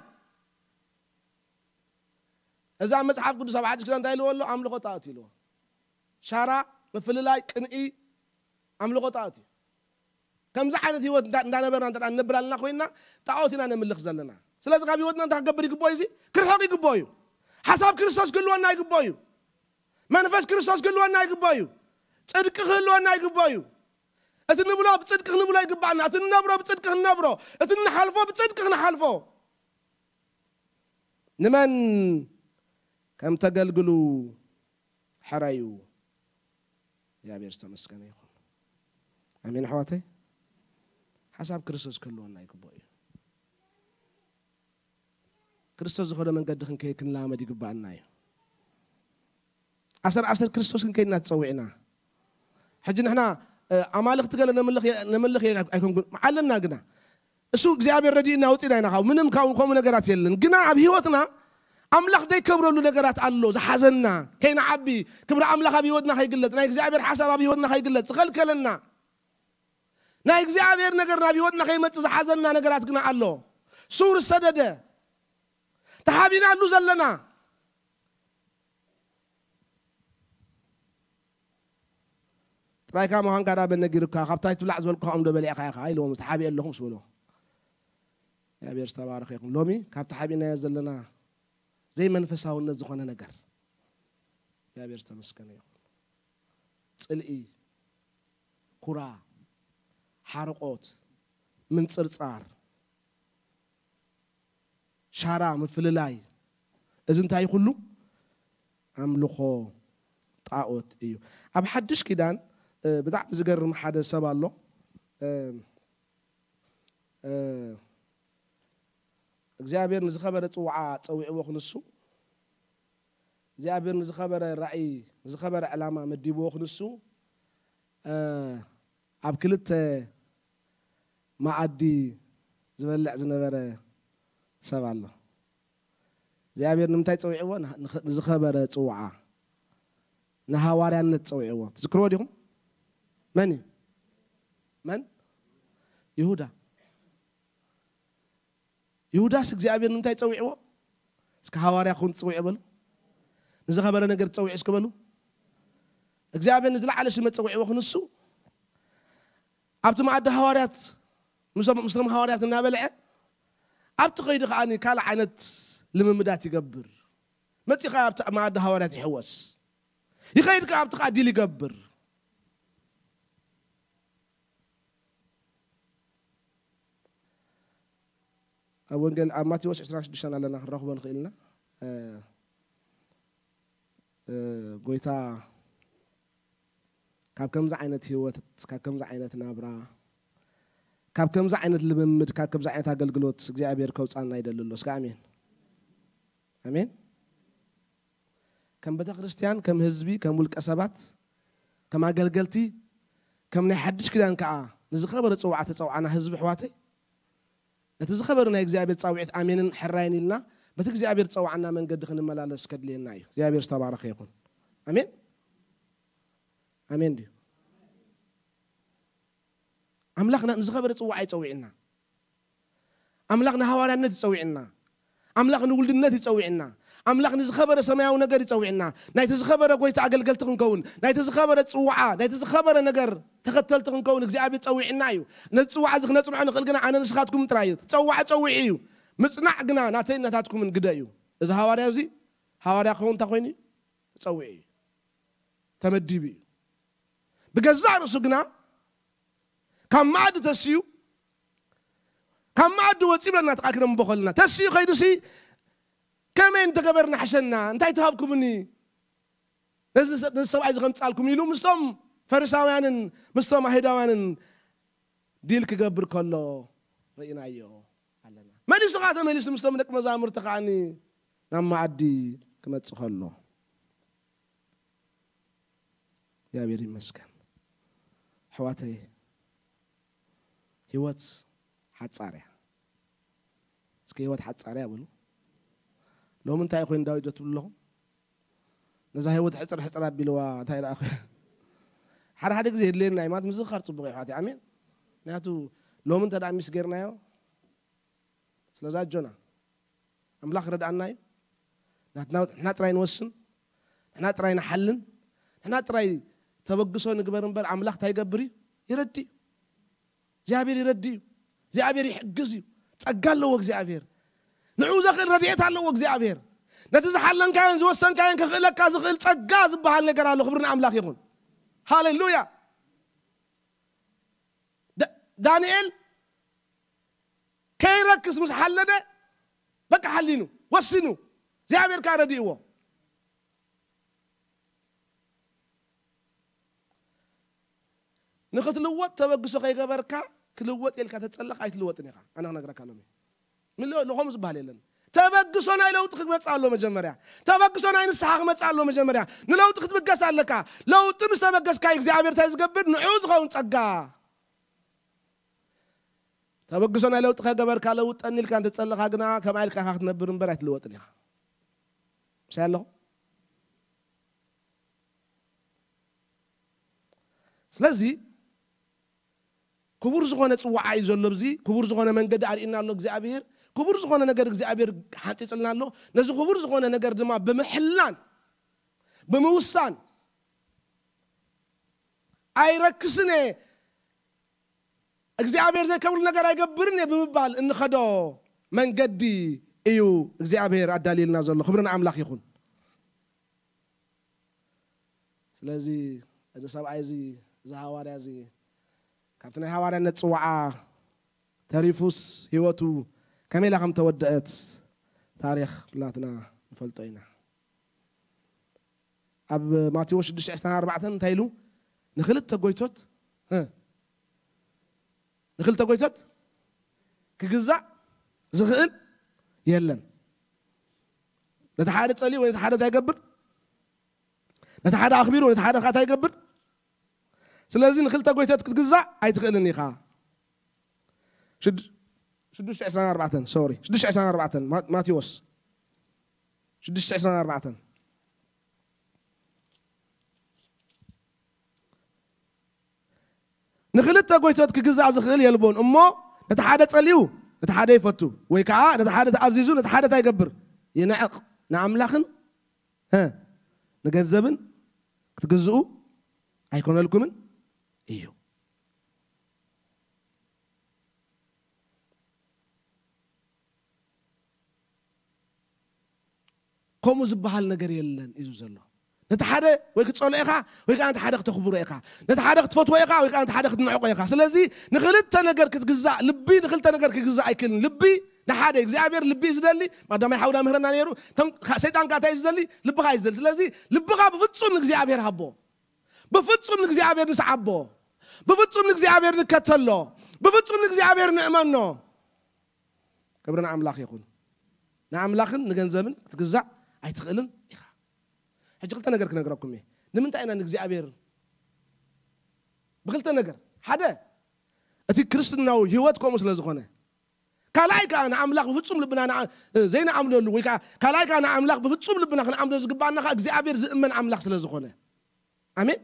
እዛ መጽሓፍ ቅዱስ ኣብ ሓድሽ ኪዳን እንታይ ኢልዎ ኣሎ? ኣምልኾ ጣዖት ኢልዎ። ሻራ፣ ምፍልላይ፣ ቅንኢ፣ ኣምልኾ ጣዖት እዩ። ከምዚ ዓይነት ህይወት እንዳ-፣ እንዳነበርና እንተ ደኣ ንነብር ኣለና ኮይንና፣ ጣዖት ኢና ነምልኽ ዘለና። ስለዚ ካብ ህይወትና እንታይ ክገብር ይግብኦ እዩ? እዚ ክርሕቕ ይግብኦ እዩ። ሓሳብ ክርስቶስ ክህልወና ይግብኦ እዩ። መንፈስ ክርስቶስ ክህልወና ይግብኦ እዩ። ጽድቂ ክህልወና ይግብኦ እዩ። እቲ ንብሎ ብጽድቂ ክንብሎ ይግባኣና። እቲ ንነብሮ ብጽድቂ ክንነብሮ። እቲ ንሓልፎ ብጽድቂ ክንሓልፎ። ንመን ከም ተገልግሉ ሕረዩ። እግዚኣብሔር ዝተመስገነ ይኹን። ኣሜን ኣሕዋተይ። ሓሳብ ክርስቶስ ክህልወና ይግብኦ እዩ። ክርስቶስ ዝኸዶ መንገዲ ክንከይድ ክንለማመድ ይግባኣና እዩ። ኣሰር ኣሰር ክርስቶስ ክንከይድ ኢና ተጸዊዕና። ሕጂ ንሕና፣ እ፣ ኣማልኽቲ ገለ ነምልኽ የ-፣ ነምልኽ የ-፣ ኣይኮንኩን። ኣለና ግና። እሱ እግዚኣብሔር ረዲእና ኣውጺእና ኢና። ካብ ምንም ካብኡ ከምኡ ነገራት የለን። ግና ኣብ ህይወትና ኣምላኽ ዘይከብረሉ ነገራት ኣሎ። ዝሓዘና፣ ከይንዓቢ፣ ክብሪ ኣምላኽ ኣብ ህይወትና ከይግለጽ፣ ናይ እግዚኣብሔር ሓሳብ ኣብ ህይወትና ከይግለጽ ዝኸልከለና፣ ናይ እግዚኣብሔር ነገር ናብ ህይወትና ከይመጽእ ዝሓዘና ነገራት ግና ኣሎ። ሱር ሰደደ። ተሓቢናሉ ዘለና። ጥራይካ ምዃንካ ዳ መን ነጊሩካ? ካብታ ትብላዕ ዝበልኩኻ ኦም ዶ በሊዕካ ኢኻ? ኢልዎም፣ ተሓቢኤ ኣለኹ ምስ በልዎ። እግዚኣብሔር ዝተባረኸ ይኹን። ሎሚ ካብ ተሓቢእናዮ ዘለና ዘይመንፈሳውነት ዝኾነ ነገር፣ እግዚኣብሔር ዝተመስገነ ይኹን። ጽልኢ፣ ኩራ፣ ሓርቆት፣ ምንጽርጻር፣ ሻራ፣ ምፍልላይ፣ እዚ እንታይ ኩሉ? ኣምልኾ ጣዖት እዩ። ኣብ ሓድሽ ኪዳን፣ እ፣ ብጣዕሚ ዝገርም ሓደ ሰብ ኣሎ። እ፣ እ፣ እግዚኣብሔር ንዝኸበረ ጽውዓ ጸዊዕዎ ክንሱ፣ እግዚኣብሔር ንዝኸበረ ራእይ፣ ንዝኸበረ ዕላማ መዲብዎ ክንሱ፣ እ፣ ኣብ ክልተ መኣዲ ዝበልዕ ዝነበረ ሰብ ኣሎ። እግዚኣብሔር ንምንታይ ጸዊዕዎ? ንኽ-፣ ንኽ-፣ ንዝኸበረ ጽውዓ፣ ንሃዋርያነት ጸዊዕዎ። ትዝክርዎ ዲኹም? መን እዩ? መን? ይሁዳ። ይሁዳስ እግዚኣብሔር ንምንታይ ጸዊዕዎ? እስከ ሃዋርያ ክኸውን ትጸዊዑ በሉ። ንዝኸበረ ነገር ትጸዊዑ እስከ በሉ። እግዚኣብሔር ንዝለዓለ ሽመት ጸዊዕዎ ክንሱ፣ ኣብቲ መኣዲ ሃዋርያት፣ ምስቶም፣ ምስቶም ሃዋርያት እናበልዐ፣ ኣብቲ ከይዱ ከኣ ካልእ ዓይነት ልምምዳት ይገብር። መጺኡ ከኣ ኣብቲ መኣዲ ሃዋርያት ይሕወስ። ይኸይድ ከኣ ኣብቲ ከኣ ዲል ይገብር። ኣብ ወንጌል፣ ኣብ ማቴዎስ ዕስራን ሽዱሽተን ኣለና፣ ክንረኽቦ ንኽእል ኢና። እ፣ እ፣ ጎይታ ካብ ከምዚ ዓይነት ህይወት፣ ካብ ከምዚ ዓይነት ናብራ፣ ካብ ከምዚ ዓይነት ልምምድ፣ ካብ ከምዚ ዓይነት ኣገልግሎት እግዚኣብሔር ከውጻና ይደሊ ኣሎ። እስከ ኣሜን። ኣሜን። ከም ቤተ ክርስቲያን፣ ከም ህዝቢ፣ ከም ውልቀ ሰባት፣ ከም ኣገልገልቲ፣ ከም ናይ ሓድሽ ኪዳን ከኣ ንዝኸበረ ጽውዓ ተጸውዓና ህዝቢ ኣሕዋተይ፣ ነቲ ዝኸበረ ናይ እግዚኣብሔር ጻውዒት ኣሜንን ሕራይን ኢልና፣ በቲ እግዚኣብሔር ዝጸውዓና መንገዲ ክንመላለስ ከድልየና እዩ። እግዚኣብሔር ዝተባረኸ ይኹን። ኣሜን። ኣሜን ድዩ? ኣምላኽ ና-፣ ንዝኸበረ ጽውዓ ይጸውዕና። ኣምላኽ ንሃዋርያነት ይጸውዕና። ኣምላኽ ንውልድነት ይጸውዕና። ኣምላኽ ንዝኸበረ ሰማያዊ ነገር ይጸውዕና። ናይቲ ዝኸበረ ጎይታ ኣገልገልቲ ክንከውን፣ ናይቲ ዝኸበረ ጽውዓ፣ ናይቲ ዝኸበረ ነገር ተኸተልቲ ክንከውን እግዚኣብሔር ጸዊዕና እዩ። ነዚ ጽውዓ እዚ ክነጽንዖ ንኽእል ግና ኣነ ንስኻትኩም ጥራይ እዩ። ጸዋዕ ጸዊዑ እዩ። ምጽናዕ ግና ናተይ ናታትኩምን ግደ እዩ። እዚ ሃዋርያ እዚ ሃዋርያ ክኸውን እንታይ ኮይኑ እዩ? ተጸዊዑ እዩ። ተመዲቡ እዩ። ብገዛእ ርእሱ ግና ካብ መኣዲ ተስዩ፣ ካብ መኣዲ ወጺኡ ብለና ተቃኪነ ምቦ ከለና፣ ተስዩ ከይዱሲ ከመይ እንተገበርና ሕሸና? እንታይ ትሃብኩምኒ? ነዚ ሰ-፣ ነዚ ሰብኣይ እዚ ከምጻልኩም ኢሉ ምስቶም ፈሪሳውያንን ምስቶም ኣይሁዳውያንን ዲል ክገብር ከሎ ርኢናዮ ኣለና። መሊሱ ከኣ ተመሊሱ ምስቶም ደቂ መዛሙርቲ ከኣኒ ናብ መኣዲ ክመጽእ ከሎ። እግዚኣብሔር ይመስገን። ኣሕዋተይ፣ ህይወት ሓጻር እያ። እስኪ ህይወት ሓጻር እያ በሉ። ሎሚ እንታይ ኮይኑ ዳዊት ዶ ትብሉ ኣለኹም? ነዛ ህይወት ሕጽር ሕጽር ኣቢልዋ እንታይ ደኣ ኮይኑ? ሓደ ሓደ ግዜ የድልየና እዩ ማለት ምዝኽኻር ጽቡቕ እዩ ኣሕዋተይ። ኣሜን። ምክንያቱ ሎሚ እንተ ደኣ ሚስ ጌርናዮ፣ ስለዚ ኣጆና። ኣምላኽ ረድኣና እዩ። ናትና፣ ንሕና ጥራይ ንወስን፣ ንሕና ጥራይ ንሓልን፣ ንሕና ጥራይ ተበግሶ ንግበር እምበር ኣምላኽ እንታይ ይገብር እዩ? ይረዲ እዩ። እግዚኣብሔር ይረዲ እዩ። እግዚኣብሔር ይሕግዝ እዩ። ጸጋ ኣለዎ እግዚኣብሔር። ንዕኡ ዘኽእል ረድኤት ኣለዎ እግዚኣብሔር። ነቲ ዝሓለንካዮን ዝወሰንካዮን ከኽእለካ ዝኽእል ጸጋ ዝበሃል ነገር ኣሎ። ክብሪ ንኣምላኽ ይኹን። ሃሌሉያ። ዳ-፣ ዳንኤል ከይረክስ ምስ ሓለደ በቃ ሓሊኑ፣ ወሲኑ፣ እግዚኣብሔር ከኣ ረዲእዎ። ንኽትልወጥ ተበግሶ ከይገበርካ ክልወጥ ኢልካ ተጸለኻ ኣይትልወጥን ኢኻ። ኣነ ክነግረካ ሎሚ። ምሎ-፣ ከምኡ ዝበሃል የለን። ተበግሶ ናይ ለውጢ ክመጽእ ኣሎ መጀመርያ። ተበግሶ ናይ ንስሓ ክመጽእ ኣሎ መጀመርያ። ንለውጢ ክትብገስ ኣለካ። ለውጢ ምስ ተበገስካ እግዚኣብሔር እንታይ ዝገብር? ንዕኡ ዝኸውን ጸጋ። ተበግሶ ናይ ለውጢ ከገበርካ ለውጠኒ ኢልካ እንተጸለኻ ግና ከምኣ ኢልካ ኢኻ ክትነብር እምበር ኣይትልወጥን ኢኻ። ምሳይ ኣለኹ? ስለዚ ክቡር ዝኾነ ጽዋዓ እዩ ዘሎ። ኣብዚ ክቡር ዝኾነ መንገዲ ኣርእና ኣሎ እግዚኣብሔር። ክቡር ዝኾነ ነገር እግዚኣብሔር ሓንጺጽልና ኣሎ። ነዚ ክቡር ዝኾነ ነገር ድማ ብምሕላን ብምውሳን፣ ኣይረክስን እየ፣ እግዚኣብሔር ዘይከብሉ ነገር ኣይገብርን እየ ብምባል እንኸዶ መንገዲ እዩ እግዚኣብሔር ኣዳልየልና ዘሎ። ክብሪ ንኣምላኽ ይኹን። ስለዚ እዚ ሰብኣይ እዚ፣ እዚ ሃዋርያ እዚ ካብቲ ናይ ሃዋርያነት ጽዋዓ ተሪፉስ ህይወቱ ከመይ ኢላ ከም ተወደአት ታሪኽ ኩላትና ንፈልጦ ኢና። ኣብ ማቴዎስ ሽዱሽተ ዕስራን ኣርባዕተን እንታይ ኢሉ? ንኽልተ ጎይቶት፣ እ፣ ንኽልተ ጎይቶት ክግዛእ ዝኽእል የለን። ነቲ ሓደ ጸልዩ ወይ ነቲ ሓደ እንታይ ይገብር? ነቲ ሓደ ኣኽቢሩ ነቲ ሓደ ከኣ እንታይ ይገብር? ስለዚ ንኽልተ ጎይቶት ክትግዛእ ኣይትኽእልን ኢኻ። ሽድ-፣ ሽዱሽተ ዕስራን ኣርባዕተን፣ ሶሪ፣ ሽዱሽተ ዕስራን ኣርባዕተን፣ ማ-፣ ማቴዎስ ሽዱሽተ ዕስራን ኣርባዕተን። ንኽልተ ጎይቶት ክግዛእ ዝኽእል የልቦን እሞ፣ ነቲ ሓደ ጸሊኡ ነቲ ሓደ ይፈቱ፣ ወይ ከኣ ነቲ ሓደ ተኣዚዙ ነቲ ሓደ እንታይ ይገብር? ይንዕቕ። ንኣምላኽን፣ እ፣ ንገንዘብን ክትግዝኡ ኣይኮነልኩምን እዩ። ከምኡ ዝበሃል ነገር የለን እዩ ዘሎ። ነቲ ሓደ ወይ ክትጸልኦ ኢኻ፣ ወይ ከኣ ነቲ ሓደ ክተኽብሮ ኢኻ። ነቲ ሓደ ክትፈትዎ ኢኻ፣ ወይ ከኣ ነቲ ሓደ ክትንዕቆ ኢኻ። ስለዚ ንኽልተ ነገር ክትግዛእ፣ ልቢ ንኽልተ ነገር ክግዛእ ኣይክእልን። ልቢ ንሓደ፣ እግዚኣብሔር ልቢ እዩ ዝደሊ። ማዳማይ ሓውዳ ምህረና ነይሩ። ተም-፣ ካ-፣ ሰይጣን ከኣ እንታይ እዩ ዝደሊ? ልብኻ እዩ ዝደሊ። ስለዚ ልብኻ ብፍጹም ንእግዚኣብሔር ሃቦ። ብፍጹም ንእግዚኣብሔር ንስዓቦ። ብፍጹም ንእግዚኣብሔር ንከተሎ። ብፍጹም ንእግዚኣብሔር ንእመኖ። ክብሪ ንኣምላኽ ይኹን። ንኣምላኽን ንገንዘብን ክትግዛእ ኣይትኽእልን ኢኻ። ሕጂ ክልተ ነገር ክነግረኩም እየ። ንምንታይ ኢና ንእግዚኣብሔር ብክልተ ነገር? ሓደ፣ እቲ ክርስትናዊ ህይወት ከምኡ ስለ ዝኾነ። ካልኣይ ከኣ ንኣምላኽ ብፍጹም ልብና ንኣ-፣ ዘይንኣምነሉ ወይ ከኣ ካልኣይ ከኣ ንኣምላኽ ብፍጹም ልብና ክንኣምኖ ዝግብኣና ከኣ እግዚኣብሔር ዝእመን ኣምላኽ ስለ ዝኾነ። ኣሜን።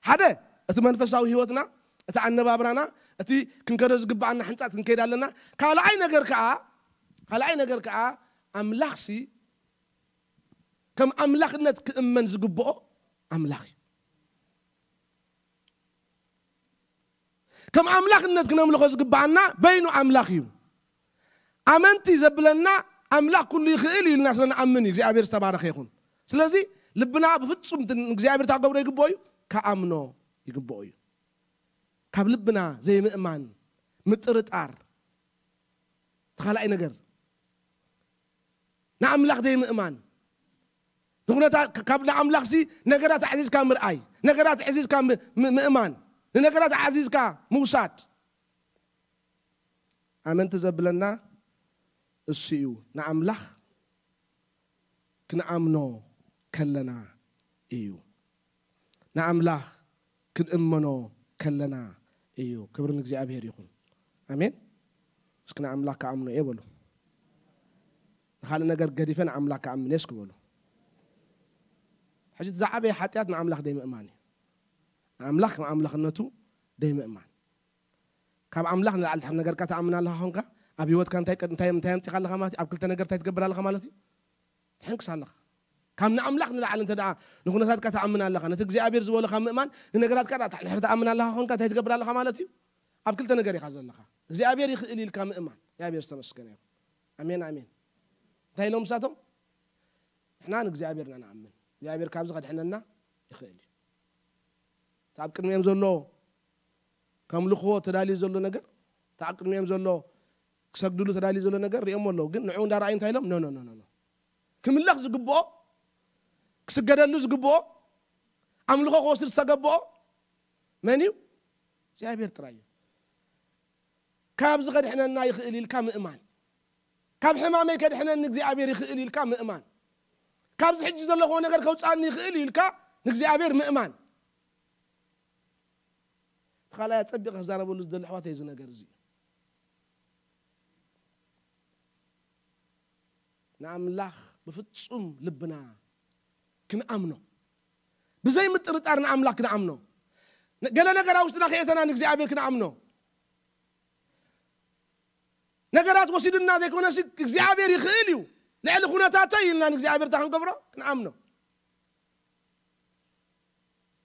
ሓደ፣ እቲ መንፈሳዊ ህይወትና፣ እቲ ኣነባብራና፣ እቲ ክንከዶ ዝግብኣና ሕንጻት ክንከይድ ኣለና። ካልኣይ ነገር ከኣ፣ ካልኣይ ነገር ከኣ ኣምላኽሲ ከም ኣምላኽነት ክእመን ዝግብኦ ኣምላኽ እዩ። ከም ኣምላኽነት ክነምልኾ ዝግብኣና በይኑ ኣምላኽ እዩ። ኣመንቲ ዘብለና ኣምላኽ ኩሉ ይኽእል እዩ ኢልና ስለ ንኣምን እዩ። እግዚኣብሔር ዝተባረኸ ይኹን። ስለዚ ልብና ብፍጹም ትን-፣ እግዚኣብሔር እንታይ ክገብሮ ይግብኦ እዩ? ክኣምኖ ይግብኦ እዩ። ካብ ልብና ዘይምእማን፣ ምጥርጣር፣ እቲ ካልኣይ ነገር። ንኣምላኽ ዘይምእማን። ንኹነታት ካብ ንኣምላኽሲ ነገራት ኣዕዚዝካ ምርኣይ፣ ነገራት ኣዕዚዝካ ም- ም- ምእማን፣ ንነገራት ኣዕዚዝካ ምውሳድ። ኣመንቲ ዘብለና እሱ እዩ። ንኣምላኽ ክንኣምኖ ከለና እዩ። ንኣምላኽ ክንእመኖ ከለና እዩ። ክብሪ ንእግዚኣብሔር ይኹን። ኣሜን። እስኪ ንኣምላኽ ክኣምኖ እየ በሉ። ንኻልእ ነገር ገዲፈ ንኣምላኽ ክኣምን እየ እስኪ በሉ። ሕጂ እቲ ዝዓበየ ሓጢኣት ንኣምላኽ ደይምእማን እዩ። ንኣምላኽ ከም ኣምላኽነቱ ደይምእማን። ካብ ኣምላኽ ንላዕሊ ድሕሪ ነገርካ ትኣምን ኣለኻ ኾንካ፣ ኣብ ህይወትካ እንታይ ቀ- እንታይ እንታይ ኣምጺኻ ኣለኻ ማለት እዩ? ኣብ ክልተ ነገር እንታይ ትገብር ኣለኻ ማለት እዩ? ትሕንክስ ኣለኻ። ካብ ንኣምላኽ ንላዕሊ እንተ ደኣ ንኹነታትካ ትኣምን ኣለኻ፣ ነቲ እግዚኣብሔር ዝበሎ ካብ ምእማን ንነገራትካ ደኣ ድሕሪ ትኣምን ኣለኻ ኾንካ እንታይ ትገብር ኣለኻ ማለት እዩ? ኣብ ክልተ ነገር ኢኻ ዘለኻ። እግዚኣብሔር ይኽእል ኢልካ ምእማን። እግዚኣብሔር ዝተመስገነ ይኹን። ኣሜን ኣሜን። እንታይ ኢሎም ንሳቶም? ንሕና ንእግዚኣብሔር ኢና ንኣምን። እግዚኣብሔር ካብዚ ከድሕነና ይኽእል እዩ። እቲ ኣብ ቅድሚኦም ዘሎ ከምልኽዎ ተዳልዩ ዘሎ ነገር፣ እቲ ኣብ ቅድሚኦም ዘሎ ክሰግድሉ ተዳልዩ ዘሎ ነገር ሪኦሞ ኣለዉ። ግን ንዕኡ እንዳረኣዩ እንታይ ኢሎም? ኖ ኖ ኖ ኖ ኖ። ክምለኽ ዝግብኦ፣ ክስገደሉ ዝግብኦ፣ ኣምልኾ ክወስድ ዝተገብኦ መን እዩ? እግዚኣብሔር ጥራይ እዩ። ካብዚ ከድሕነና ይኽእል ኢልካ ምእማን። ካብ ሕማመይ ከድሕነኒ እግዚኣብሔር ይኽእል ኢልካ ምእማን። ካብዚ ሕጂ ዘለኹዎ ነገር ከውፅኣኒ ይኽእል ኢልካ ንእግዚኣብሔር ምእማን። እቲ ካልኣይ ኣጸቢቐ ክዛረበሉ ዝደሊ ኣሕዋተይ እዚ ነገር እዚ እዩ። ንኣምላኽ ብፍጹም ልብና ክንኣምኖ፣ ብዘይ ምጥርጣር ንኣምላኽ ክንኣምኖ፣ ገለ ነገር ኣብ ውሽጥና ከየተና ንእግዚኣብሔር ክንኣምኖ፣ ነገራት ወሲዱና ዘይኮነሲ እግዚኣብሔር ይኽእል እዩ፣ ልዕሊ ኩነታተይ ኢልና ንእግዚኣብሔር እታ ክንገብሮ ክንኣምኖ።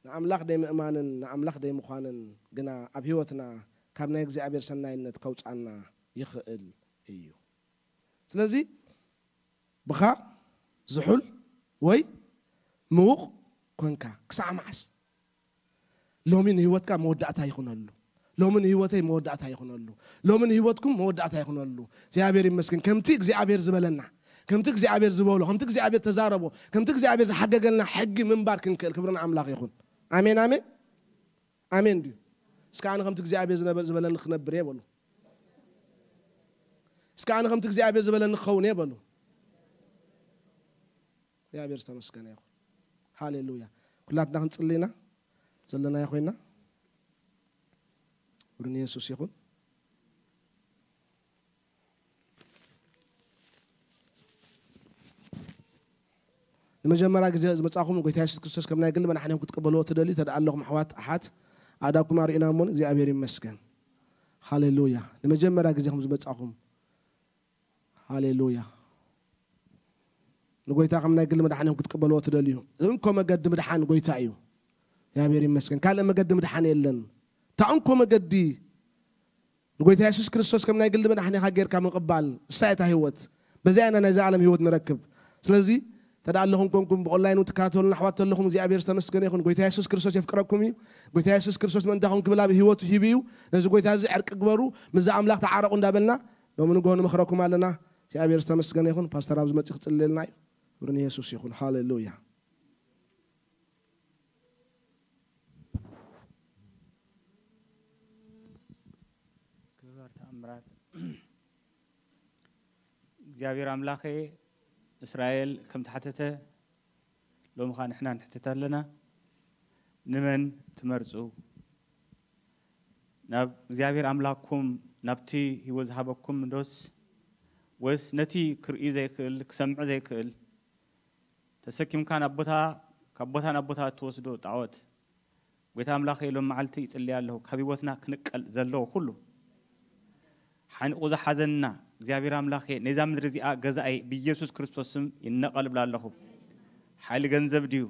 ንኣምላኽ ደይምእማንን ንኣምላኽ ደይምዃንን ግና ኣብ ህይወትና ካብ ናይ እግዚኣብሔር ሰናይነት ከውፃና ይኽእል እዩ። ስለዚ ብኻ ዝሑል ወይ ምዉቕ ኮንካ ክሳዕ መዓስ? ሎሚ ንህይወትካ መወዳእታ ይኹነሉ። ሎሚ ንህይወተይ መወዳእታ ይኹነሉ። ሎሚ ንህይወትኩም መወዳእታ ይኹነሉ። እግዚኣብሔር ይመስገን። ከምቲ እግዚኣብሔር ዝበለና፣ ከምቲ እግዚኣብሔር ዝበሎ፣ ከምቲ እግዚኣብሔር ተዛረቦ፣ ከምቲ እግዚኣብሔር ዝሓገገልና ሕጊ ምንባር ክንክእል ክብሪ ንኣምላኽ ይኹን። ኣሜን ኣሜን ኣሜን ድዩ? እስከ ኣነ ከምቲ እግዚኣብሔር ዝነበር ዝበለኒ ክነብር እየ በሉ። እስከ ኣነ ከምቲ እግዚኣብሔር ዝበለኒ ክኸውን እየ በሉ። እግዚኣብሔር ዝተመስገነ ይኹን። ሃሌሉያ። ኩላትና ክንጽሊ ኢና። ዘለናዮ ኮይና። ክብሪ ንየሱስ ይኹን። ንመጀመርያ ግዜ ዝመጻኹም ጎይታ የሱስ ክርስቶስ ከም ናይ ግሊ መድሓኒኹም ክትቅበልዎ ትደልዩ ተደኣ ኣለኹም ኣሕዋት ኣሓት ኣእዳውኩም ኣርእዩና እሞ እግዚኣብሔር ይመስገን። ሃሌሉያ። ንመጀመርያ ግዜኹም ዝመጻኹም ሃሌሉያ። ንጎይታ ከም ናይ ግሊ መድሓኒኹም ክትቅበልዎ ትደልዩ። እንኮ መገዲ ምድሓን ጎይታ እዩ። እግዚኣብሔር ይመስገን። ካልእ መገዲ ምድሓን የለን። እታ እንኮ መገዲ ንጎይታ የሱስ ክርስቶስ ከም ናይ ግሊ መድሓኒኻ ጌርካ ምቕባል፣ እሳ እታ ህይወት። በዚኣ ኢና ናይ ዘላለም ህይወት ንረክብ። ስለዚ ተዳ ኣለኹም ኮንኩም ብኦንላይን እውን ትከታተሉና ኣሕዋት ተለኹም እግዚኣብሔር ዝተመስገነ ይኹን። ጎይታ የሱስ ክርስቶስ የፍቅረኩም እዩ። ጎይታ የሱስ ክርስቶስ ምእንታኹም ክብል ኣብ ህይወቱ ሂቡ እዩ። ነዚ ጎይታ እዚ ዕርቂ ግበሩ፣ ምስዚ ኣምላኽ ተዓረቑ እንዳበልና ሎሚ ንግሆ ንመኽረኩም ኣለና። እግዚኣብሔር ዝተመስገነ ይኹን። ፓስተር ኣብዚ መጺእ ክጽልየልና እዩ። ክብሪ ንየሱስ ይኹን። ሃሌሉያ። ክብር ተኣምራት እግዚኣብሔር ኣምላኸ እስራኤል ከም ተሓተተ ሎሚ ኸዓ ንሕና ንሕተት ኣለና። ንመን ትመርጹ? ናብ እግዚኣብሔር ኣምላኽኩም ናብቲ ህይወት ዝሃበኩም ዶስ ወይስ ነቲ ክርኢ ዘይክእል ክሰምዕ ዘይክእል ተሰኪምካ ናብ ቦታ ካብ ቦታ ናብ ቦታ እትወስዶ ጣዖት? ጎይታ ኣምላኸ ሎም መዓልቲ ይጽልይ ኣለኹ ካብ ህይወትና ክንቀል ዘለዎ ኩሉ ሓኒቑ ዝሓዘና እግዚኣብሔር ኣምላኸ ነዛ ምድሪ እዚኣ ገዛኣይ ብኢየሱስ ክርስቶስ ስም ይነቐል እብላ ኣለኹ። ሓይሊ ገንዘብ ድዩ?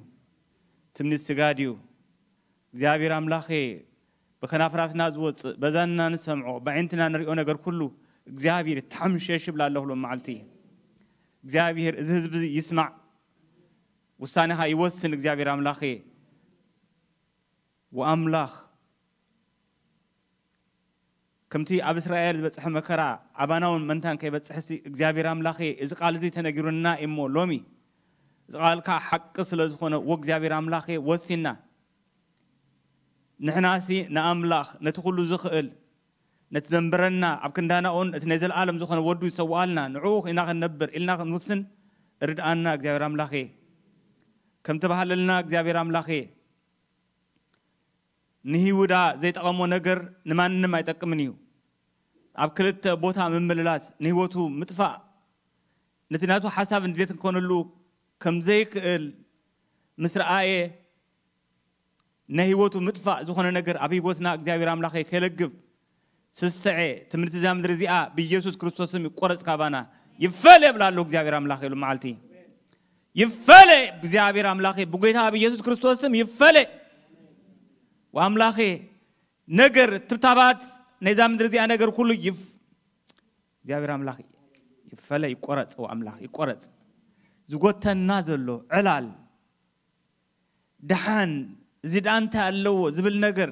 ትምኒት ስጋ ድዩ? እግዚኣብሔር ኣምላኸ ብከናፍራትና ዝወፅእ በዛንና ንሰምዖ ብዓይንትና ንሪኦ ነገር ኩሉ እግዚኣብሔር ታሕምሸሽ ይብላ ኣለኹ ሎም መዓልቲ። እግዚኣብሔር እዚ ህዝቢ ይስማዕ ውሳኔኻ ይወስን እግዚኣብሔር ኣምላኸ። ወኣምላኽ ከምቲ ኣብ እስራኤል ዝበጽሐ መከራ ኣባና እውን መንታን ከይበጽሕሲ እግዚኣብሔር ኣምላኸ እዚ ቃል እዚ ተነጊሩና እሞ ሎሚ እዚ ቃልካ ሓቂ ስለ ዝኾነ ወእግዚኣብሔር ኣምላኸ ወሲና ንሕናሲ ንኣምላኽ ነቲ ኩሉ ዝኽእል ነቲ ዘንበረና ኣብ ክንዳናኡን እቲ ናይ ዘለኣለም ዝኾነ ወዱ ዝሰውኣልና ንዕኡ ኢና ክንነብር ኢልና ክንውስን ርድኣና እግዚኣብሔር ኣምላኸ ከም ተባህለልና እግዚኣብሔር ኣምላኸ ንይሁዳ ዘይጠቐሞ ነገር ንማንም ኣይጠቅምን እዩ ኣብ ክልተ ቦታ ምምልላስ ንህይወቱ ምጥፋእ ነቲ ናቱ ሓሳብ እንዴት እንኮነሉ ከም ዘይክእል ምስ ረኣየ ናይ ህይወቱ ምጥፋእ ዝኾነ ነገር ኣብ ህይወትና እግዚኣብሔር ኣምላኸ ከይለግብ ስስዐ ትምህርቲ እዛ ምድሪ እዚኣ ብኢየሱስ ክርስቶስም ይቆረፅ ካባና ይፈለ ይብላ ኣሎ እግዚኣብሔር ኣምላኸ ሉ መዓልቲ ይፈለ እግዚኣብሔር ኣምላኸ ብጎይታ ብኢየሱስ ክርስቶስም ይፈለ ኣምላኸ ነገር ትብታባት ናይዛ ምድሪ እዚኣ ነገር ኩሉ ይፍ እግዚኣብሔር ኣምላኽ ይፈለ ይቆረፅ ኣምላኽ ይቆረፅ ዝጎተና ዘሎ ዕላል ደሓን እዚ ደኣ እንታይ ኣለዎ ዝብል ነገር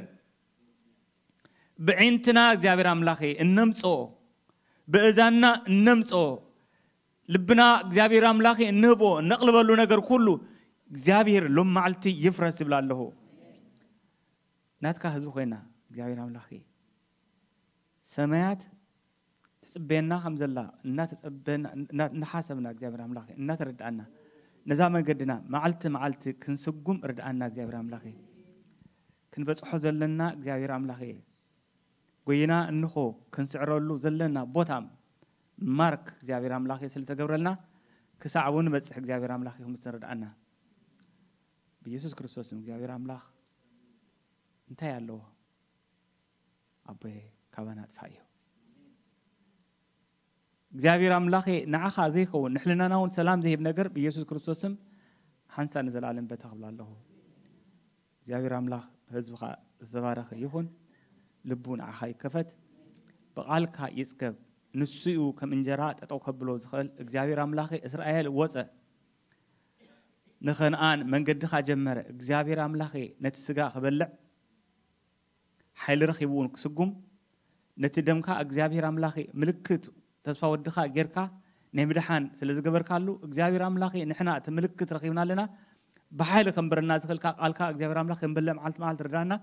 ብዒንትና እግዚኣብሔር ኣምላኸ እነምፅኦ ብእዛንና እነምፅኦ ልብና እግዚኣብሔር ኣምላኸ እንህቦ እነቕልበሉ ነገር ኩሉ እግዚኣብሔር ሎም መዓልቲ ይፍረስ ይብል ኣለኹ ናትካ ህዝቢ ኮይና እግዚኣብሔር ኣምላኸ ሰማያት ትጽበየና ከም ዘላ እናተጸበና እናሓሰብና እግዚኣብሔር ኣምላኸ እናተረድኣና ነዛ መንገድና መዓልቲ መዓልቲ ክንስጉም ርድኣና እግዚኣብሔር ኣምላኸ ክንበጽሖ ዘለና እግዚኣብሔር ኣምላኸ ጎይና እንኾ ክንስዕረሉ ዘለና ቦታ ማርክ እግዚኣብሔር ኣምላኸ ስለተገብረልና ክሳዕ እውን በጽሕ እግዚኣብሔር ኣምላኸ ከም ዝተረድኣና ብኢየሱስ ክርስቶስ እግዚኣብሔር ኣምላኽ እንታይ ኣለዎ ኣቦየ ካባና ኣጥፋእ እዩ እግዚኣብሔር ኣምላኸ ንዓኻ ዘይኸውን ንሕልናና እውን ሰላም ዝህብ ነገር ብኢየሱስ ክርስቶስም ሓንሳ ንዘለኣለም በታ ክብላ ኣለኹ እግዚኣብሔር ኣምላኽ ህዝብኻ ዝተባረኸ ይኹን ልቡ ንዓኻ ይከፈት ብቓልካ ይጽገብ ንሱ እዩ ከም እንጀራ ጠጠው ከብሎ ዝኽእል እግዚኣብሔር ኣምላኸ እስራኤል ወፀ ንኸነኣን መንገድኻ ጀመረ እግዚኣብሔር ኣምላኸ ነቲ ስጋ ክበልዕ ሓይሊ ረኺቡ እውን ክስጉም ነቲ ደምካ እግዚኣብሔር ኣምላኸ ምልክት ተስፋ ወድኻ ጌርካ ናይ ምድሓን ስለ ዝገበርካሉ እግዚኣብሔር ኣምላኸ ንሕና እቲ ምልክት ረኺብና ኣለና ብሓይሊ ከንብረና ዝኽእልካ ቃልካ እግዚኣብሔር ኣምላኽ ክንበለ መዓልቲ መዓልቲ ርዳና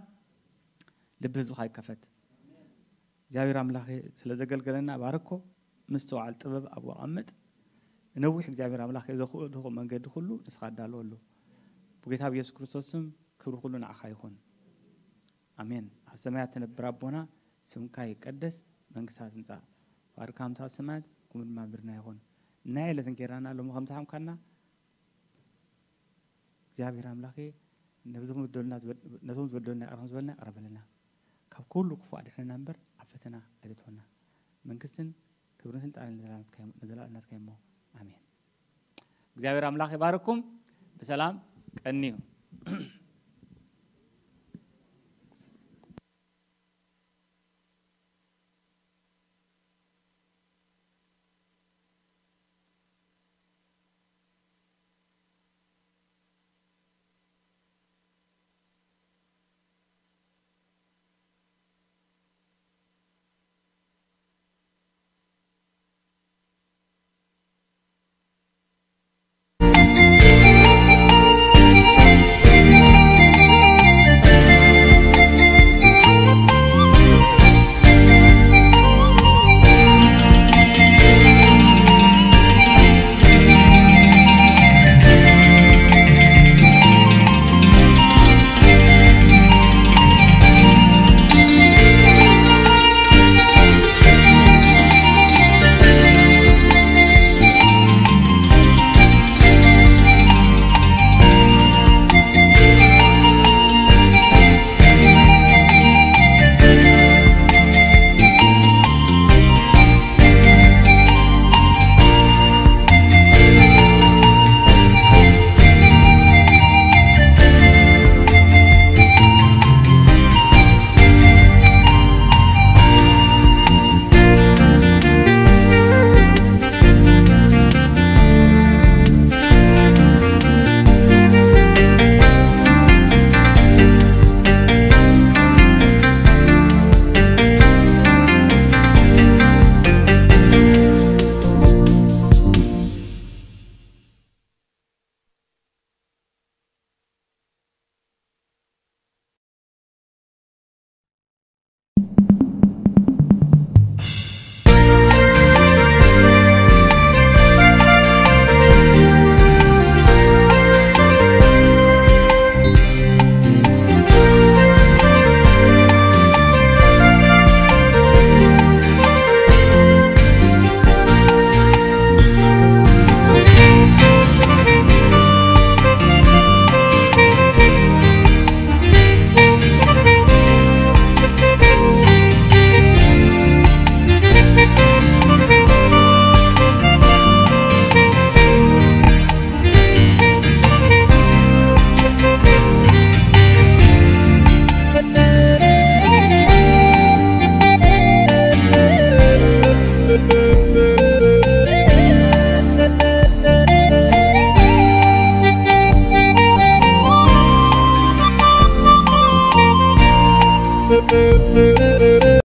ልቢ ህዝብኻ ይከፈት እግዚኣብሔር ኣምላኸ ስለ ዘገልገለና ባርኮ ምስትውዓል ጥበብ ኣብኡ ኣቐምጥ ነዊሕ እግዚኣብሔር ኣምላኸ ዘኽእልኹ መንገዲ ኩሉ ንስኻ ኣዳለወሉ ብጌታ ብየሱስ ክርስቶስ ስም ክብሪ ኩሉ ንዓኻ ይኹን ኣሜን ኣብ ሰማያት ትነብር ኣቦና ስምካ ይቀደስ መንግስታ ትምጻእ ፍቃድካ ከምታ ኣብ ሰማያት ከምኡ ድማ ምድርና ይኹን ናይ ዕለት እንጌራና ሎሚ ከምዝሃምካና እግዚኣብሔር ኣምላኸ ነቶም ዝበደሉና ይቕረ ዝበልና ይቕረ በለና ካብ ኩሉ ክፉእ ኣድሕነና እምበር ኣብ ፈተና ኣይተእትወና መንግስትን ክብርን ስልጣንን ንዘለኣለም ናትካ እሞ ኣሜን እግዚኣብሔር ኣምላኽ ይባርኩም ብሰላም ቀንዩ